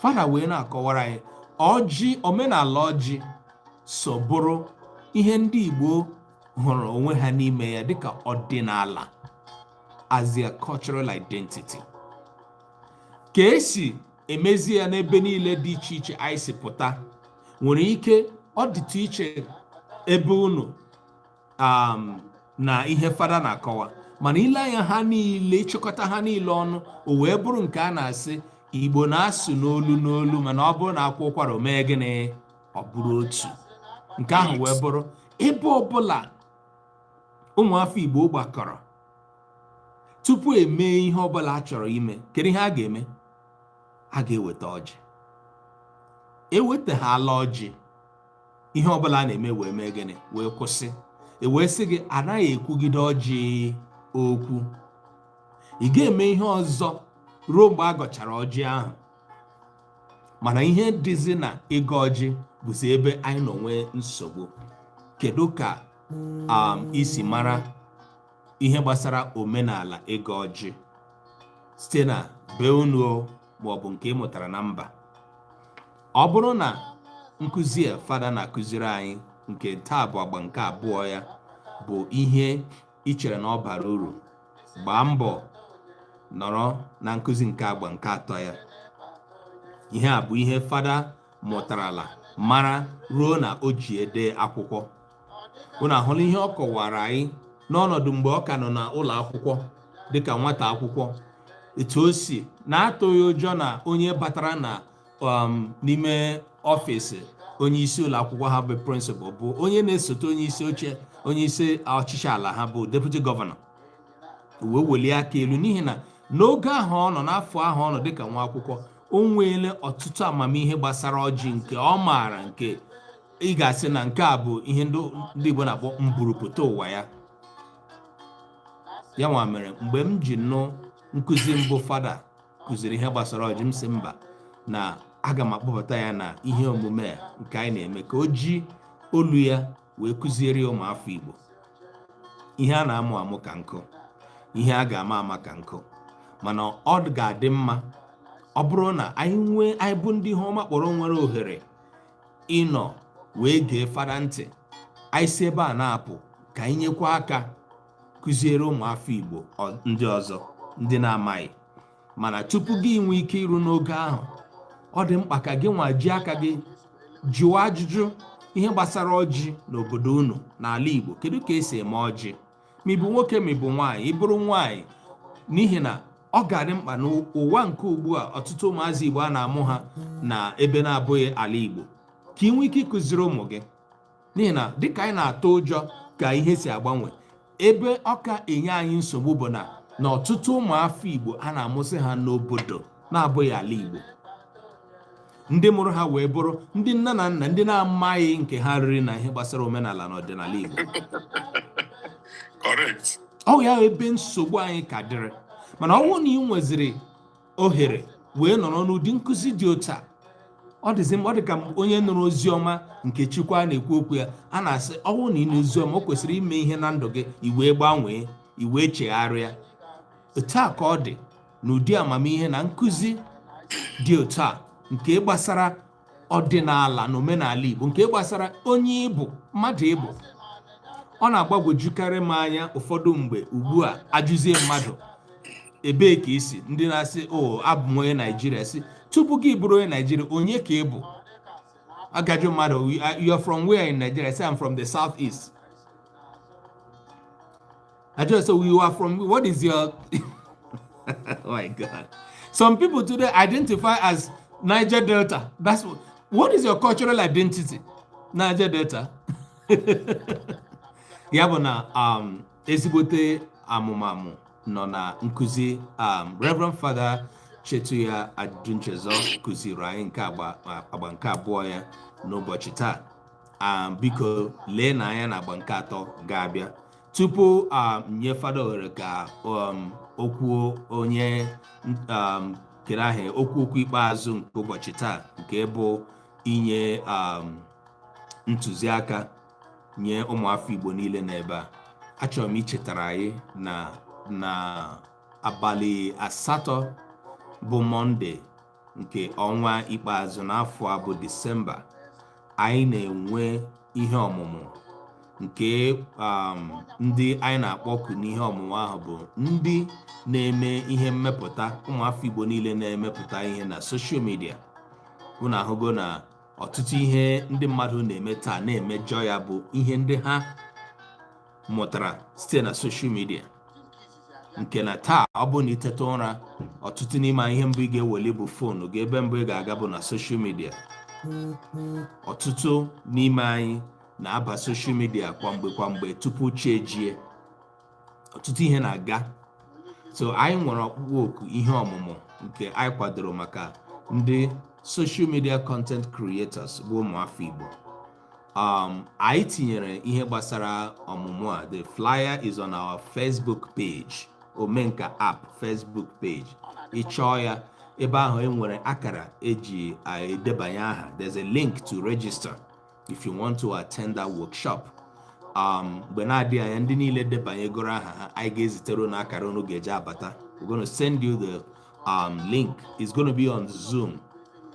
Fada wee na-akọwara anyị ọjị, omenala ọjị so bụrụ ihe ndị Igbo hụrụ onwe ha n'ime ya dịka ọdịnala, as their cultural identity. Ka esi emezi ya n'ebe niile dị iche iche anyị si pụta nwere ike ọ dịtụ iche ebe unu na ihe Fada na-akọwa, mana ile anya ha niile, ịchịkọta ha niile ọnụ, o wee bụrụ nke a na-asị Igbo na-asụ n'olu n'olu, mana ọ bụrụ na akwa ụkwara, o mee gịnị? Ọ bụrụ otu. Nke ahụ wee bụrụ ebe ọbụla ụmụafọ Igbo gbakọrọ, tupu emee ihe ọbụla a chọrọ ime, kedu ihe a ga-eme? A ga-eweta ọjị. Ewetaghala ọjị, ihe ọbụla a na-eme wee mee gịnị? Wee kwụsị. E wee sị gị anaghị ekwugide ọjị okwu, ị ga-eme ihe ọzọ ruo mgbe a gọchara ọjị ahụ. Mana ihe dịzi na ịgọ ọjị bụzi ebe anyị nọ nwee nsogbu. Kedu ka isi mara ihe gbasara omenala ịgọ ọjị site na be unu o, maọbụ nke ị mụtara na mba? Ọ bụrụ na nkụzi a Fada na-akụziri anyị nke taa bụ agba nke abụọ ya bụ ihe ị chere na ọ bara uru, gbaa mbọ nọrọ na nkụzi nke agba nke atọ ya. Ihe a bụ ihe Fada mụtarala mara ruo na o ji ede akwụkwọ. Unu ahụla ihe ọ kọwara anyị n'ọnọdụ mgbe ọ ka nọ n'ụlọ akwụkwọ dịka nwata akwụkwọ, etu o si na-atụghị ụjọ na onye batara na n'ime ọfịs onye isi ụlọ akwụkwọ ha bụ principal, bụ onye na-esote onye isi oche, onye isi ọchịchị ala ha bụ deputy governor, wee welie aka elu, n'ihi na n'oge ahụ ọ nọ, n'afọ ahụ ọ nọ dịka nwa akwụkwọ, o nweele ọtụtụ amamihe gbasara ọjị nke ọ maara, nke ị ga-asị na nke a bụ ihe ndị Igbo na-akpọ mburupụta ụwa ya. Ya nwa mere mgbe m ji nụ nkụzi mbụ Fada kụziri ihe gbasara ọjị, m sị mba, na aga m akpọbata ya na ihe omume a nke anyị na-eme, ka o ji olu ya wee kụziere ya ụmụafọ Igbo ihe a na-amụ amụ ka nkụ, ihe a ga-ama ama ka nkụ. Mana ọ ga-adị mma ọ bụrụ na anyị nwee, anyị bụ ndị ihe ọma kpọrọ, nwere ohere ịnọ wee gee Fada ntị. Anyị si ebe a na-apụ, ka anyị nyekwa aka kụziere ụmụafọ Igbo ndị ọzọ ndị na-amaghị. Mana tupu gị nwee ike iru n'oge ahụ, ọ dị mkpa ka gị nwa ji aka gị jụọ ajụjụ ihe gbasara ọjị n'obodo unu n'ala Igbo. Kedu ka esi eme ọjị? Ma ị bụ nwoke, ma ị bụ nwaanyị, ị bụrụ nwaanyị, n'ihi na Ọ ga-adị mkpa n'ụwa nke ugbu a, ọtụtụ ụmụazị Igbo a na-amụ ha na ebe na-abụghị ala Igbo, ka ị nwee ike ịkụziri ụmụ gị, n'ihi na dịka anyị na-atụ ụjọ ka ihe si agbanwe, ebe ọ ka enye anyị nsogbu bụ na ọtụtụ ụmụafọ Igbo a na-amụsị ha n'obodo na-abụghị ala Igbo, ndị mụrụ ha wee bụrụ ndị nne na nna ndị na-amaghị nke ha riri na ihe gbasara omenala na ọdịnala Igbo. Correct. Ọ ya ebe nsogbu anyị ka dịrị. Mana ọ bụrụ na ị nweziri ohere wee nọrọ n'ụdị nkụzi dị otu a, ọ dịzị ọ dị ka onye nụrụ ozi ọma nke Chukwu a na-ekwu okwu ya, a na-asị ọ bụrụ na ị nụ ozi ọma, o kwesịrị ime ihe na ndụ gị, i wee gbanwee, i wee chegharịa. Otu a ka ọ dị n'ụdị amamihe na nkụzi dị otu a nke gbasara ọdịnala na omenala Igbo, nke gbasara onye ịbụ, mmadụ ịbụ. Ọ na-agbagwojukarị m anya ụfọdụ mgbe ugbu a, ajụzie mmadụ, "Ebee ka isi?" Ndị na-asị, "O, abụ m onye Naijiria." Si, tupu gị bụrụ onye Naijiria, onye ka ị bụ? Agajụ mmadụ, "You are from where in Nigeria?" Say, "I'm from the South East." I just say, "You are from what is your..." Oh my God. Some people today identify as Niger Delta. That's what is your cultural identity? Niger Delta. Ya bụ na ezigbote amụmamụ nọ na nkụzi Reverend Father Chetuya Adunchezo kụziri anyị nke agba nke abụọ ya n'ụbọchị taa. Biko lee na anya na agba nke atọ ga-abịa. Tupu nye Fada ohere ka okwu onye kere ahụ okwu ikpeazụ nke ụbọchị taa, nke bụ inye ntụziaka nye ụmụafọ Igbo niile n'ebe a, achọrọ m ichetara anyị na abalị 8 bụ Mọnde nke ọnwa ikpeazụ n'afọ a bụ Disemba, anyị na-enwe ihe ọmụmụ nke ndị anyị na-akpọku n'ihe ọmụmụ ahụ bụ ndị na-eme ihe mmepụta, ụmụafọ Igbo niile na-emepụta ihe na social media. Unu ahụgo na ọtụtụ ihe ndị mmadụ na-eme taa na-emejọ ya bụ ihe ndị ha mụtara site na social media, nke na taa ọ bụ na iteta ụra, ọtụtụ n'ime ihe mbụ ị ga-eweli bụ phone gị, ebe mbụ ị ga-aga bụ na social media. Ọtụtụ n'ime anyị na-aba social media kwa mgbe kwa mgbe tupu chi ejie. Ọtụtụ ihe na-aga. So anyị nwere ọkpụkpọ oku ihe ọmụmụ nke anyị kwadoro maka ndị social media content creators bụ ụmụafọ Igbo. Anyị tinyere ihe gbasara ọmụmụ a, the flyer is on our Facebook page, Omenka App Facebook page. Ị chọọ ya ebe ahụ, enwere akara eji edebanye aha. There's a link to register if you want to attend that workshop. Mgbe na-adịghị anya, ndị niile debanyegoro aha ha, anyị ga-ezitere unu akara unu ga-eji abata. We're going to send you the link. It's going to be on Zoom,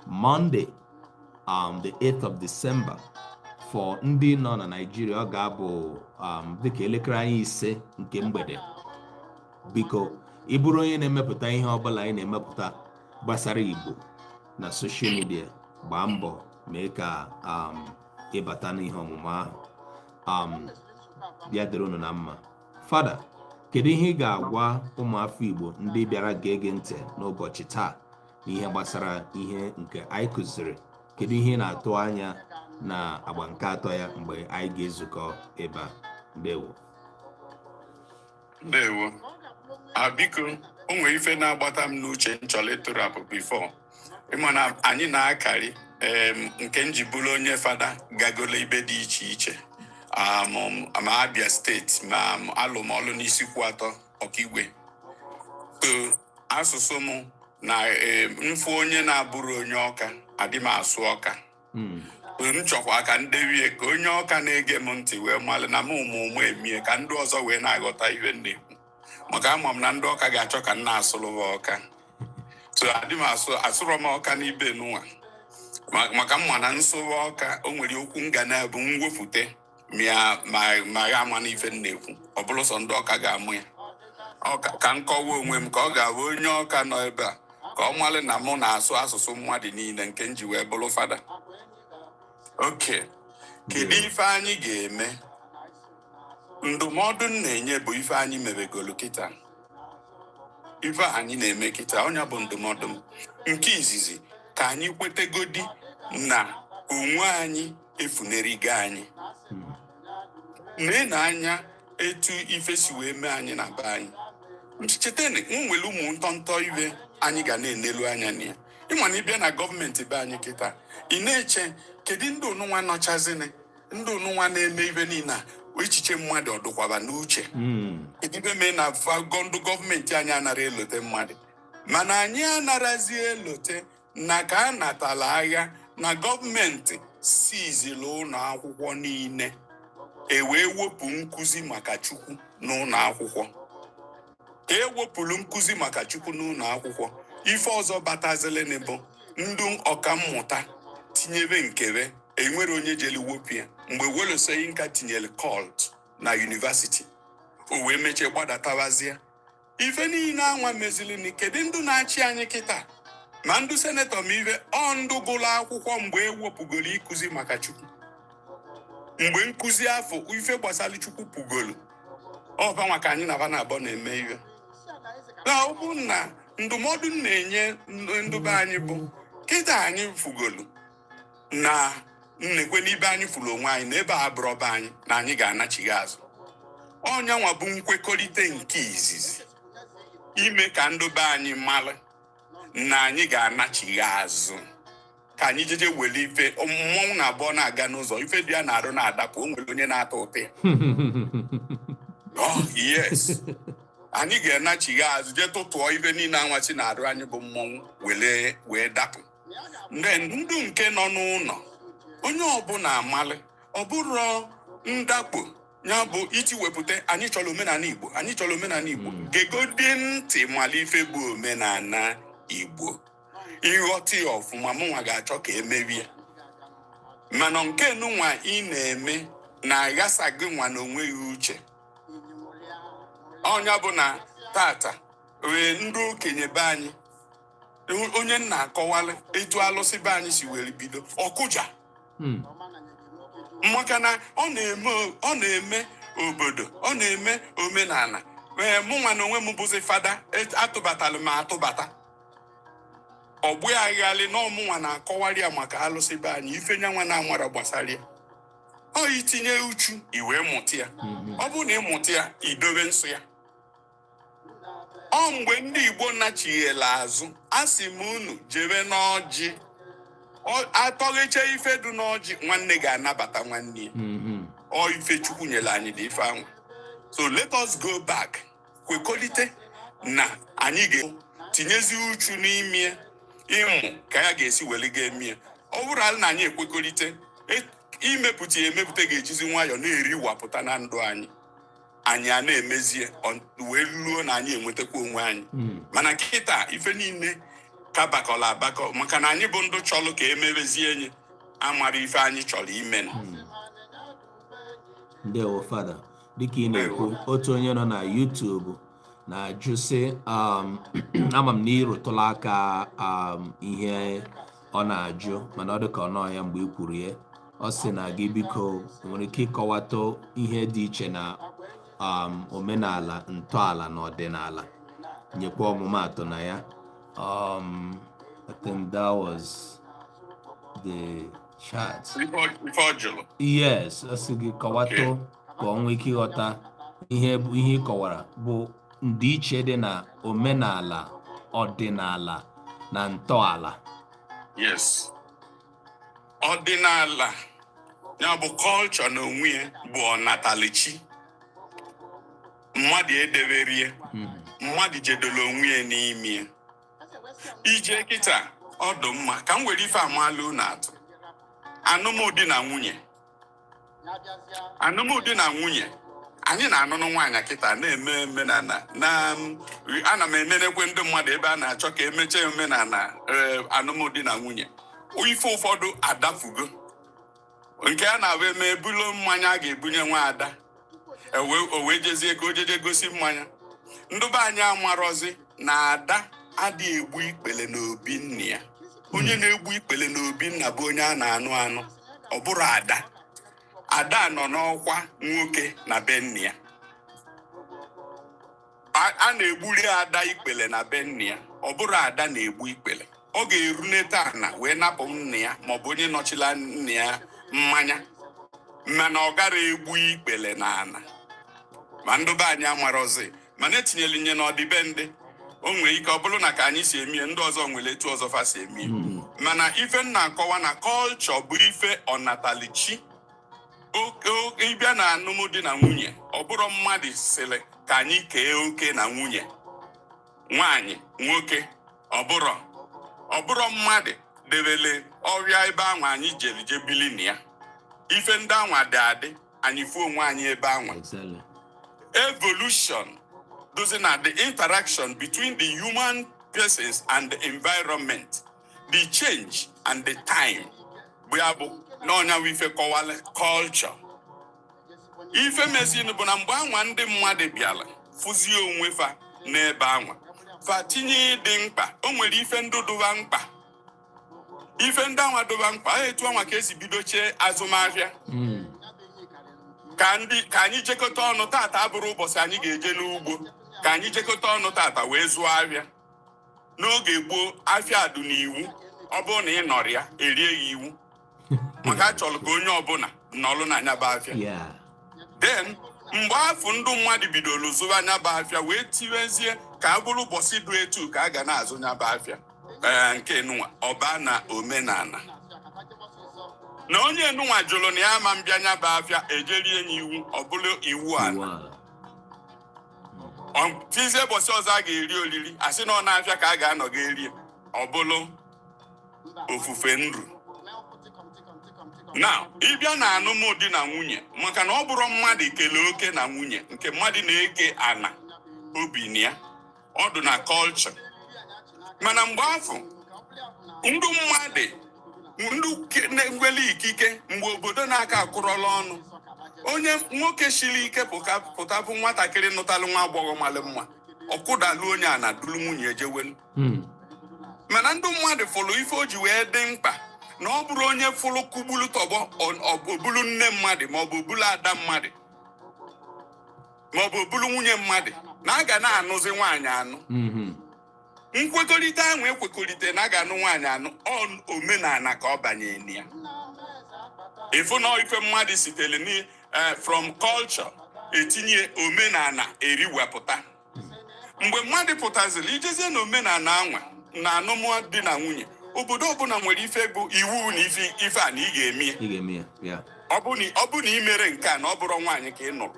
Monday, the 8th of December. For ndị nọ na Nigeria, ọ ga-abụ dịka elekere anyị 5 nke mgbede. Biko, ị bụrụ onye na-emepụta ihe ọbụla anyị na-emepụta gbasara Igbo na social media, gbaa mbọ mee ka ịbata n'ihe ọmụmụ ahụ. Ya dịrị unu na mma. Fada, kedu ihe ị ga-agwa ụmụafọ Igbo ndị bịara gee ntị n'ụbọchị taa n'ihe gbasara ihe nke anyị kụziri? Kedu ihe ị na-atụ anya na agba nke atọ ya mgbe anyị ga-ezukọ ebe a? Ndewo. Ndewo. A, biko, o nwere ife na-agbata m n'uche m chọrọ ịtụrapụ before. Ịma na anyị na-akarị nke m ji bụrụ onye fada gagolo ibe dị iche iche, ma Abia Steeti, ma alụmọlụ n'Isikwu Atọ Ọkigwe. So asụsụ m na mfụ onye na-abụrụ onye Ọka, adị m asụ Ọka. M chọkwa ka ndewie ka onye Ọka na-ege m ntị wee malụ na m ụmụ ụmụ emie ka ndị ọzọ wee na-aghọta ihe m na-ekwu, maka ama m na ndị Ọka ga-achọ ka m na-asụrụ ha Ọka. So adị m asụ, asụrọ m Ọka n'ibe nụnwa, maka mma na nsụwa Ọka, o nwere okwu m ga na-ebu mwepụta ma ma ya ama n'ife m na-ekwu. Ọ bụrụ sọ ndị Ọka ga-amụ ya. Ka m kọwa onwe m ka ọ ga-abụ onye Ọka nọ ebe a ka ọ malụ na mụ na-asụ asụsụ mmadụ niile nke m ji wee bụrụ fada. Okay, kedu ife anyị ga-eme? Ndụmọdụ m na-enye bụ ife anyị mebegolu kịta. Ife a anyị na-eme kịta, ọnya bụ ndụmọdụ m nke izizi, ka anyị kwetegodi na onwe anyị efunerigo anyị. Nee na anya etu ife si wee mee anyị na be anyị. Chetani, m nwere ụmụ ntọntọ iwe anyị ga na-enelu anya na ya. Ịma na ịbịa na gọọmenti be anyị kịta, ị na-eche, kedu ndị ụnụnwa nọchazini, ndị ụnụnwa na-eme ibe niile a? Echiche mmadụ ọdụkwaba n'uche. Kedu ibe mee na ndụ gọọmenti anyị anara elote mmadụ, mana anyị anarazi elote na ka a natala agha na gọọmenti sizili ụlọ akwụkwọ niile, e wee wepụ nkụzi maka Chukwu n'ụlọ akwụkwọ. Ka e wepụrụ nkụzi maka Chukwu n'ụlọ akwụkwọ, ife ọzọ batazilini bụ ndụ ọkammụta tinyebe nkebe. Enwere onye jeli wepụ ya mgbe Wole Soyinka tinyere cult na university, o wee mechie gbadatawazie ife niile anwa mezilini. Kedu ndụ na-achị anyị kịta? Ma ndụ senator, ma ife ọ ndụ gụrụ akwụkwọ mgbe e wepụgoro ịkụzi maka Chukwu, mgbe nkụzi afọ ife gbasara Chukwu pụgoro, ọba ka anyị na-aba na abọ na-eme ihe. Na ọ bụ na ndụmọdụ m na-enye ndụ be anyị bụ, kịta anyị fugolu na nnekwe n'ibe anyị furu onwe anyị na ebe a bụrụ be anyị, na anyị ga-anachighi azụ. Ọnyanwa bụ nkwekọrịta nke izizi, ime ka ndụ be anyị mara na anyị ga-anachighi azụ, ka anyị jeje were ife mmọnwụ na abụọ na-aga n'ụzọ, ife dị ya na-arụ na-adapụ. O nwere onye na-atọ ụtọ ya. Oh yes, anyị ga-anachighi azụ, jee tụtụọ ife niile anwachi na-arụ anyị bụ mmọnwụ were wee dapụ. Then ndụ nke nọ n'ụlọ, onye ọbụla amalị, ọ bụrụ ndakpo ya bụ iji wepụta anyị chọrọ omenala Igbo, anyị chọrọ omenala Igbo. Gegodi ntị, mala ife bụ omenala Igbo, ịghọta ya ọfụma. Mụnwa ga-achọ ka emerie, mana nke nụnwa ị na-eme na-aghasa gị nwa na onweghị uche. Ọnya bụ na tata wee ndị okenye be anyị, onye nna akọwalị etu alụsị be anyị si were bido ọkụja, maka na ọ na-eme obodo, ọ na-eme omenala. Ee, mụ nwa na onwe m bụzi fada, atụbatalụ m atụbata ọgbụ aghalị na ọmụnwa na-akọwarị ya maka alụsị be anyị. Ife nyanwa na-amara gbasara ya, ọ itinye uchu i wee mụta ya. Ọ bụrụ na ị mụta ya, idobe nsọ ya. Ọ mgbe ndị Igbo nachighela azụ, a sị m unu jebe n'ọjị. Atọgheche ife dị n'ọjị, nwanne ga-anabata nwanne ya. Ọ ife Chukwu nyere anyị dị ife anwa. So let us go back, kwekọrịta na anyị ga-tinyezi uchu n'ime ịmụ ka ya ga-esi were ga eme ya. Ọ bụrụ na anyị ekwekọrịta, imepụta ya emepụta ga-ejizi nwayọọ na-eriwapụta na ndụ anyị. Anyị a na-emezie wee luo na anyị enwetakwa onwe anyị. Mana kịta, ife niile ka bakọrọ abakọ, maka na anyị bụ ndụ chọrọ ka emebezie enyi amara ife anyị chọrọ ime. Ndewo, Fada. Dịka ị na-ekwu, otu onye nọ na YouTube na-ajụ sị, ama m na ị rụtụla aka ihe ọ na-ajụ, mana ọ dị ka ọ nọ ya mgbe ị kwuru ya. Ọ sị na gị biko nwere ike ịkọwatụ ihe dị iche na omenala, ntọala na ọdịnala, nyekwa ọmụmaatụ na ya. I think that was the chat. Ife ọ jụrụ? Yes, ọ sị gị kọwatụ ka ọ nwee ike ịghọta ihe bụ ihe ị kọwara bụ ndịiche dị na omenala, ọdịnala na ntọala. Yes, ọdịnala ya bụ culture na onwe ya bụ ọnatalichi mmadụ edeberie, mmadụ jedoro onwe ya n'ime ya. Ije kịta, ọ dị mma ka m were ife amalụ unu atụ. Anụmdi na nwunye, anụmdi na nwunye, anyị na-anụnụ nwaanyị kịta na-eme omenala na ana m emenekwe ndị mmadụ ebe a na-achọ ka emechaa omenala, ee, anụmdi na nwunye. Ife ụfọdụ adafugo nke a na-abụ eme, ebulo mmanya a ga-ebunye nwa ada, o wee jezie ka o jeje gosi mmanya. Ndị be anyị amarọzi na ada adịghị egbu ikpele n'obi nna ya. Onye na-egbu ikpele n'obi nna bụ onye a na-anụ anụ, ọ bụrụ ada. Ada nọ n'ọkwa nwoke na be nna ya. A na-egburi ada ikpele na be nne ya. Ọ bụrụ ada na-egbu ikpele, ọ ga-eruneta ana wee napụ nne ya maọbụ onye nọchila nne ya mmanya, mana ọ gara egbu ikpele na ana. Ma ndị be anyị amarọzi, mana etinyere nye n'ọdịbendị. O nwere ike ọ bụrụ na ka anyị si emie, ndị ọzọ nwere etu ọzọ fa si emie. Mana ife m na-akọwa na culture bụ ife ọnatalichi. Ịbịa na alụmdi na nwunye, ọ bụrụ mmadụ sịrị ka anyị kee oke na nwunye, nwaanyị, nwoke, ọ bụrụ mmadụ debele ọrịa ebe anwa anyị jere je bili na ya. Ife ndị anwa dị adị, anyị fuo onwe anyị ebe anwa. Evolution does na the interaction between the human persons and the environment, the change and the time, bụ ya bụ n'ọnya bụ ife kọwala culture. Ife mezinu bụ na mgbe anwa ndị mmadụ bịara fụzie onwe fa n'ebe anwa, fa tinye ịdị mkpa. O nwere ife ndị dụba mkpa, ife ndị anwa dụba mkpa. Etu anwa ka esi bido chee azụmahịa. Ka ndị ka anyị jekọta ọnụ tata abụrụ ụbọchị anyị ga-eje n'ugbo, ka anyị jekọta ọnụ tata wee zụọ ahịa. N'oge gboo, afịa dị n'iwu. Ọ bụrụ na ị nọrọ ya, erie ya iwu, maka a chọrọ ka onye ọbụla nọrọ na anya bụ afịa. Then mgbe afọ ndụ mmadụ bidoro zụwa anya bụ afịa, wee tiwezie ka a bụrụ ụbọchị dị etu ka a ga na-azụ nya bụ afịa. Ee, nke nụnwa ọba na omenala na onye nụnwa jụrụ na ya ama mbịa nya bụ afịa, ejerie ya iwu, ọ bụrụ iwu ala. Iwu ala. Ọ tizie ụbọchị ọzọ a ga-eri oriri, asị na ọ na-afịa ka a ga-anọ ga-eri, ọ bụrụ ofufe nru. Na ịbịa na alụmdi na nwunye, maka na ọ bụrụ mmadụ kelee oke na nwunye, nke mmadụ na-eke ana obi na ya, ọ dị na culture. Mana mgbe afọ ndụ mmadụ ndụ na-enwere ikike, mgbe obodo na-aka akwụrọla ọnụ, onye nwoke siri ike pụta pụta bụ nwatakịrị nụtalụ nwa agbọghọ malụ mma, ọkụdalụ onye a na dulu nwunye ejewelu. Mana ndị mmadụ fụrụ ife o ji wee dị mkpa na ọ bụrụ onye fụrụ kugbulu tọgbọ, ọ bụrụ nne mmadụ, ma ọ bụ obulu ada mmadụ, ma ọ bụ obulu nwunye mmadụ, na a ga na-anụzi nwaanyị anụ. Nkwekọrịta ahụ ekwekọrịta na a ga-anụ nwaanyị anụ, ọ omenala ka ọ banyere na ya. Ịfụ na ife mmadụ sitere ni from culture etinye omenala eriwepụta. Mgbe mmadụ pụtaziri ijezie na omenala anwa na alụmdi na nwunye, obodo ọbụla nwere ife bụ iwu na ife ife a na ị ga-eme ya. Ị ga-eme ya. Yeah. Ọ bụ na ị mere nke a, na ọ bụrụ nwaanyị ka ị nụrụ,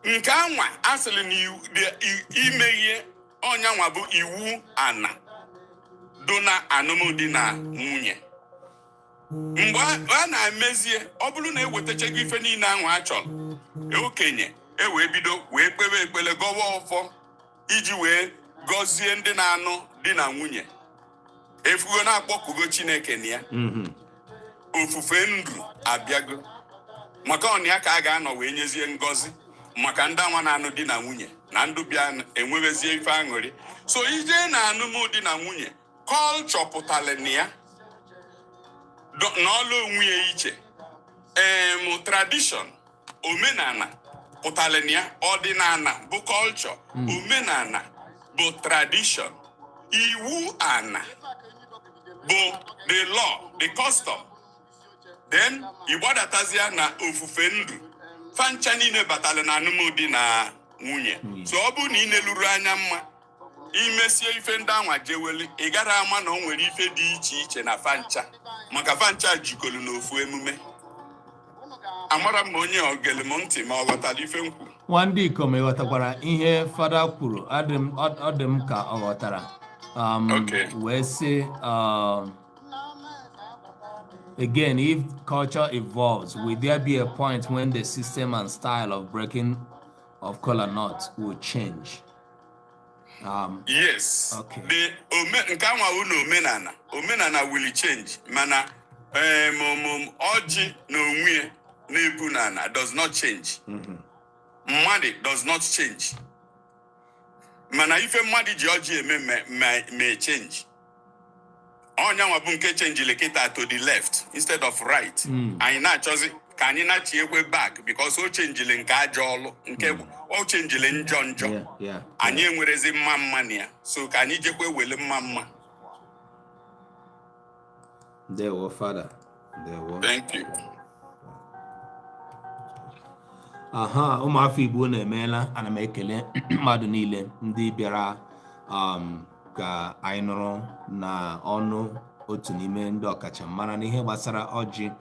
nke anwa a sịrị na ime ihe ọnyanwa bụ iwu ana do na alụmdi na nwunye. Mgbe a na-emezie, ọ bụrụ na ewetachago ife niile ahụ a chọrọ, okenye e wee bido wee kpewe ekpere, gọwa ọfọ iji wee gọzie ndị na-anụ di na nwunye. Efugo na-akpọkugo Chineke na ya. Ofufe ndụ abịago, maka ọnụ ya ka a ga-anọ wee nyezie ngọzi maka ndị anwa na-anụ di na nwunye na ndụ bịa enwebezie ife aṅụrị. So ije na alụmdi na nwunye, culture pụtara na ya n'ọlụ onwe ya iche. Tradition, omenala pụtara na ya. Ọdịnala bụ culture, omenala bụ tradition, iwu ana bụ the law, the custom. Then ịgbadatazie na ofufe ndụ, fancha niile batara na alụmdi na nwunye. So ọ bụrụ na ị neluru anya mma, imesie ife ndị anwa jeweli, ị gara ama na o nwere ife dị iche iche na fancha, maka fancha jikọrọ n'ofu emume. Amara m ma onye ogele m ntị, ma ọ ghọtara ife m kwuru. Nwa ndị ikom, ịghọtakwara ihe fada kwuru? Ọ dị m ka ọ ghọtara. Wee sị, again, if culture evolves, will there be a point when the system and style of breaking of kola nut will change? Yes. Okay. The ome nke anwa wụ na omenala will change, mana ọjị na onwe ya na-ebu n'ala does not change. Mmadụ does not change, mana ife mmadụ ji ọjị eme may change. Ọnyanwa bụ nke changeli kịta to the left instead of right. Anyị na-achọzi ka Ka anyị nachiekwe back, because o chenjili nke ajọ ọlụ, nke o chenjili njọ njọ. Anyị enwerezi mma mma na ya, so ka anyị jekwe wele mma mma. Ndewo, Fada. Ndewo. Thank you. Aha, ụmụafọ Igbo na-emeela. Ana m ekele mmadụ niile ndị bịara ka anyị nụrụ na ọnụ otu n'ime ndị ọkachamara n'ihe gbasara ọjị.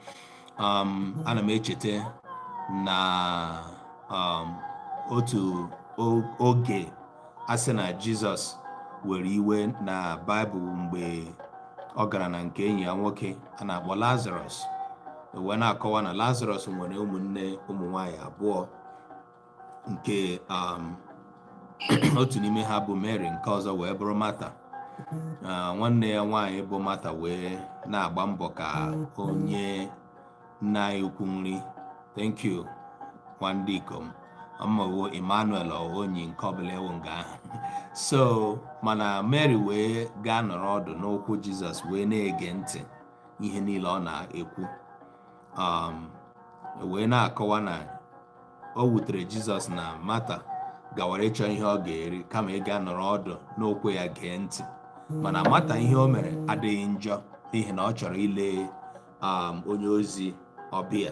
Ana m echeta na otu oge a sị na Jizọs were iwe na Baịbụl mgbe ọ gara na nke enyi ya nwoke a na-akpọ Lazarus, wee na-akọwa na Lazarus nwere ụmụnne ụmụ nwanyị abụọ, nke otu n'ime ha bụ Mary, nke ọzọ wee bụrụ Martha. Nwanne ya nwaanyị bụ Martha wee na-agba mbọ ka onye nna anyị ukwu nri. Thank you, nwandị ikom ọmụwo Emmanuel onyi nke ọbụla ewu nga ahụ. So mana Mary wee gaa nọrọ ọdụ n'ụkwụ Jizọs wee na-ege ntị ihe niile ọ na-ekwu, wee na-akọwa na o wutere Jizọs na Martha gawara ịchọ ihe ọ ga-eri kama ịga nọrọ ọdụ n'ụkwụ ya gee ntị. Mana Martha, ihe o mere adịghị njọ, n'ihi na ọ chọrọ ile onye ozi ọbịa.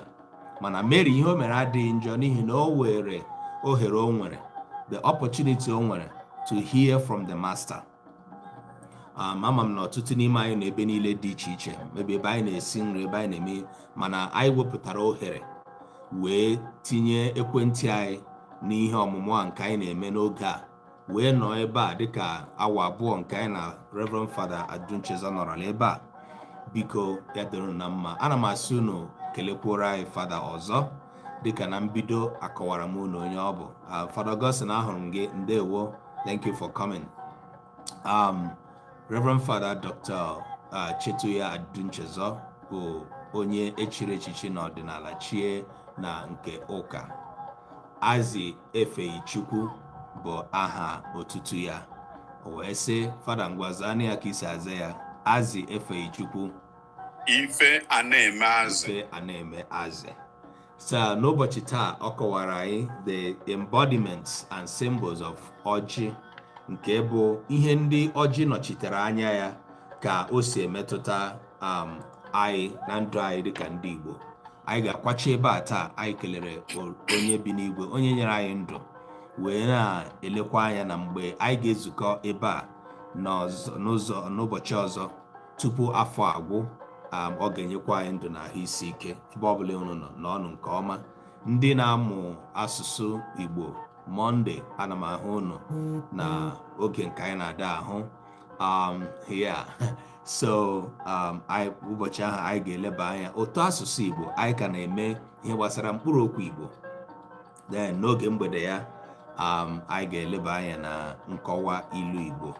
Mana Mary, ihe o mere adịghị njọ, n'ihi na o were ohere o nwere, the opportunity o nwere to hear from the master. Ama m na ọtụtụ n'ime anyị nọ ebe niile dị iche iche, ebe anyị na-esi nri, ebe anyị na-eme, mana anyị wepụtara ohere wee tinye ekwentị anyị n'ihe ọmụmụ a nke anyị na-eme n'oge a, wee nọ ebe a dịka awa 2 nke anyị na Reverend Father Aduncheza nọrọ ebe a. Biko, ya dịrị unu na mma. Ana m asị unu kelekwuoro anyị Fada ọzọ. Dịka na mbido akọwara m unu onye ọ bụ. Fada Augustine, ahụrụ m gị, ndewo. Thank you for coming. Reverend Father Dr. Chetuya Adunchezo bụ onye echiri echichi n'ọdịnala, chie na nke ụka. Azi Efeyi Chukwu bụ aha otutu ya. O wee sị, Fada, ngwazanụ ya ka isi aza ya. Azi Efeyi Chukwu. Ife a na-eme azụ. Ife a na-eme azị. So n'ụbọchị taa, ọ kọwara anyị the embodiments and symbols of ọjị, nke bụ ihe ndị ọjị nọchitere anya ya, ka o si emetụta anyị na ndụ anyị dịka ndị Igbo. Anyị ga-akwachi ebe a taa. Anyị kelere onye bi n'igwe, onye nyere anyị ndụ, wee na-elekwa anya na mgbe anyị ga-ezukọ ebe a n'ụzọ n'ụbọchị ọzọ tupu afọ agwụ. Ọ ga-enyekwa anyị ndụ na ahụ isi ike. Ebe ọbụla unu nọ n'ọnụ nke ọma, ndị na-amụ asụsụ Igbo, Mọnde ana m ahụ unu na oge nke anyị na-ada ahụ. Yeah, so anyị ụbọchị ahụ anyị ga-eleba anya otu asụsụ Igbo anyị ka na-eme ihe gbasara mkpụrụ okwu Igbo. Then n'oge mgbede ya, anyị ga-eleba anya na nkọwa ilu Igbo.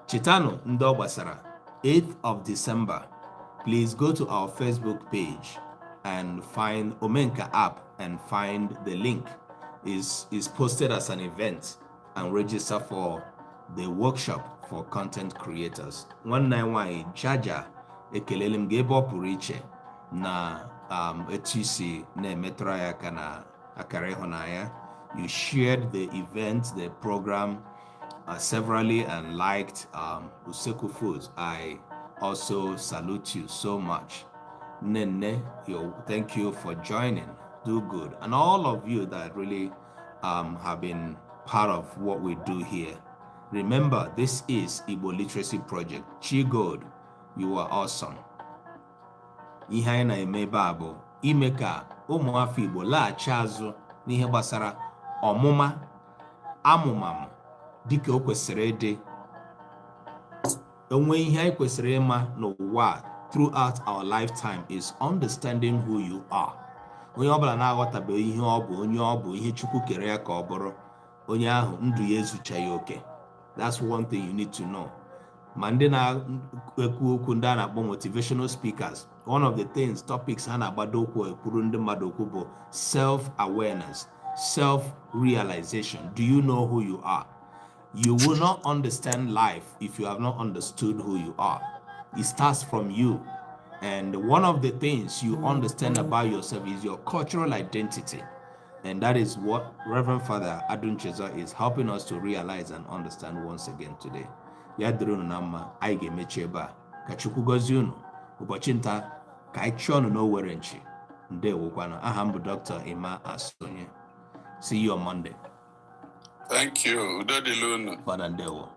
Chetanụ, ndị ọ gbasara, 8th of December, please go to our Facebook page and find Omenka app and find the link is posted as an event and register for the workshop for content creators. Nwanne anyị nwanyị Jaja, ekelele m gị ebe ọ pụrụ iche na etu isi na-emetụrụ anyị aka na akara ịhụnanya. You shared the event, the program, severally and liked Useku Foods. I also salute you so much. Nene, yo, thank you for joining. Do good. And all of you that really have been part of what we do here. Remember, this is Igbo Literacy Project. Chigod, you are awesome. Ihe anyị na-eme ebe a bụ ime ka ụmụafọ Igbo laghachi azụ n'ihe gbasara ọmụma amụmamụ dịka o kwesịrị ịdị. Enwe ihe anyị kwesịrị ịma n'ụwa a throughout our lifetime is understanding who you are. Onye ọbụla na-aghọtabeghị ihe ọ bụ, onye ọ bụ, ihe Chukwu kere ya ka ọ bụrụ, onye ahụ ndụ ya ezuchaghị oke. That's one thing you need to know. Ma ndị na-ekwu okwu, ndị a na-akpọ motivational speakers, one of the things, topics ha na-agbado ụkwụ ekwuru ndị mmadụ okwu bụ self-awareness, self-realization. Do you know who you are? You will not understand life if you have not understood who you are. It starts from you. And one of the things you understand about yourself is your cultural identity. And that is what Reverend Father Adu Nchezo is helping us to realize and understand once again today. Ya dịrị unu na mma, anyị ga-emechi ebe a. Ka Chukwu gọzie unu. Ụbọchị nta, ka anyị chụọ unu n'owere nchi. Ndewokwanụ. Aha m bụ Dr. Emma Asonye. See you on Monday. Thank you. Udo dịrị unu. Father, ndewo.